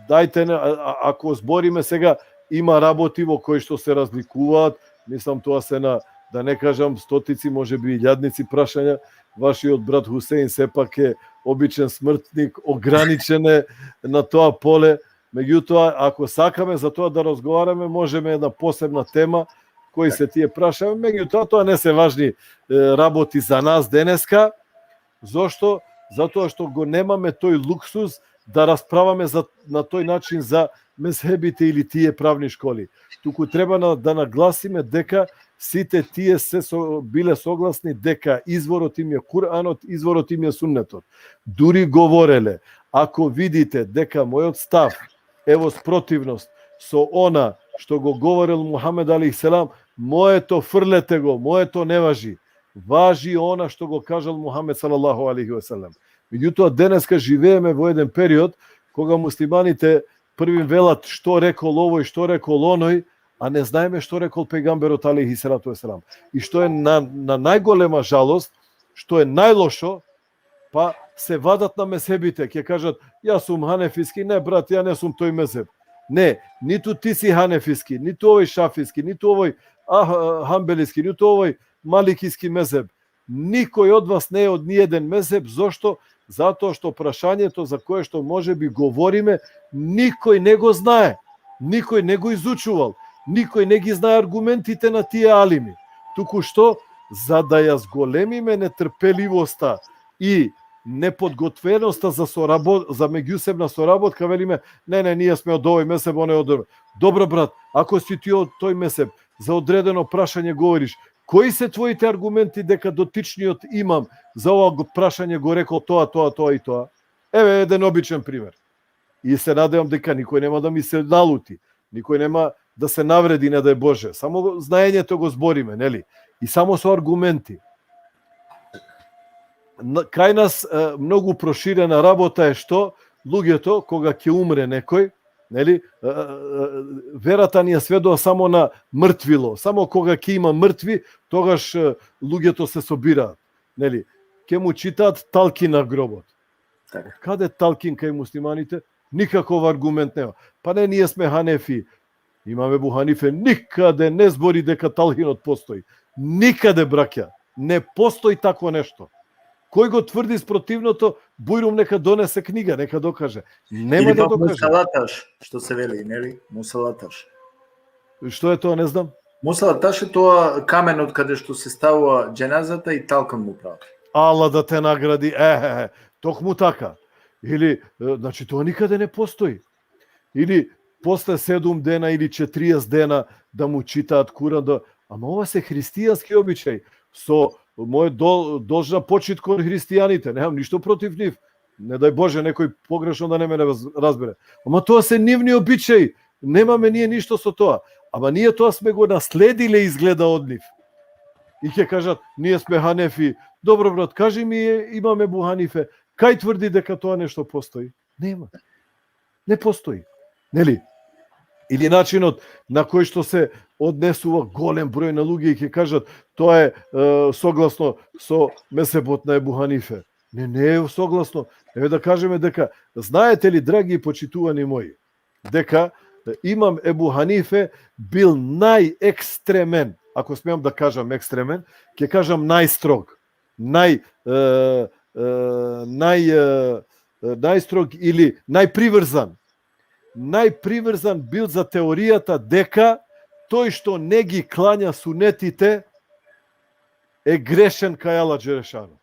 Дајте, не, а, а, ако збориме сега, има работи во кои што се разликуваат, мислам, тоа се на, да не кажам, стотици, може би илјадници прашања. Вашиот брат Хусеин сепак е обичен смртник, ограничен е на тоа поле. Меѓутоа, ако сакаме за тоа да разговараме, можеме една посебна тема, кои се тие прашања. Меѓутоа, тоа не се важни, е, работи за нас денеска. Зошто? Затоа што го немаме тој луксуз да расправаме за, на тој начин за мезхебите или тие правни школи. Туку треба на, да нагласиме дека сите тие се со, биле согласни дека изворот им е Куранот, изворот им е Суннетот. Дури говореле: „Ако видите дека мојот став е во спротивност со она што го говорел Мухамед алейхи селам, моето фрлете го, моето не важи. Важи она што го кажал Мухамед салаллаху алейхи ве селем.“ Меѓутоа, денеска живееме во еден период кога муслиманите првим велат што рекол овој, што рекол оној, а не знаеме што рекол пејгамберот алейхи салату ве селам. И што е на, на најголема жалост, што е најлошо, па се вадат на мезхебите, ќе кажат: „Јас сум ханефиски.“ „Не, брат, ја не сум тој мезхеб.“ Не, ниту ти си ханефиски, ниту овој шафиски, ниту овој, а, хамбелиски, ниту овој маликиски мезхеб. Никој од вас не е од ниеден мезхеб. Зошто? Затоа што прашањето за кое што може би говориме, никој не го знае, никој не го изучувал, никој не ги знае аргументите на тие алими. Туку што, за да ја зголемиме нетрпеливоста и неподготвеноста за сорабо-, за меѓусебна соработка, велиме: „Не, не, ние сме од овој мезхеб, оној од овој.“ Добро, брат, ако си ти од тој мезхеб, за одредено прашање говориш, кои се твоите аргументи дека дотичниот имам за ова го, прашање го рекол тоа, тоа, тоа и тоа? Еве еден обичен пример. И се надевам дека никој нема да ми се налути, никој нема да се навреди, не дај Боже. Само знаењето го збориме, нели? И само со аргументи. На, кај нас, е, многу проширена работа е што луѓето, кога ќе умре некој, нели, е, е, е, верата ни ја сведува само на мртвило, само кога ќе има мртви, тогаш, е, луѓето се собираат, нели? Ќе му читаат талкин на гробот. Така. Каде талкин кај муслиманите? Никаков аргумент нема. „Па не, ние сме ханефи.“ Имам Ебу Ханифе никаде не збори дека талкинот постои. Никаде, браќа, не постои такво нешто. Кој го тврди спротивното, бујрум нека донесе книга, нека докаже. Нема Или да пак докаже. Мусалаташ, што се вели, нели? Мусалаташ. Што е тоа, не знам. Мусалаташ е тоа каменот каде што се ставува џеназата и талкан му прават. Аллах да те награди. Е, е, е, токму така. Или, е, значи, тоа никаде не постои. Или после седум дена или четириесет дена да му читаат Куран, да, ама ова се христијански обичај. Со мојот до-, должна почит кон христијаните, немам ништо против нив. Не дај Боже некој погрешно да не ме раз-, разбере. Ама тоа се нивни обичаи. Немаме ние ништо со тоа. Ама ние тоа сме го наследиле, изгледа, од нив. И ќе кажат: „Ние сме ханефи.“ Добро, брат, кажи ми, имаме Ебу Ханифе, кај тврди дека тоа нешто постои? Нема. Не постои. Нели? Или начинот на кој што се однесува голем број на луѓе и ќе кажат: „Тоа е, е, согласно со мезхебот на Ебу Ханифе.“ Не, не е согласно. Еве да кажеме дека, знаете ли, драги и почитувани мои, дека, е, имам Ебу Ханифе бил најекстремен, ако смеам да кажам екстремен, ќе кажам најстрог, нај, е, е, нај, е, е, најстрог или најприврзан. Најприврзан бил за теоријата дека тој што не ги клања сунетите е грешен кај Аллах Джерешану.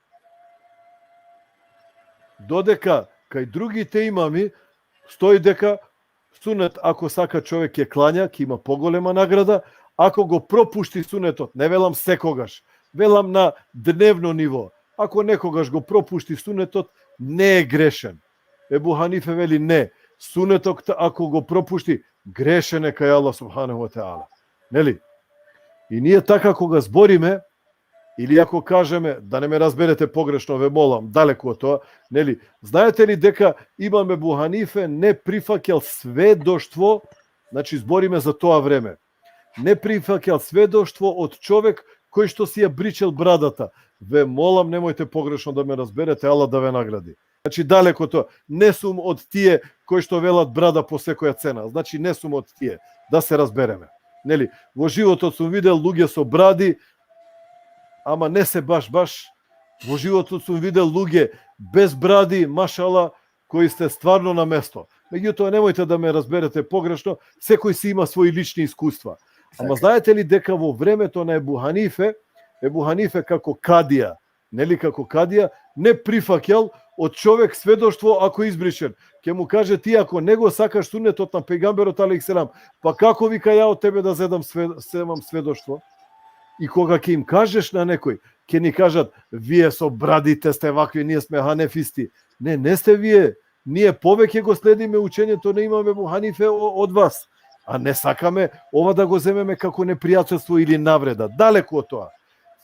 Додека кај другите имами стои дека сунет, ако сака човек ќе клања, ќе има поголема награда, ако го пропушти сунетот, не велам секогаш, велам на дневно ниво, ако некогаш го пропушти сунетот, не е грешен. Ебу Ханифе вели не, сунетот т-, ако го пропушти, грешен е кај Аллах субханаху ва таала. Нели? И ние така кога збориме, или ако кажеме, да не ме разберете погрешно, ве молам, далеку од тоа, нели? Знаете ли дека имам Ебу Ханифе не прифаќал сведоштво, значи збориме за тоа време, не прифаќал сведоштво од човек кој што си ја бричел брадата. Ве молам, немојте погрешно да ме разберете, Аллах да ве награди. Значи, далеку од тоа, не сум од тие кои што велат брада по секоја цена. Значи, не сум од тие, да се разбереме. Нели, во животот сум видел луѓе со бради, ама не се баш, баш. Во животот сум видел луѓе без бради, машала, кои сте стварно на место. Меѓутоа, немојте да ме разберете погрешно, секој си има своји лични искуства. Ама Така. Знаете ли дека во времето на Ебу Ханифе, Ебу Ханифе како кадија, нели, како кадија, не прифаќал од човек сведоштво ако е избришен. Ќе му каже: „Ти ако не го сакаш сунетот на пејгамберот алейхиселам, па како, вика, ја од тебе да зедам све-, земам сведоштво?“ И кога ќе им кажеш на некој, ќе ни кажат: „Вие со брадите сте вакви, ние сме ханефисти.“ Не, не сте вие. Ние повеќе го следиме учењето на имам Ебу Ханифе о-, од вас. А не сакаме ова да го земеме како непријателство или навреда. Далеку од тоа.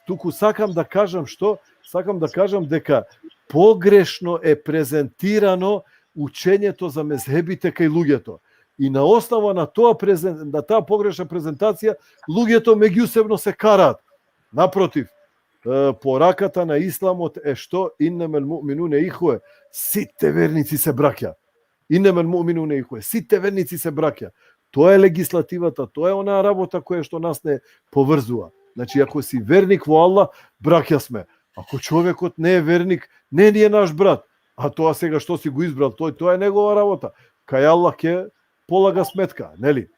Туку сакам да кажам што? Сакам да кажам дека погрешно е презентирано учењето за мезхебите кај луѓето. И на основа на тоа презен-, на таа погрешна презентација, луѓето меѓусебно се караат. Напротив, е, пораката на исламот е што? „Иннемел муъминуне ихве“, сите верници се браќа. „Иннемел муъминуне ихве“, сите верници се браќа. Тоа е легислативата, тоа е онаа работа која што нас не поврзува. Значи, ако си верник во Аллах, браќа сме. Ако човекот не е верник, не ни е наш брат. А тоа сега што си го избрал тој, тоа е негова работа. Кај Аллах ќе полага сметка, нели?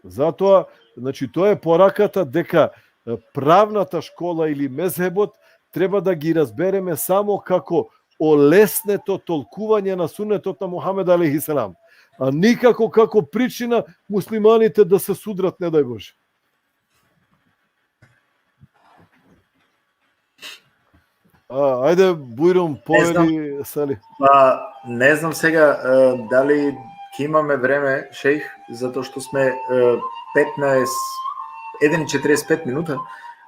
Затоа, значи, тоа е пораката дека, е, правната школа или мезхебот треба да ги разбереме само како олеснето толкување на сунетот на Мухамед алейхи салам, а никако како причина муслиманите да се судрат, не дај Боже. А, ајде, Бујрум, Не знам. Повели, Сали. Па, не знам сега, е, дали ќе имаме време, шејх, затоа што сме, е, петнаесет, еден и четириесет пет минута,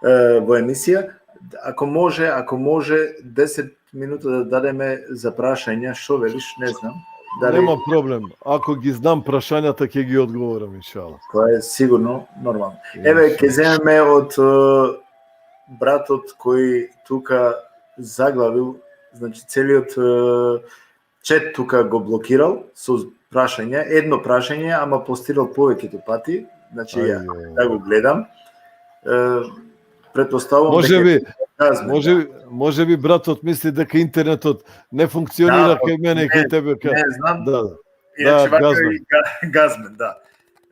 е, во емисија. Ако може, ако може, десет минута да дадеме за прашања, што велиш, не знам. Дали Нема проблем. Ако ги знам прашањата, ќе ги одговорам, иншала. Тоа е сигурно нормално. Еве, Иншала. Ќе земеме од, е, братот кој тука заглавил, значи, целиот, е, чет тука го блокирал со прашања, едно прашање, ама постирал повеќето пати, значи, ја, Ајде. Да го гледам. Е, претпоставувам Може дека би, е Газмен, може да. би, може би братот мисли дека интернетот не функционира Да, кај мене и кај не, тебе, ка-, не знам. Да, да. Иначе Да, вака Газмен. и Га-, Газмен, да.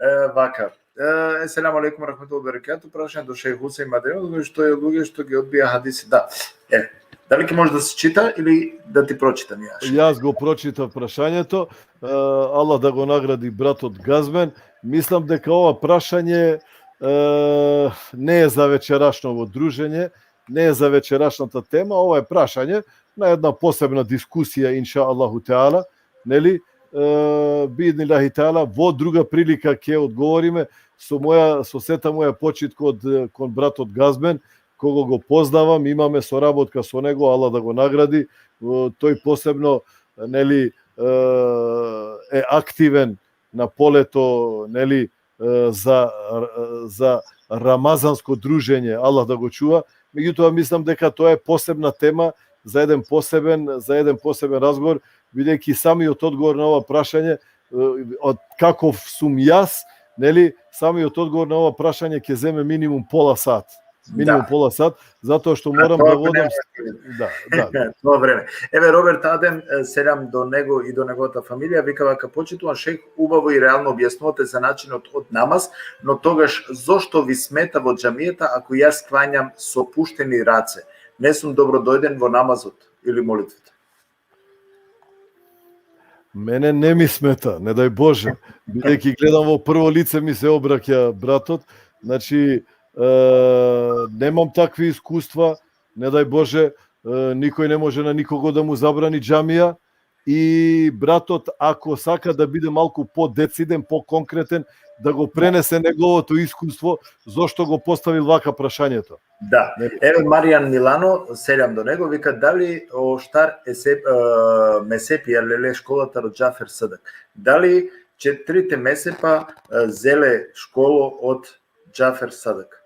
Е, вака. Е, „Еселаму алейкум ва рахметуллахи ва берекату. Прашање до шејх Хусеин Маденов, кој што е луѓе што ги одбија хадиси.“ Да. Е, дали ќе може да се чита или да ти прочитам јас? Јас го прочитав прашањето. Е, Аллах да го награди братот Газмен. Мислам дека ова прашање, е, не е за вечерашново дружење, не е за вечерашната тема, ова е прашање на една посебна дискусија, инша Аллаху Теала, нели? Е, би иднилахи Теала, во друга прилика ќе одговориме. Со моја, со сета моја почит код, кон братот Газмен, кого го познавам, имаме соработка со него, Аллах да го награди. Е, тој посебно, нели, е, е активен на полето, нели, е, за, за рамазанско дружење, Аллах да го чува. Меѓутоа, мислам дека тоа е посебна тема за еден посебен, за еден посебен разговор, бидејќи самиот одговор на ова прашање, е, од каков сум јас, нели, самиот одговор на ова прашање ќе земе минимум пола сат. Минимум Да. пола сат, затоа што А морам тоа да ако водам нема с-, да, да, да. тоа време. Еве, Роберт Адем, е, селам до него и до неговата фамилија, вика вака: „Почитуван шејх, убаво и реално објаснувате за начинот од намаз, но тогаш зошто ви смета во џамијата ако јас кланјам со опуштени раце? Не сум добродојден во намазот или молитвата?“ Мене не ми смета, не дај Боже, бидејќи гледам во прво лице ми се обраќа братот, значи, е, немам такви искуства, не дај Боже, е, никој не може на никого да му забрани џамија и братот, ако сака да биде малку подециден, поконкретен, да го пренесе неговото искуство, зошто го поставил вака прашањето. Да. Нели? Еве Маријан Милано, селам до него, вика: „Дали о штар есеп-, е, месепија леле школата од Џафер Садак? Дали четирите месепа, е, зеле школо од Џафер Садак?“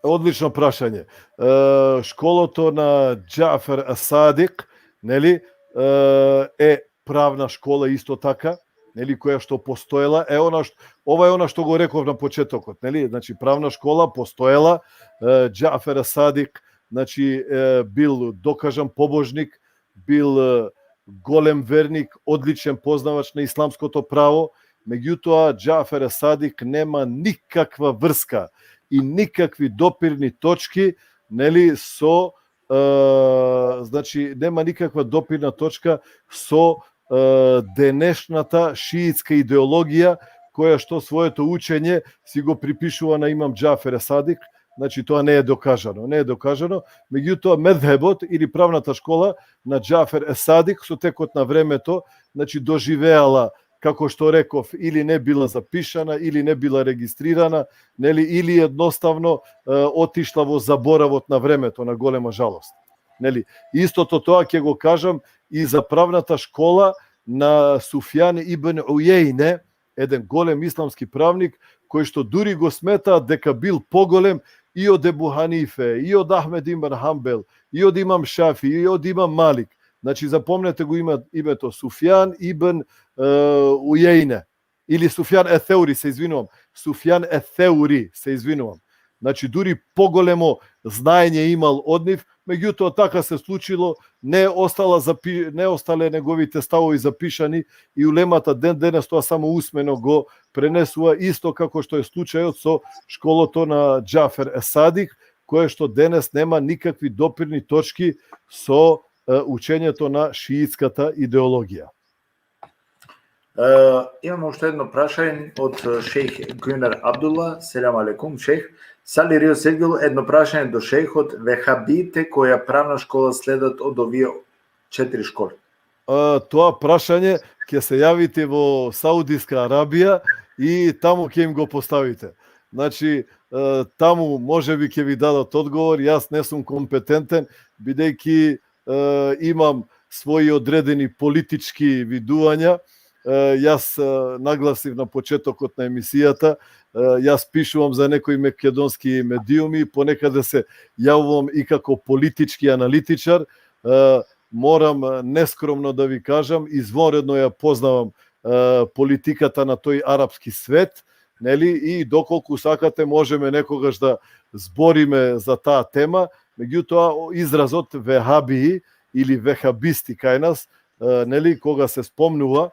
Одлично прашање. Е, школото на Џафер Садик, нели, е, е правна школа исто така, нели, која што постоела, е она што, ова е она што го реков на почетокот, нели, значи правна школа постоела, е, Џафер Садик, значи, е, бил докажан побожник, бил, е, голем верник, одличен познавач на исламското право, меѓутоа Џафер Садик нема никаква врска и никакви допирни точки, нели, со, е, значи, нема никаква допирна точка со, е, денешната шиитска идеологија која што своето учење си го припишува на имам Џафер Садик, значи тоа не е докажано, не е докажано, меѓутоа медхебот или правната школа на Џафер Садик со текот на времето, значи, доживеала, како што реков, или не била запишана, или не била регистрирана, нели, или едноставно, е, отишла во заборавот на времето, на голема жалост. Нели? Истото тоа ќе го кажам и за правната школа на Суфјан ибн Ујејне, еден голем исламски правник, кој што дури го смета дека бил поголем и од Ебу Ханифе, и од Ахмед ибн Ханбел, и од имам Шафи, и од имам Малик. Значи, запомнете го име, името Суфјан ибн, е, Ујејне. Или Суфјан Ес-Сеури, се извинувам. Суфјан Ес-Сеури, се извинувам. Значи, дури поголемо знаење имал од нив, меѓутоа така се случило, не остала запи-, не остале неговите ставови запишани и улемата ден денес тоа само усмено го пренесува, исто како што е случајот со школото на Џафер Ес-Садик, кое што денес нема никакви допирни точки со, е, учењето на шиитската идеологија. Е, имаме уште едно прашање од, е, шејх Гюнер Абдулла. Селам алейкум, шејх. Сали Рио Сергил, едно прашање до шејхот: вехабиите која правна школа следат од овие четири школи? А, тоа прашање ќе се јавите во Саудиска Арабија и таму ќе им го поставите. Значи, е, таму може би ќе ви дадат одговор, јас не сум компетентен, бидејќи, е, имам своји одредени политички видувања. Е, јас, е, нагласив на почетокот на емисијата, е, јас пишувам за некои македонски медиуми, понекаде се јавувам и како политички аналитичар. Е, морам, е, нескромно да ви кажам, извонредно ја познавам, е, политиката на тој арапски свет, нели, и доколку сакате можеме некогаш да збориме за таа тема, меѓутоа о-, изразот вехабии или вехабисти кај нас, е, нели, кога се спомнува,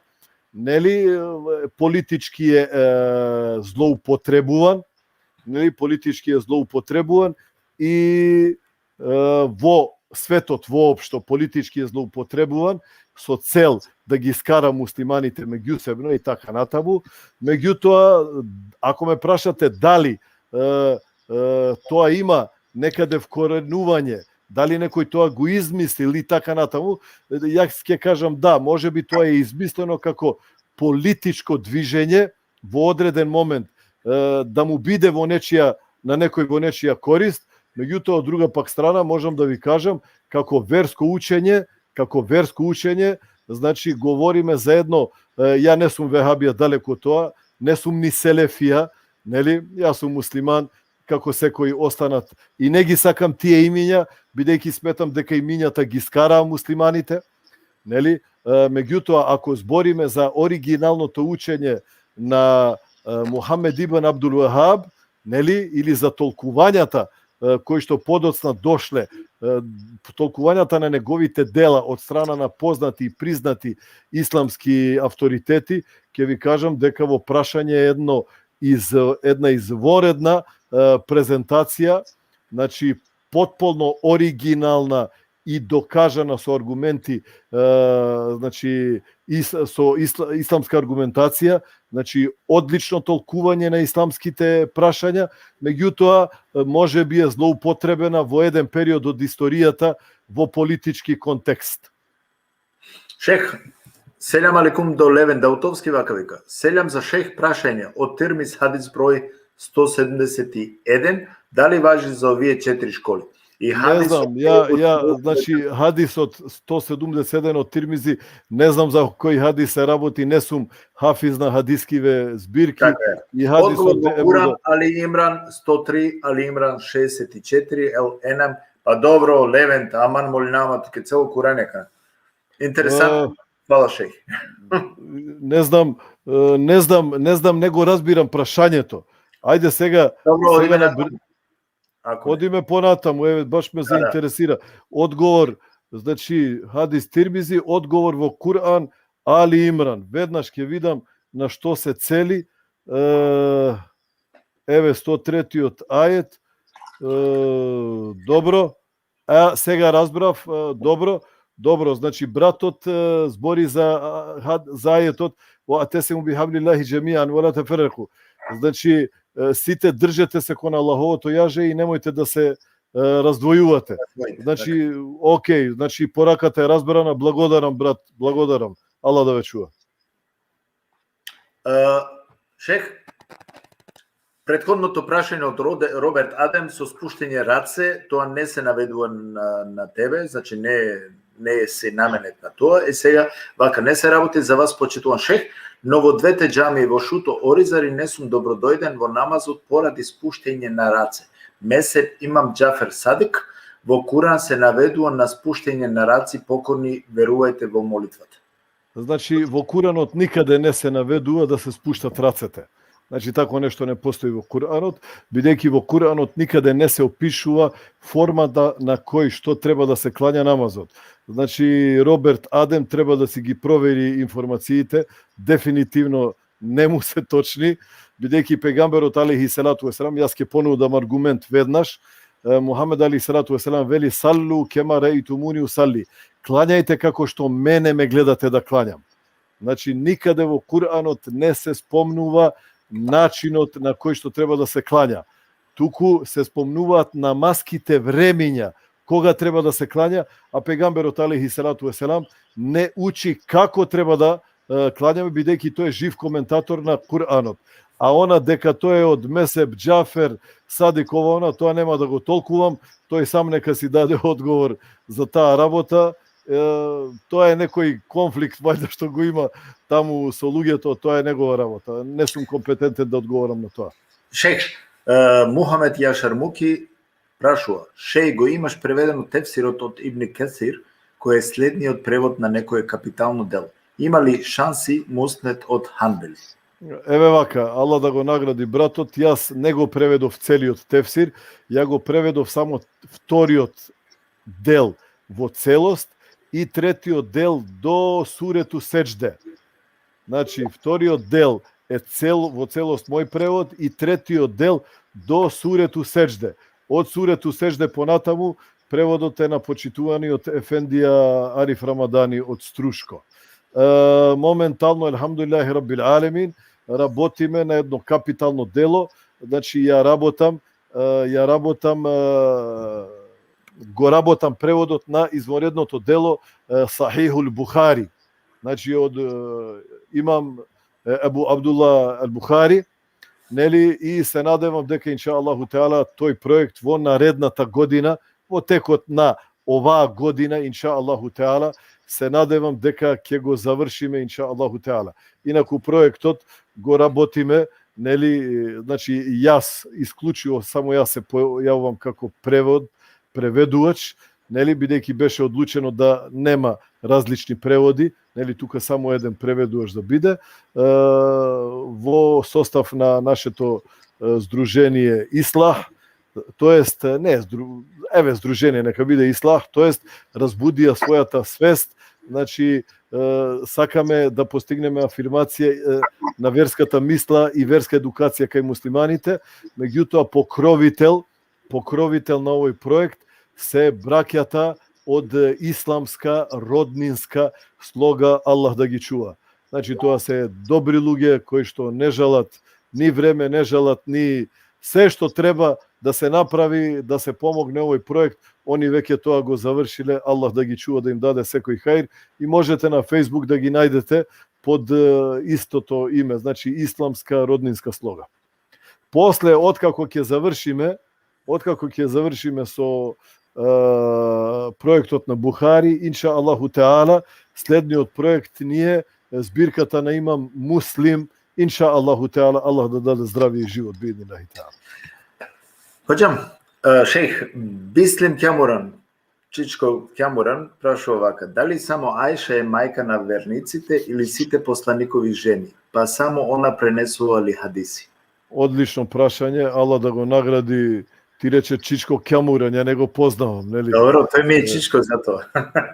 нели, е, политички е, е, злоупотребуван, нели, политички е злоупотребуван и, е, во светот воопшто политички е злоупотребуван со цел да ги скара муслиманите меѓусебно и така натаму. Меѓутоа, ако ме прашате дали, е, е, тоа има некаде вкоренување, дали некој тоа го измислил и така натаму, јас ќе кажам да, може би тоа е измислено како политичко движење во одреден момент, е, да му биде во нечија, на некој во нечија корист, меѓутоа, од друга пак страна, можам да ви кажам, како верско учење, како верско учење, значи, говориме за едно, е, ја не сум вехабија, далеку од тоа, не сум ни селефија, нели? Јас сум муслиман, како секој останат. И не ги сакам тие имиња, бидејќи сметам дека имињата ги скараа муслиманите, нели? Е, меѓутоа, ако збориме за оригиналното учење на, е, Мухамед ибн Абдул Вахаб, нели, или за толкувањата, е, кои што подоцна дошле, е, толкувањата на неговите дела од страна на познати и признати исламски авторитети, ќе ви кажам дека во прашање е едно из-, една изворедна, е, презентација, значи, потполно оригинална и докажана со аргументи, е, значи, ис-, со исла-, исламска аргументација, значи, одлично толкување на исламските прашања, меѓутоа, е, може би е злоупотребена во еден период од историјата во политички контекст. Шех, селам алейкум до Левен Даутовски, вака вика. Селам за шех, прашање од Тирмизи, хадис број сто седумдесет и еден, дали важи за овие четири школи? И Не хадис знам, ја, ја, значи, хадисот сто седумдесет и еден од Тирмизи, не знам за кој хадис се работи, не сум хафиз на хадискиве збирки. Така е. И хадисот Одговор во е Куран, во- Али Имран сто три, Али Имран шеесет четири, Ел Енам. Па добро, Левент, аман молинава туке цело Куран е кан. Интересантно. Е, Фала, шех. не знам, е, не знам, не знам, не го разбирам прашањето. Ајде сега, Добро, сега одиме на на бр-, Ако не. Одиме понатаму, еве, баш ме Да, да. заинтересира. Одговор, значи, хадис Тирмизи, одговор во Куран, Али Имран. Веднаш ќе видам на што се цели. Е, еве, сто третиот ајет. Е, добро. А, сега разбрав, е, добро. Добро, значи, братот, е, збори за, а, хад-, за ајетот: "Ва атесиму би хаблиллахи джемиан, ва ла теферреку." Значи, е, сите држете се кон Аллаховото јаже и немојте да се, е, раздвојувате. Значи, океј, значи, пораката е разбрана. Благодарам, брат, благодарам. Аллах да ве чува. Е, шех, претходното прашање од Роде-, Роберт Адем со спуштање раце, тоа не се наведува на, на тебе, значи не, не е се наменет на тоа. Е, сега, вака не се работи за вас, почитуван шех, но во двете џамии во Шуто Оризари не сум добродојден во намазот поради спуштање на раце. Мезхеб имам Џафер Садик, во Куран се наведува на спуштање на раци, покорни, верувајте во молитвата. Значи, во Куранот никаде не се наведува да се спуштат рацете. Значи, такво нешто не постои во Куранот, бидејќи во Куранот никаде не се опишува формата на кој што треба да се клања намазот. Значи, Роберт Адем треба да си ги провери информациите, дефинитивно не му се точни, бидејќи пејгамберот алейхи салату веселам, јас ќе понудам аргумент веднаш, е, Мухамед алейхи салату веселам вели: "Саллу кема раейтумуни усалли." Клањајте како што мене ме гледате да клањам. Значи, никаде во Куранот не се спомнува начинот на кој што треба да се клања. Туку се спомнуваат намаските времиња кога треба да се клања, а пејгамберот алейхи салату веселам не учи како треба да, е, клањаме, бидејќи тој е жив коментатор на Куранот. А она дека тој е од мезхеб Џафер Садик, ова она, тоа нема да го толкувам, тој сам нека си даде одговор за таа работа. Е, тоа е некој конфликт, вајда, што го има таму со луѓето, тоа е негова работа. Не сум компетентен да одговорам на тоа. Шех, е, Мухамед Јашар Муки прашува: "Шех, го имаш преведено тефсирот од Ибн Кесир, кој е следниот превод на некое капитално дело? Има ли шанси Муснед од Ханбели?" Еве вака, Аллах да го награди братот, јас не го преведов целиот тефсир, ја го преведов само вториот дел во целост и третиот дел до сурету Седжде. Значи, вториот дел е цел, во целост мој превод и третиот дел до сурету Седжде. Од сурету Седжде понатаму преводот е на почитуваниот ефендија Ариф Рамадани од Струшко. Е, моментално, елхамдулилахи рабил алемин, работиме на едно капитално дело, значи, ја работам, е, ја работам, е, го работам преводот на извонредното дело, е, Сахихул Бухари. Значи, од, е, имам, е, Абу Абдулла Ал Бухари, нели, и се надевам дека, инша Аллаху Теала, тој проект во наредната година, во текот на оваа година, инша Аллаху Теала, се надевам дека ќе го завршиме, инша Аллаху Теала. Инаку проектот го работиме, е, нели, значи, јас, исклучиво само јас се појавувам како превод, преведувач, нели, бидејќи беше одлучено да нема различни преводи, нели, тука само еден преведувач да биде, е, во состав на нашето, е, здружение Ислах, тоест, не, здру-, еве, здружение, нека биде Ислах, тоест, разбудија својата свест, значи, е, сакаме да постигнеме афирмација, е, на верската мисла и верска едукација кај муслиманите, меѓутоа покровител, покровител на овој проект се браќата од, е, исламска роднинска слога, Аллах да ги чува. Значи, тоа се добри луѓе кои што не жалат ни време, не жалат ни се што треба да се направи, да се помогне овој проект. Они веќе тоа го завршиле, Аллах да ги чува, да им даде секој хајр, и можете на Facebook да ги најдете под, е, истото име, значи, Исламска роднинска слога. После, откако ќе завршиме, откако ќе завршиме со, е, проектот на Бухари, инша Аллаху Теала, следниот проект ни е збирката на имам Муслим, инша Аллаху Теала, Аллах да даде здравје и живот, би иднилахи Теала. Hocam, e, şeyh, Bislim Kjamuran, Čičko Kjamuran, prašao ovaka: „Dali samo Ajša je majka na vernicite ili site poslanikovi ženi, pa samo ona prenesuvała li hadisi?“ Одлично прашање, Аллах да го награди. Ти рече Чичко Кјамуран, ја не го познавам, нели? Dobro, to mi je Čičko zato.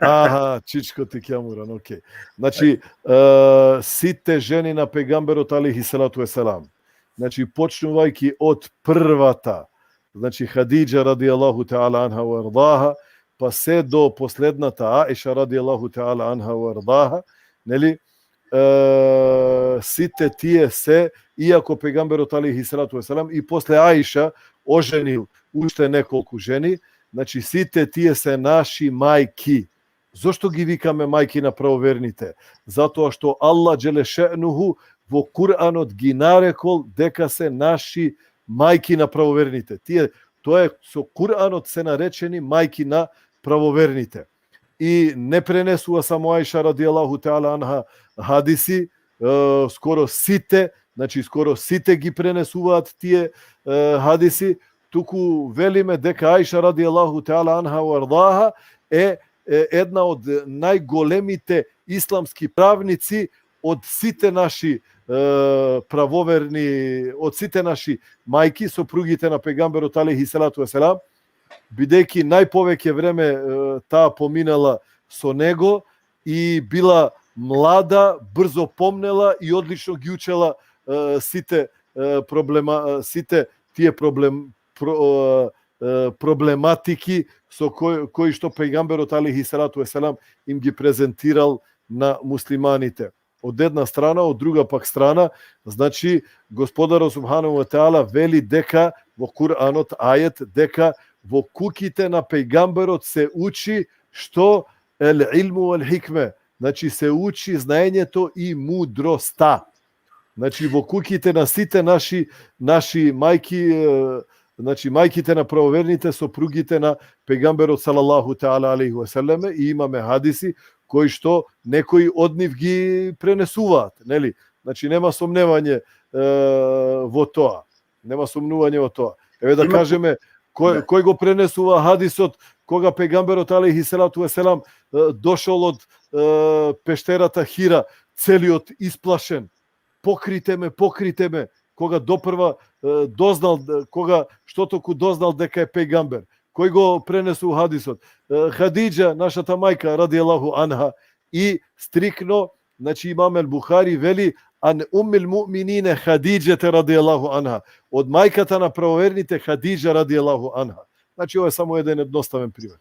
Аха, Чичко ти Кјамуран, окей. Значи, е, сите жени на пејгамберот алейхи салату ве селам. Значи, почнувајќи од првата, значи, Хадиџа радијаллаху таала анха ва ардаха, па се до последната Аиша радијаллаху таала анха ва ардаха, нели? Е, сите тие се, иако пејгамберот алейхи салату ве селам и после Аиша оженил уште неколку жени, значи, сите тие се наши мајки. Зошто ги викаме мајки на правоверните? Затоа што Аллах џеле ше'нуху во Куранот ги нарекол дека се наши мајки на правоверните. Тие, тоа е, со Куранот се наречени мајки на правоверните. И не пренесува само Аиша радијаллаху таала анха хадиси, е, скоро сите, значи, скоро сите ги пренесуваат тие, е, хадиси, туку велиме дека Аиша радијаллаху таала анха ва ардаха е, е една од најголемите исламски правници од сите наши, е, правоверни, од сите наши мајки, сопругите на пејгамберот алейхи салату ве селам, бидејќи најповеќе време, е, таа поминала со него и била млада, брзо помнела и одлично ги учела, е, сите, е, проблема, е, сите тие проблем, про, е, е, проблематики со кои, кои што пејгамберот алейхи салату ве селам им ги презентирал на муслиманите. Од една страна, од друга пак страна, значи, Господарот субханаху ве таала вели дека во Куранот ајет дека во куќите на пејгамберот се учи што? Ел илму вел хикме, значи, се учи знаењето и мудроста. Значи, во куќите на сите наши, наши мајки, е, значи, мајките на правоверните, сопругите на пејгамберот салаллаху таала алейхи ве селеме, и имаме хадиси кои што некои од нив ги пренесуваат, нели? Значи, нема сомневање, е, во тоа. Нема сомнување во тоа. Еве да Има кажеме, кој, Да. кој го пренесува хадисот, кога пејгамберот алейхи салату ве селам, е, дошол од, е, пештерата Хира, целиот исплашен: „Покрите ме, покрите ме“, кога допрва, е, дознал, е, кога што току дознал дека е пејгамбер. Кој го пренесува хадисот? Е, Хадиџа, нашата мајка, радијаллаху анха, и стрикно, значи, имам Ел Бухари вели: „Ан уммил муъминине Хадиџете радијаллаху анха“, од мајката на правоверните Хадиџа радијаллаху анха. Значи, ова е само еден едноставен пример.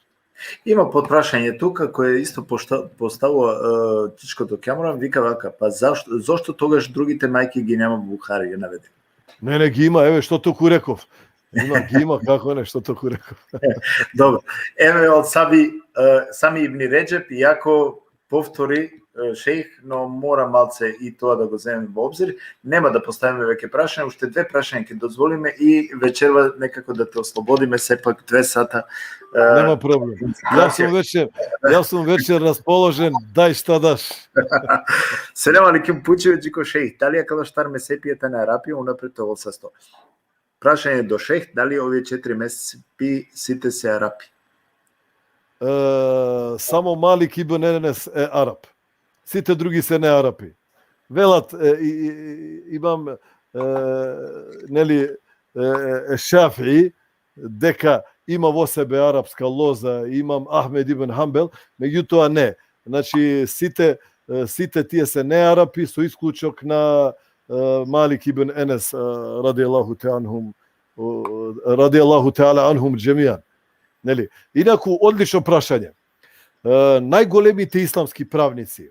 Има подпрашање тука кој е исто пошта-, поставува, е, Чичкото Кјамуран, вика вака: „Па зашто, зошто тогаш другите мајки ги нема во Бухари, ја наведен?“ Не, не, ги има, еве, што току реков. Има, ги има, како не, што току реков. Добро. Еве, од Саби, е, Сами Ибни Реџеп, иако повтори, е, шејх, но мора малце и тоа да го земеме во обзир. Нема да поставиме веќе прашање, уште две прашања ќе дозволиме и вечерва некако да те ослободиме, сепак две сата Nema problem. Ja sam večer, ja sam večer raspoložen, daj šta daš. Selam alejkum, pučibe dži ko šejh, dali akala štar mezhepija tane Arapi, unapred te ovel sasto. Prašanje do šejh, dali ove četiri mezhepi site se Arapi? E, samo Malik ibn Enes e Arap. Site drugi se ne Arapi. Velat, e, i, i, i, imam, e, neli, e, e, Šafii, deka ima vo sebe arapska loza, imam Ahmed ibn Hanbel, megjutoa ne. Znači, site, e, site tije se ne Arapi, so isključok na, e, Malik ibn Enes, e, radijallahu te anhum, o, radijallahu teala anhum džemijan. Neli? Инаку, одлично прашање. E, najgolemite islamski pravnici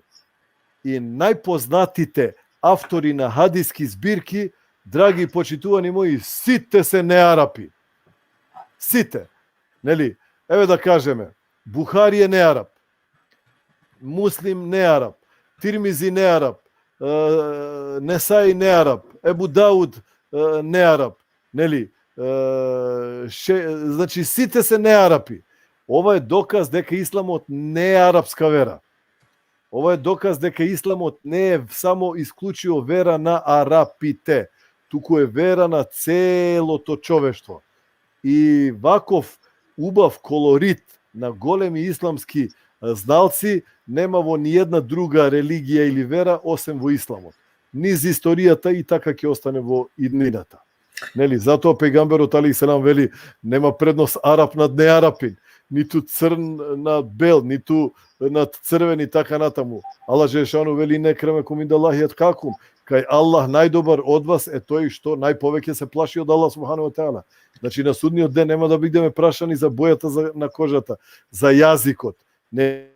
i najpoznatite avtori na hadijski zbirki, dragi počituvani moji, site se ne Arapi. Site. Neli? Eve da kažeme, Buhari e ne Arap, Muslim ne Arap, Tirmizi ne Arap, e, Nesai ne Arap, Ebu Daud, e, ne Arap, neli? E, še-, znači, site se ne Arapi. Ова е доказ дека исламот не е арапска вера. Ова е доказ дека исламот не е само исклучиво вера на Арапите, туку е вера на целото човештво. И ваков убав колорит на големи исламски, а, зналци нема во ниједна друга религија или вера осем во исламот. Низ историјата и така ќе остане во иднината. Нели, затоа пејгамберот алейхи селам вели: „Нема предност Арап над неарапин, ниту црн над бел, ниту над црвен“ и така натаму. Аллах Желешану вели: „Инна екрамекум индаллахи еткакум“, кај Аллах најдобар од вас е тој што најповеќе се плаши од Аллах субхану ва таала. Значи, на судниот ден нема да бидеме прашани за бојата за, на кожата, за јазикот. Не.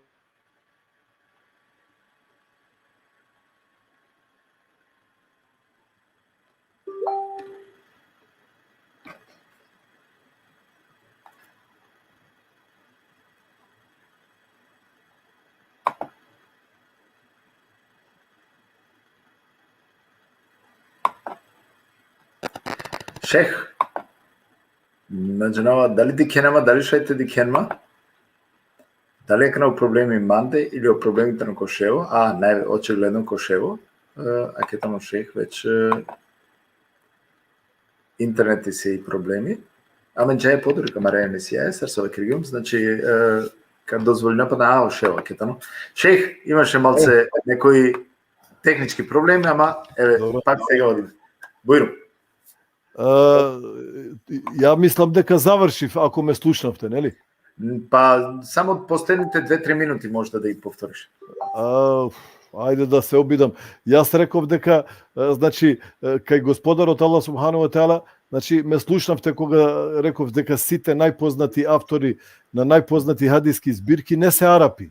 Šejh, na džanava, dali dikhen ma, dali šaj te dikhen ma? Dali akana o problemi mande ili o problemi tano ko ševo? A, naj, očigledno ko ševo. E, akate tano šejh već, e, interneti si problemi. Amen džaja poduri ka maraja emisija, sar so vakergjum, znači, e, ka dozvolina pa na, a, o ševo akate tano. Šejh, imaše malce nekoj tehnički problemi, ama, e, dobro. Pak сега оди. Bujrum. E, ja mislim deka završiv, ako me slušnavte, neli? Pa samo poslednite dve, tri minuti možda da ih povtoriš. A, ajde da se obidam. Jaz rekov deka, e, znači, e, kaj Gospodarot Allah subhanahu wa ta'ala, znači, me slušnavte koga rekov deka site najpoznati avtori na najpoznati hadijski zbirki ne se Arapi.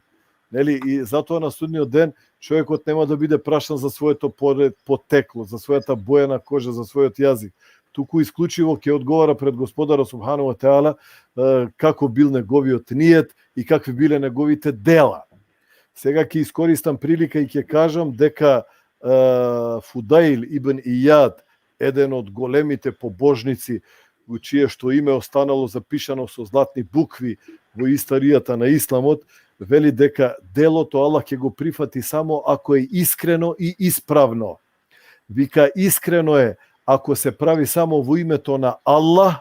Neli? I zato na sudnio den човекот нема да биде прашан за своето поре-, потекло, за својата боја на кожа, за својот јазик, туку исклучиво ќе одговара пред Господара субхану ва таала, е, како бил неговиот ниет и какви биле неговите дела. Сега ќе искористам прилика и ќе кажам дека, е, Фудаил ибн Ијад, еден од големите побожници, во чие што име останало запишано со златни букви во историјата на исламот, вели дека делото Аллах ќе го прифати само ако е искрено и исправно. Вика, искрено е ако се прави само во името на Аллах,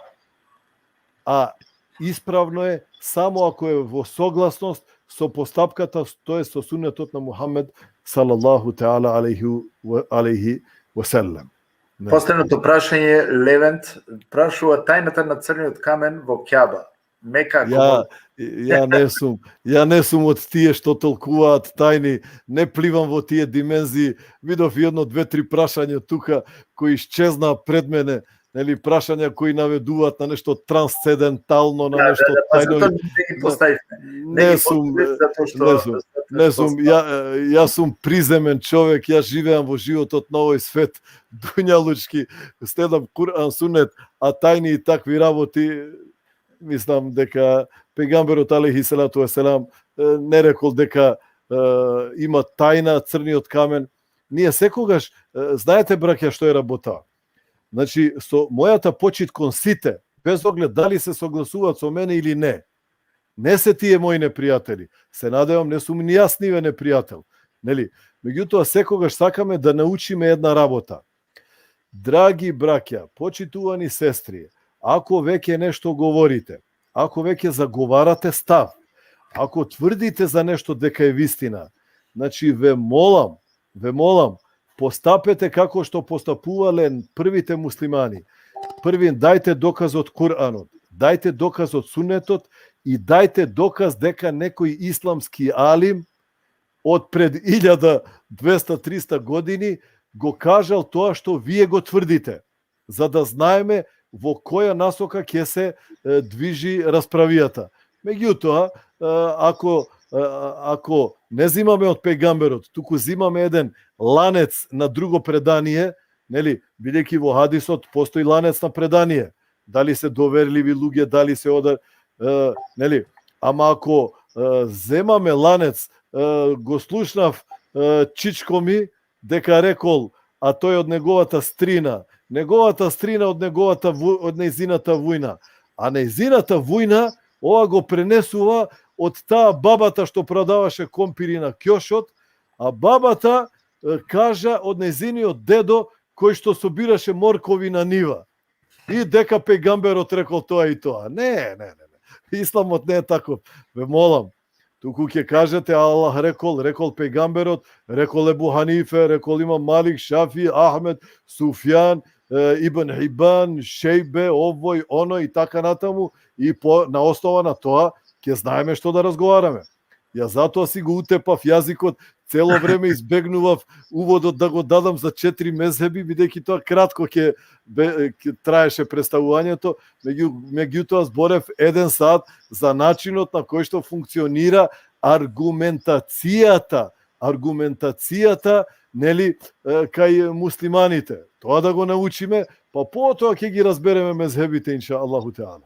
а исправно е само ако е во согласност со постапката, тоест со сунетот на Мухаммед салаллаху таала алейхи ва, алейхи ва селем. Не. Последното прашање, Левент прашува: тајната на црниот камен во Кјаба. Мека, ја, ја не сум, ја не сум од тие што толкуваат тајни, не пливам во тие димензии. Видов и едно две-три прашања тука кои исчезна пред мене, нели, прашања кои наведуваат на нешто трансцендентално, на, да, нешто, да, да, па тајно. Затоа не ги поставивме. Не, не ги сум, поставивме затоа што, не сум, затоа не што сум, ја, ја сум приземен човек, ја живеам во животот на овој свет, дуњалучки, следам Куран, Сунет, а тајни и такви работи, мислам дека пејгамберот алейхи салату ве селам, е, не рекол дека, е, има тајна црниот камен. Ние секогаш, е, знаете, браќа, што е работа. Значи, со мојата почит кон сите, без оглед дали се согласуваат со мене или не, Не се тие мои непријатели. Се надевам, не сум ни јас нивен непријател. Нели? Меѓутоа, секогаш сакаме да научиме една работа. Драги браќа, почитувани сестри, ако веќе нешто говорите, ако веќе заговарате став, ако тврдите за нешто дека е вистина, значи, ве молам, ве молам, постапете како што постапувале првите муслимани. Први, дајте доказ од Куранот, дајте доказ од Сунетот и дајте доказ дека некој исламски алим од пред илјада двеста, триста години го кажал тоа што вие го тврдите, за да знаеме во која насока ќе се, е, движи расправијата. Меѓутоа, е, ако, е, ако не земаме од пејгамберот, туку земаме еден ланец на друго предание, нели, бидејќи во хадисот постои ланец на предание, дали се доверливи луѓе, дали се ода-, е, нели, ама ако, е, земаме ланец, е, го слушнав, е, Чичко ми дека рекол, а тој од неговата стрина, неговата стрина од неговата ву-, од нејзината вујна, а нејзината вујна ова го пренесува од таа бабата што продаваше компири на кјошот, а бабата, е, кажа од нејзиниот дедо кој што собираше моркови на нива. И дека пејгамберот рекол тоа и тоа. Не, не, не, не. Исламот не е таков. Ве молам. Туку ќе кажете, Аллах рекол, рекол пејгамберот, рекол Ебу Ханифе, рекол имам Малик, Шафи, Ахмед, Суфјан, е, Ибн Хибан, Шејбе, овој, оној и така натаму, и по, на основа на тоа ќе знаеме што да разговараме. Ја затоа си го утепав јазикот, цело време избегнував уводот да го дадам за четири мезхеби, бидејќи тоа кратко ќе бе-, ќе траеше представувањето, меѓу-, меѓутоа зборев еден сат за начинот на кој што функционира аргументацијата, аргументацијата, нели, е, кај муслиманите. Тоа да го научиме, па потоа ќе ги разбереме мезхебите, инша Аллаху теала.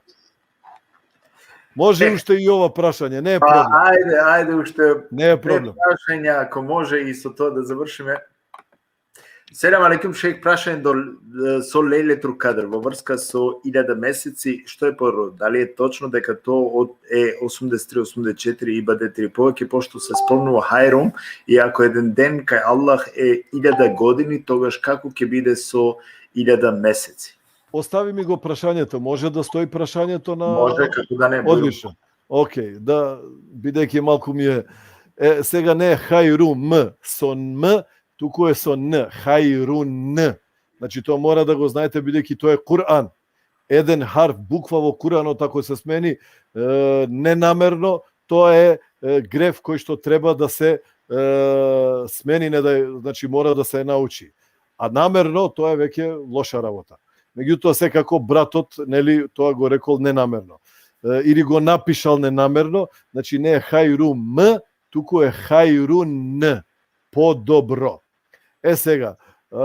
Може Е. уште и ова прашање, не е Па, проблем. ајде, ајде уште Не е две проблем. прашања, ако може, и со тоа да завршиме. Селам алейкум, шејх, прашање до, е, со Лејлетул Кадр во врска со илјада месеци, што е подобро? Дали е точно дека тоа од, е осумдесет три, осумдесет четири ибадет или повеќе, пошто се спомнува хајрум, и ако еден ден кај Аллах е илјада години, тогаш како ќе биде со илјада месеци? Остави ми го прашањето, може да стои прашањето на Може, како да не, бујрум. Одлично. Океј, да, бидејќи малку ми е, е, сега не е хајру м, со м, туку е со н, хајру н. Значи, тоа мора да го знаете, бидејќи тоа е Куран. Еден харф, буква во Куранот, ако се смени, е, ненамерно, тоа е, е, греф кој што треба да се, е, смени, не да, значи, мора да се научи. А намерно, тоа е веќе лоша работа. Меѓутоа, секако, братот, нели, тоа го рекол ненамерно. Е, или го напишал ненамерно, значи, не е хајру м, туку е хајру н, подобро. Е, сега, е,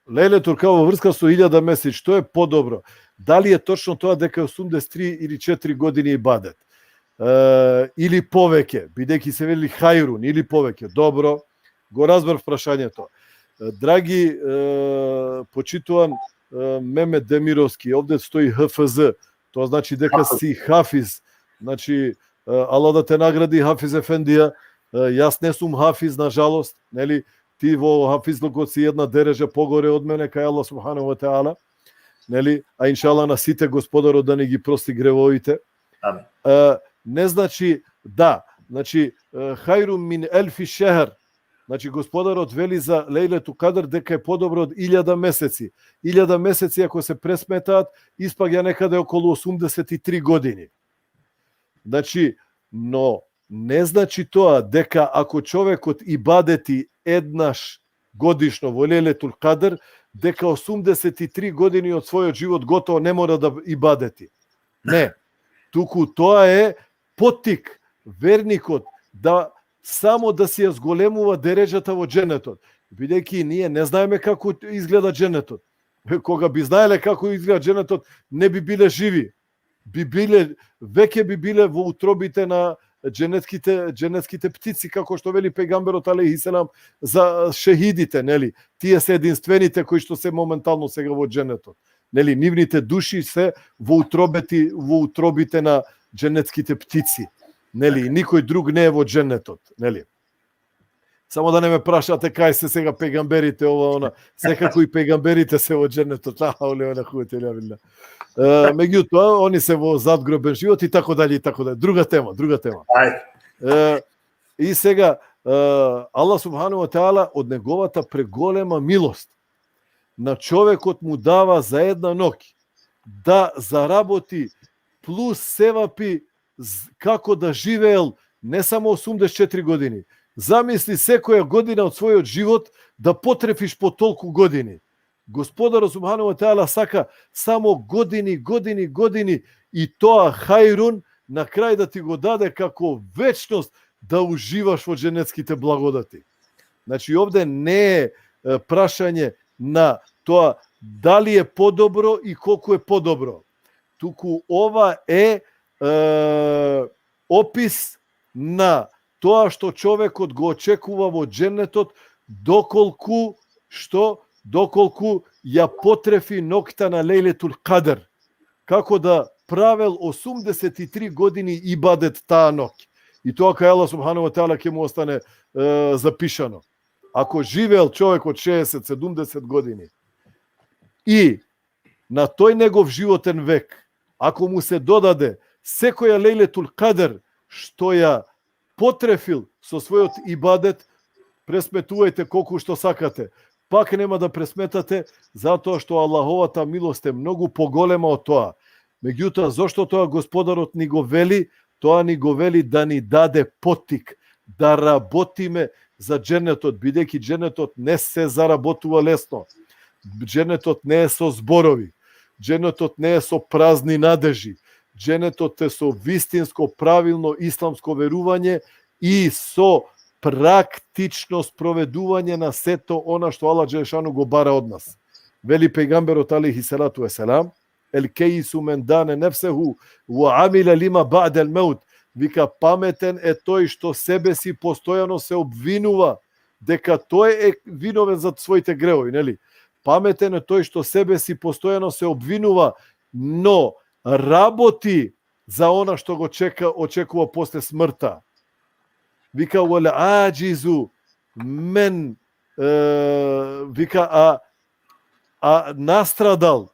Лејлетул Кадр во врска со илјада месеци, што е подобро? Дали е точно тоа дека е осумдесет три или четири години ибадет? Е, или повеќе, бидејќи се вели хајрун, или повеќе. Добро, го разбрав прашањето. Е, драги, е, почитуван, е, Мемет Демировски, овде стои Х Ф З, тоа значи дека Хафиз. си хафиз. Значи, е, Аллах да те награди, Хафиз Ефендија. Е, јас не сум хафиз, на жалост, нели? Ти во хафизлукот си една дережа погоре од мене, кај Аллах субханаху ва теала, нели? А иншаллах на сите Господарот да ни ги прости гревовите. Амин. Е, не значи, да, значи, е, хајру мин елфи шехр. Значи, Господарот вели за Лејлетул Кадр дека е подобро од илјада месеци. Илјада месеци, ако се пресметаат, испаѓа некаде околу осумдесет и три години. Значи, но не значи тоа дека ако човекот ибадети еднаш годишно во Лејлетул Кадр, дека осумдесет и три години од својот живот готово не мора да ибадети. Не. Туку тоа е поттик верникот да само да си ја зголемува дереџата во џенетот. Бидејќи ние не знаеме како изгледа џенетот. Кога би знаеле како изгледа џенетот, не би биле живи. Би биле, веќе би биле во утробите на џенетските, џенетските птици, како што вели пејгамберот алейхи селам за шехидите, нели? Тие се единствените кои што се моментално сега во џенетот. Нели, нивните души се во утробети-, во утробите на, dženetskite ptici, neli, nikoj drug ne e vo dženetот, neli. Само да не ме прашате кај се сега пејгамберите, ова, она. Секако и пејгамберите се во дженетот. Ла хавле вала кувете илла билла. Е, меѓутоа, они се во задгробен живот и така дале, и така дале. Друга тема, друга тема. Ајде. Е, и сега, е, Аллах субхану ва таала од неговата преголема милост на човекот му дава за една ноќ да заработи плюс севапи з-, како да живеел не само осумдесет четири години. Замисли секоја година од својот живот да потрефиш по толку години. Господарот субхану ва таала сака само години, години, години и тоа хајрун на крај да ти го даде како вечност да уживаш во дженетските благодати. Значи, овде не е, е, прашање на тоа дали е подобро и колку е подобро. Туку ова е, е, опис на тоа што човекот го очекува во дженетот, доколку, што, доколку ја потрефи ноќта на Лејлетул Кадр, како да правел осумдесет и три години ибадет таа ноќ. И тоа кај Аллах субхану ва таала ќе му остане, е, запишано. Ако живеел човек од шеесет, седумдесет години и на тој негов животен век, ако му се додаде секоја Лејлетул Кадр што ја потрефил со својот ибадет, пресметувајте колку што сакате, пак нема да пресметате, затоа што Аллаховата милост е многу поголема од тоа. Меѓутоа, зошто тоа Господарот ни го вели? Тоа ни го вели да ни даде поттик, да работиме за дженетот, бидејќи дженетот не се заработува лесно. Дженетот не е со зборови. Дженетот не е со празни надежи. Дженетот е со вистинско, правилно исламско верување и со практично спроведување на сето она што Аллах Джелешану го бара од нас. Вели пејгамберот алейхи салату ве селам: "Ел кејису мен дане нефсеху ва амиле лима баъдел меут". Вика: "Паметен е тој што себе си постојано се обвинува дека тој е виновен за своите греови", нели? "Паметен е тој што себе си постојано се обвинува, но работи за она што го чека, очекува после смртта". Вика: "Вел аджизу мен", е, вика, а, а настрадал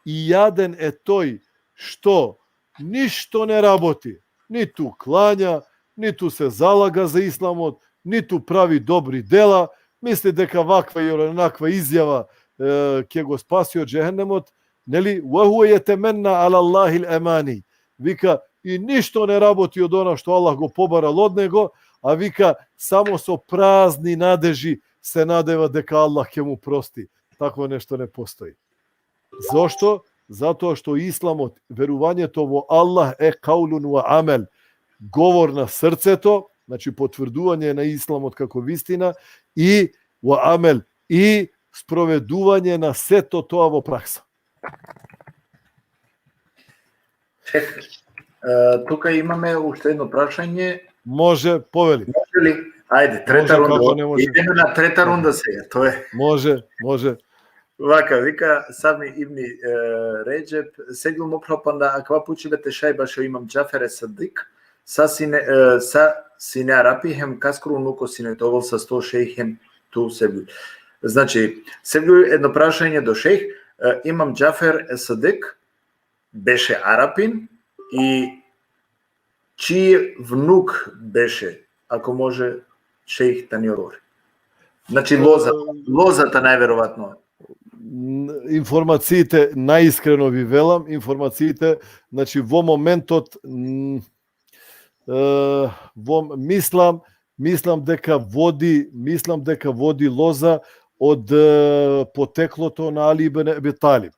и јаден е тој што ништо не работи, ниту клања, ниту се залага за исламот, ниту прави добри дела, мисли дека ваква и онаква изјава, е, ќе го спаси од джехенемот, нели? "Ва хува јетеменна ала Аллахил емани". Вика, и ништо не работи од она што Аллах го побарал од него, а вика, само со празни надежи се надева дека Аллах ќе му прости. Такво нешто не постои. Зошто? Затоа што исламот, верувањето во Аллах е каулун ва амел, говор на срцето, значи потврдување на исламот како вистина, и ва амел, и спроведување на сето тоа во пракса. Е, е, тука имаме уште едно прашање. Може, повели. Може ли? Ајде, трета Може, рунда. како не може. Идеме на трета рунда сега, тоа е. Може, може. Вака, вика Сами ибни, е, Реджеб, сегдул мокропанда аква пучибете шајба шо имам Џафер е Садик, са сине, е, са сине Арапи хем каскру нуко сине товол са сто шејх хем ту сегдул. Значи, сегдул едно прашање до шејх, е, имам Џафер е Садик, беше Арапин и чиј внук беше, ако може, шејх да ни одговори. Значи, лоза, Е, лозата најверојатно. Н-, информациите, најискрено ви велам, информациите, значи, во моментот, м, е, во, мислам, мислам дека води, мислам дека води лоза од, е, потеклото на Али ибн Еби Талиб.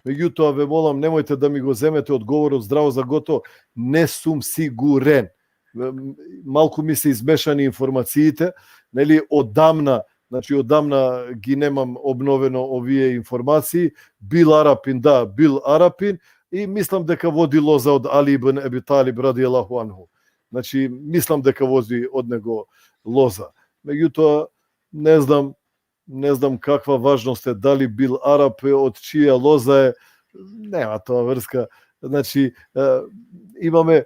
Меѓутоа, ве молам, немојте да ми го земете одговорот здраво за гото, не сум сигурен. М, малку ми се измешани информациите, нели, одамна, значи, одамна ги немам обновено овие информации. Бил Арапин, да, бил Арапин, и мислам дека води лоза од Али ибн Еби Талиб, радијалаху анху. Значи, мислам дека води од него лоза. Меѓутоа, не знам, не знам каква важност е, дали бил Арап е, од чија лоза е, нема тоа врска. Znači, e, имаме, e,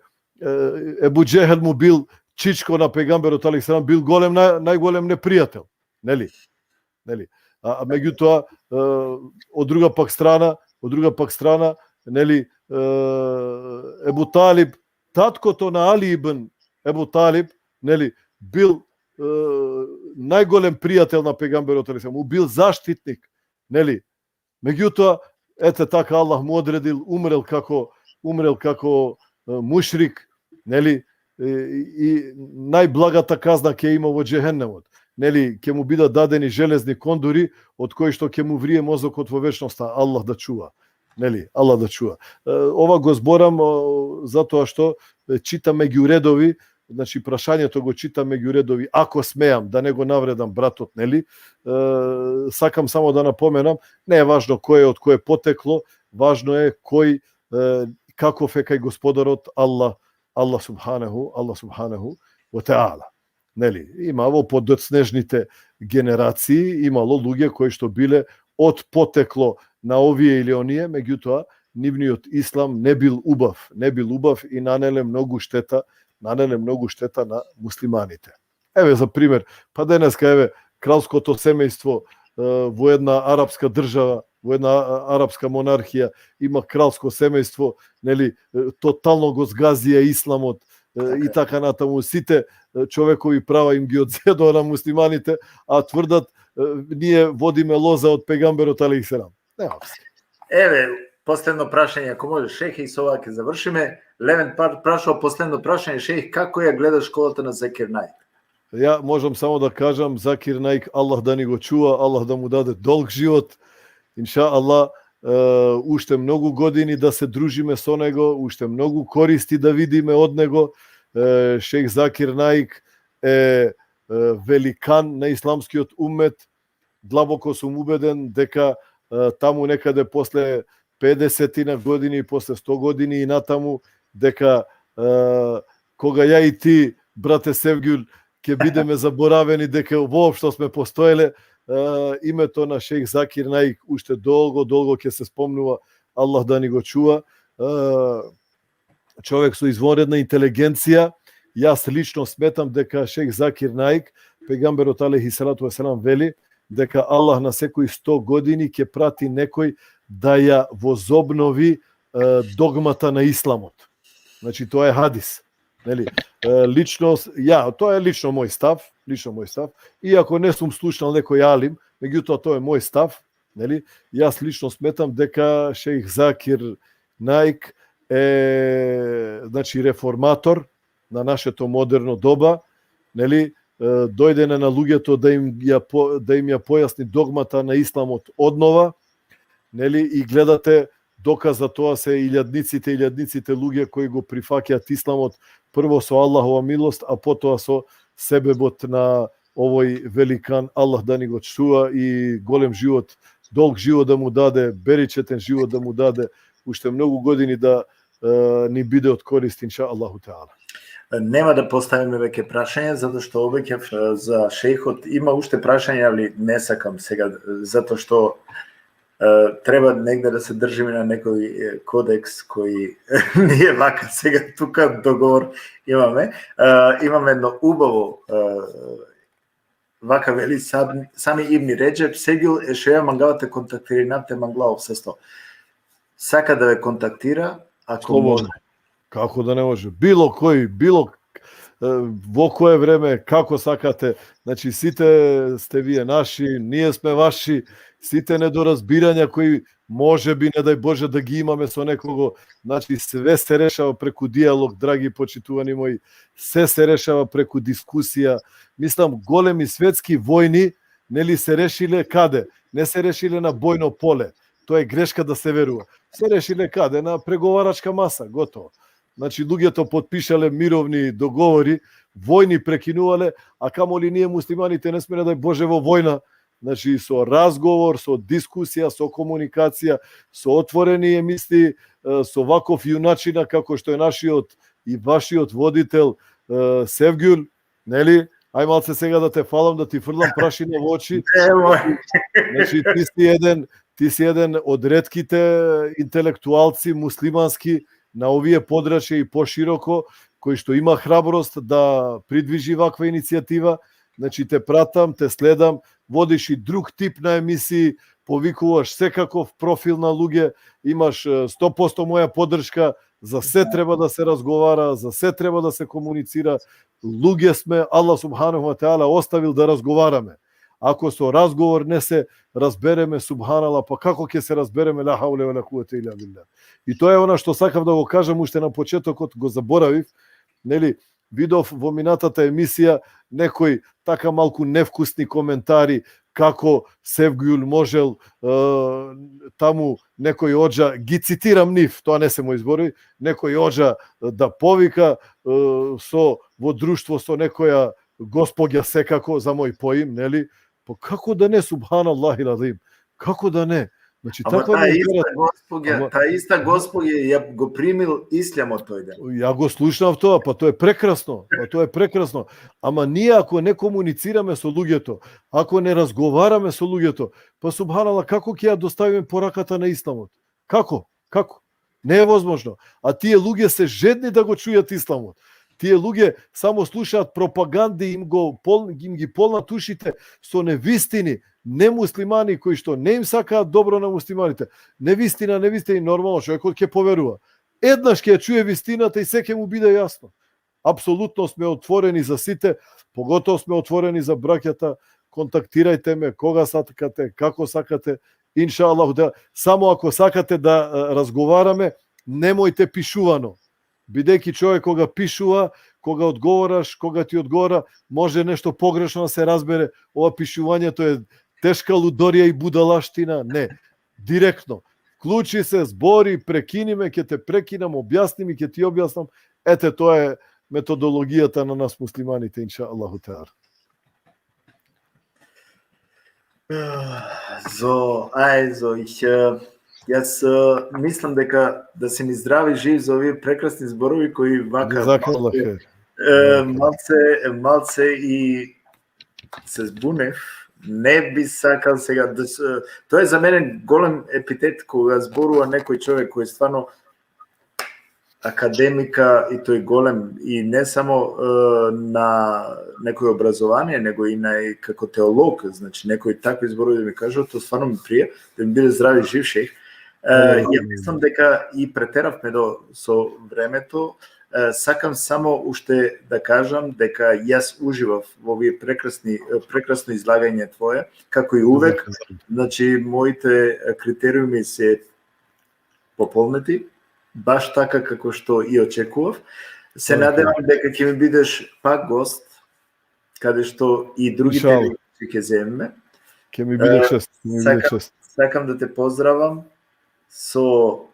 Ebu Džehel mu bil čičko na pejgamberot alejhi selam, bil golem, na-, najgolem neprijatelj, neli? Neli? A, a međutoa, e, od druga pak strana, od druga pak strana, neli, e, Ebu Talib, tatkoto na Ali ibn Ebu Talib, neli, bil, e, najgolem prijatelj na pejgamberot alejhi selam, mu bil zaštitnik, neli? Međutoa, ete, taka Allah mu odredil, umrel kako, umrel kako, e, mušrik, neli, e, i najblagata kazna ke ima vo džehennemot, neli, ke mu bida dadeni železни konduri, od koj što ke mu vrije mozokot vo večnosta, Allah da čuva, neli, Allah da čuva. E, ова го зборам, o, zato što, e, čitam među redovi, znači, prašanjето го čitam među redovi, ako смеам, да не го навредам братот, нели? E, сакам само да напоменам, не е важно кој е, од кој е потекло, важно е кој, e, каков е кај Господарот Allah, Allah subhanahu, Allah subhanahu ve teala. Neli, ima vo podocnežnite generacije, imalo luge koji što bile od poteklo na ovije ili onije, međutoa, nivniot islam не бил убав, не бил убав и нанеле многу штета, нанеле многу штета на муслиманите. Еве за пример, па денеска, еве, кралското семејство, e, во една арапска држава, во една, a, арапска монархија, има кралско семејство, нели, e, тотално го згазија исламот, e, и Така е. така натаму, сите, e, човекови права им ги одзедоа на муслиманите, а тврдат, e, ние водиме лоза од пејгамберот алейхи селам. Нема врска. Еве, последно прашање, ако може, шејх, и со ова ќе завршиме. Левент Пар прашува последно прашање, шејх, како ја гледаш школата на Закир Наик? Ја можам само да кажам, Закир Наик, Аллах да ни го чува, Аллах да му даде долг живот. Инша Аллах, e, уште многу години да се дружиме со него, уште многу користи да видиме од него. E, шејх Закир Наик е, e, великан на исламскиот уммет. Длабоко сум убеден дека, e, таму некаде после педесетина години, после сто години и натаму, дека, e, кога ја и ти, брате Севгюл, ќе бидеме заборавени дека воопшто сме постоеле, e, името на шејх Закир Наик уште долго, долго ќе се спомнува, Аллах да ни го чува. E, човек со извонредна интелигенција. Јас лично сметам дека шејх Закир Наик, пејгамберот алейхи салату ве селам вели дека Аллах на секои сто години ќе прати некој да ја возобнови, e, догмата на исламот. Значи, тоа е хадис. Нели? E, лично, с-, ја, тоа е лично мој став, лично мој став. Иако не сум слушнал некој алим, меѓутоа тоа е мој став, нели? Јас лично сметам дека шејх Закир Наик е, значи, реформатор на нашето модерно доба, нели? E, дојдена на луѓето да им ја по-, да им ја појасни догмата на исламот однова, нели? И гледате, доказ за тоа се илјадниците, илјадниците луѓе кои го прифаќаат исламот, прво со Аллахова милост, а потоа со себебот на овој великан, Аллах да ни го чува и голем живот, долг живот да му даде, беричетен живот да му даде, уште многу години да, e, ни биде од корист, инша Аллаху таала. Нема да поставиме веќе прашања, затоа што обеќав, e, за шејхот. Има уште прашања, али не сакам сега, e, затоа што, e, треба негде да се држиме на некој, e, кодекс кој ние вака сега тука договор имаме. E, имаме едно убаво, e, вака вели Сам-, Сами Ибни Реджеб, Севгюл, e, šeja, mangava te kontaktirinav te mangla ov sesto. Сака да ве контактира, ако Слободно. Може. Како да не може? Било кој, било, e, во кое време, како сакате. Значи, сите сте вие наши, ние сме ваши, сите недоразбирања кои може би, не дај Боже, да ги имаме со некого, значи, све се решава преку диалог, драги почитувани мои, све се решава преку дискусија. Мислам, големи светски војни, нели, се решиле каде? Не се решиле на бојно поле. Тоа е грешка да се верува. Се решиле каде? На преговарачка маса, готово. Значи, луѓето потпишале мировни договори, војни прекинувале, а камоли ние муслиманите не сме, не дај Боже, во војна. Значи, со разговор, со дискусија, со комуникација, со отворени емисии, e, со ваков јуначина како што е нашиот и вашиот водител, e, Севгюл, нели? Ај малце сега да те фалам, да ти фрлам прашина во очи. Ево. Значи, ти си еден, ти си еден од ретките интелектуалци муслимански на овие подрачја и пошироко, кој што има храброст да придвижи ваква иницијатива. Значи, те пратам, те следам, водиш и друг тип на емисии, повикуваш секаков профил на луѓе, имаш, е, сто посто моја поддршка, за се треба да се разговара, за се треба да се комуницира. Луѓе сме, Аллах субханаху ва таала оставил да разговараме. Ако со разговор не се разбереме, субханаллах, па како ќе се разбереме, ла хавле ве ла куввете илла биллах. И тоа е она што сакав да го кажам уште на почетокот, го заборавив, нели, видов во минатата емисија некои така малку невкусни коментари, како Севгюл можел, е, таму некој оџа, ги цитирам нив, тоа не се мои зборови, некој оџа да повика, е, со, во друштво со некоја господја секако за мој поим, нели? Па како да не, субханаллахил азим? Како да не? Значи, Ама таква таа ми е иста идејата. господја, Ама- таа иста господја ја го примил ислямот тој ден. Ја го слушнав тоа, па тоа е прекрасно, па тоа е прекрасно. Ама ние ако не комуницираме со луѓето, ако не разговараме со луѓето, па субханаллах, како ќе ја доставиме пораката на исламот? Како? Како? Не е возможно. А тие луѓе се жедни да го чујат исламот. Тие луѓе само слушаат пропаганди, им го пол-, им ги полнат ушите со невистини, немуслимани кои што не им сакаат добро на муслиманите. Невистина, невистина, и нормално човекот ќе поверува. Еднаш ќе ја чуе вистината и се ќе му биде јасно. Апсолутно сме отворени за сите, поготово сме отворени за браќата. Контактирајте ме кога сакате, како сакате. Инша Аллаху, да, само ако сакате да, е, разговараме, немојте пишувано. Бидејќи човек кога пишува, кога одговораш, кога ти одговора, може нешто погрешно да се разбере. Ова пишувањето е тешка лудорија и будалаштина. Не. Директно. Вклучи се, збори, прекини ме, ќе те прекинам, објасни ми, ќе ти објаснам. Ете, тоа е методологијата на нас муслиманите, инша Аллаху таала. So, also, ich, äh, јас, äh, мислам дека да си ни здрави жив за овие прекрасни зборови кои вака Џезакаллах малце, хер. е, малце, малце и се збунев. Не би сакал сега да с-, е, тоа е за мене голем епитет кога зборува некој човек кој е стварно академика и тој голем и не само, е, на некој образование, него и на, и како теолог, значи некој такви зборови да ми кажува, тоа стварно ми прија, да ми биде здрави жив шејх. Е, ја мислам дека и претеравме до со времето. Е, сакам само уште да кажам дека јас уживав во овие прекрасни, е, прекрасно излагање твое, како и увек. Значи, моите, е, критериуми се пополнети, баш така како што и очекував. Се надевам дека ќе ми бидеш пак гост, каде што и другите Иншаллах. Лекции ќе земеме. Ќе ми биде Е, чест, ќе ми биде сакам, чест. Сакам да те поздравам со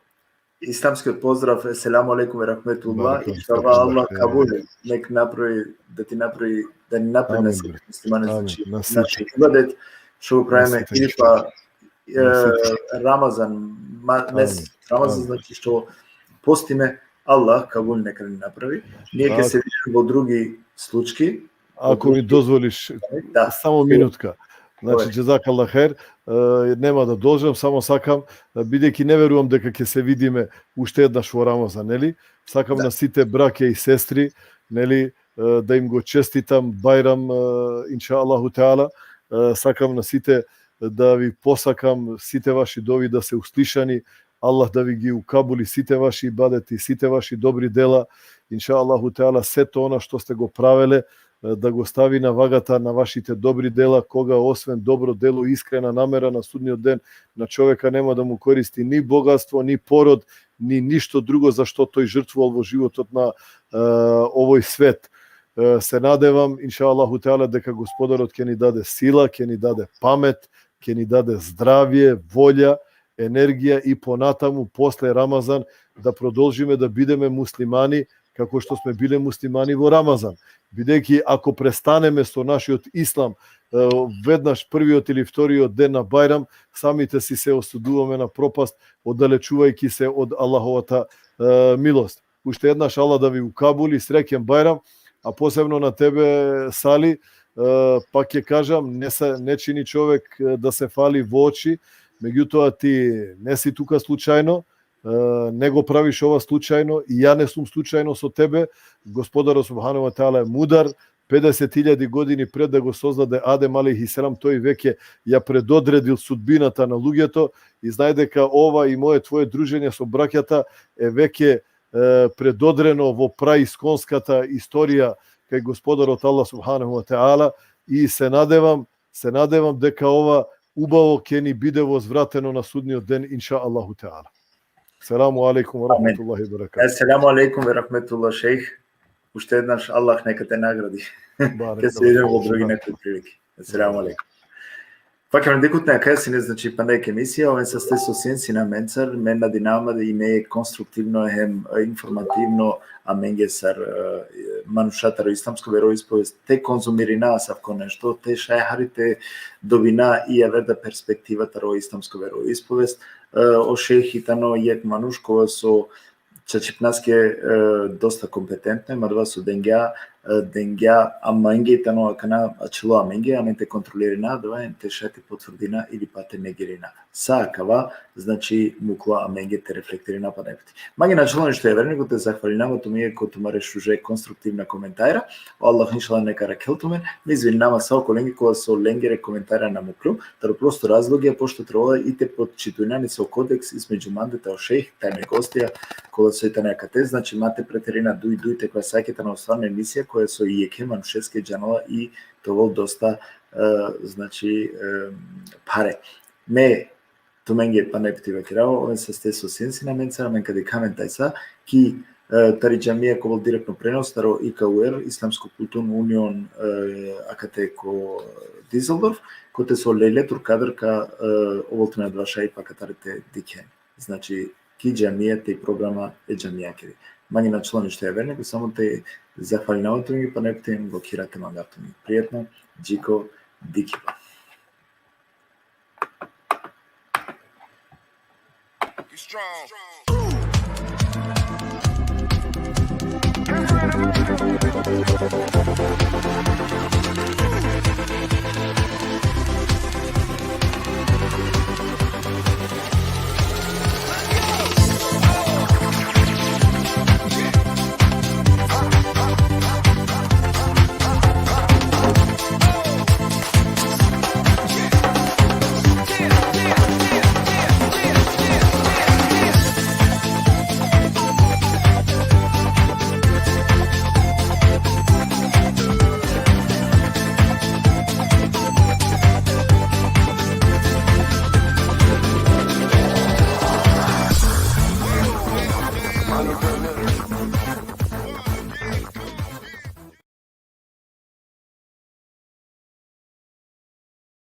исламскиот поздрав: Еселаму алейкум ве рахметуллах. Баракаллах, иншаллах, баракаллах, Аллах е. Кабул нек направи, да ти направи, да ни направи Амин, насип брат. Муслимане, Амин, значи, насип. Наши ибадет, што го правиме Насип, или па, е, Насип. Рамазан, ма-, Амин, месец Рамазан, амин. Значи, што постиме, Аллах кабул нека ни направи. Ние ќе Ако се видиме во други случаи. Ако ми дозволиш, да, само минутка. Значи, џезакаллах хер, е, нема да должам, само сакам, е, бидејќи не верувам дека ќе се видиме уште еднаш во Рамазан, нели? Сакам Да. На сите браќа и сестри, нели, е, да им го честитам Бајрам, е, инша Аллаху таала, е, сакам на сите да ви посакам сите ваши дови да се услишани, Аллах да ви ги укабули сите ваши ибадети, сите ваши добри дела, инша Аллаху таала, сето она што сте го правеле, е, да го стави на вагата на вашите добри дела, кога освен добро дело и искрена намера на судниот ден на човека нема да му користи ни богатство, ни пород, ни ништо друго за што тој жртвувал во животот на, е, овој свет. Е, се надевам, инша Аллаху таала, дека Господарот ќе ни даде сила, ќе ни даде памет, ќе ни даде здравје, волја, енергија и понатаму, после Рамазан, да продолжиме да бидеме муслимани, како што сме биле муслимани во Рамазан. Бидејќи ако престанеме со нашиот ислам, е, веднаш првиот или вториот ден на Бајрам, самите си се осудуваме на пропаст, оддалечувајќи се од Аллаховата, е, милост. Уште еднаш Аллах да ви укабули, среќен Бајрам, а посебно на тебе, Сали, е, па ќе кажам, не се, не чини човек, е, да се фали во очи, Меѓутоа, ти не си тука случајно, е, не го правиш ова случајно и ја не сум случајно со тебе. Господаро субханаху ва таала е мудар. Педесет илјади години пред да го создаде Адем алейхи селам, тој веќе ја предодредил судбината на луѓето и знае дека ова и мое, твое дружење со браќата е веќе, е, предодрено во праисконската историја кај Господарот Аллах субханаху ва таала и се надевам, се надевам дека ова убаво ќе ни биде возвратено на судниот ден, инша Аллаху таала. Селаму алейкум ва Амин. Рахметуллахи ва баракатух. Селаму алейкум ва рахметуллах, шејх. Уште еднаш Аллах нека те награди. Баракаллаху Ке се видиме во фик. Други некои прилики. Селаму алейкум. Па, ке ме дикутне, кај си не, значи, па нека емисија, овен састе со сиен сина менцар, ме надинава да и ме е конструктивно, хем, е, информативно, аменге сар, е, манушата ро исламско вероисповест, те конзумирина савко нешто, те шајхари те добина и ја верда перспективата ро исламско вероисповест, е, о шејхи тано јек мануш кога со чачипнаске, е, доста компетентно, ма дава со денгја, е, денгја, ама енге и тано акана ачило аменге, амен те контролирина, дава ен те шајте потврдина или па те негирина. Са акава, значи, мукло аменге те рефлектирина па небити. Маги начало нешто е вернико, те захвалинама тумије ко тумаре шуже конструктивна коментајра, о Аллах иншаллах нека ракел тумен, ме извининама са околенге кола со ленгере коментајра на мукло, таро просто разлог е пошто требала и те подчитуина ни со кодекс измеѓу мандета о шејх, тај ме гостија, кола со и тане акате, значи, мате претерина дуј, дуј, теква саке тана остварна емисија која со и еке манушеске џанала и товол доста, е, значи, е, паре. Ме, туменге па не пти вакирао, овен састе со сиен сина менцар, амен каде камен тај са, ки, е, тари џамија ко овол директно пренос, таро И К У Р, Исламско културно унион, е, акате ко Дизелдорф, коте со Лејлетур Кадр ка, е, овол тане два шаи па катаре те дикхен. Значи, ки џамија те и програма е џамијакери. Маги начало нешто е вернико, само те захвалинава туменге, па не пти блокирате мангар туменге. Пријатно, џико, дикипа.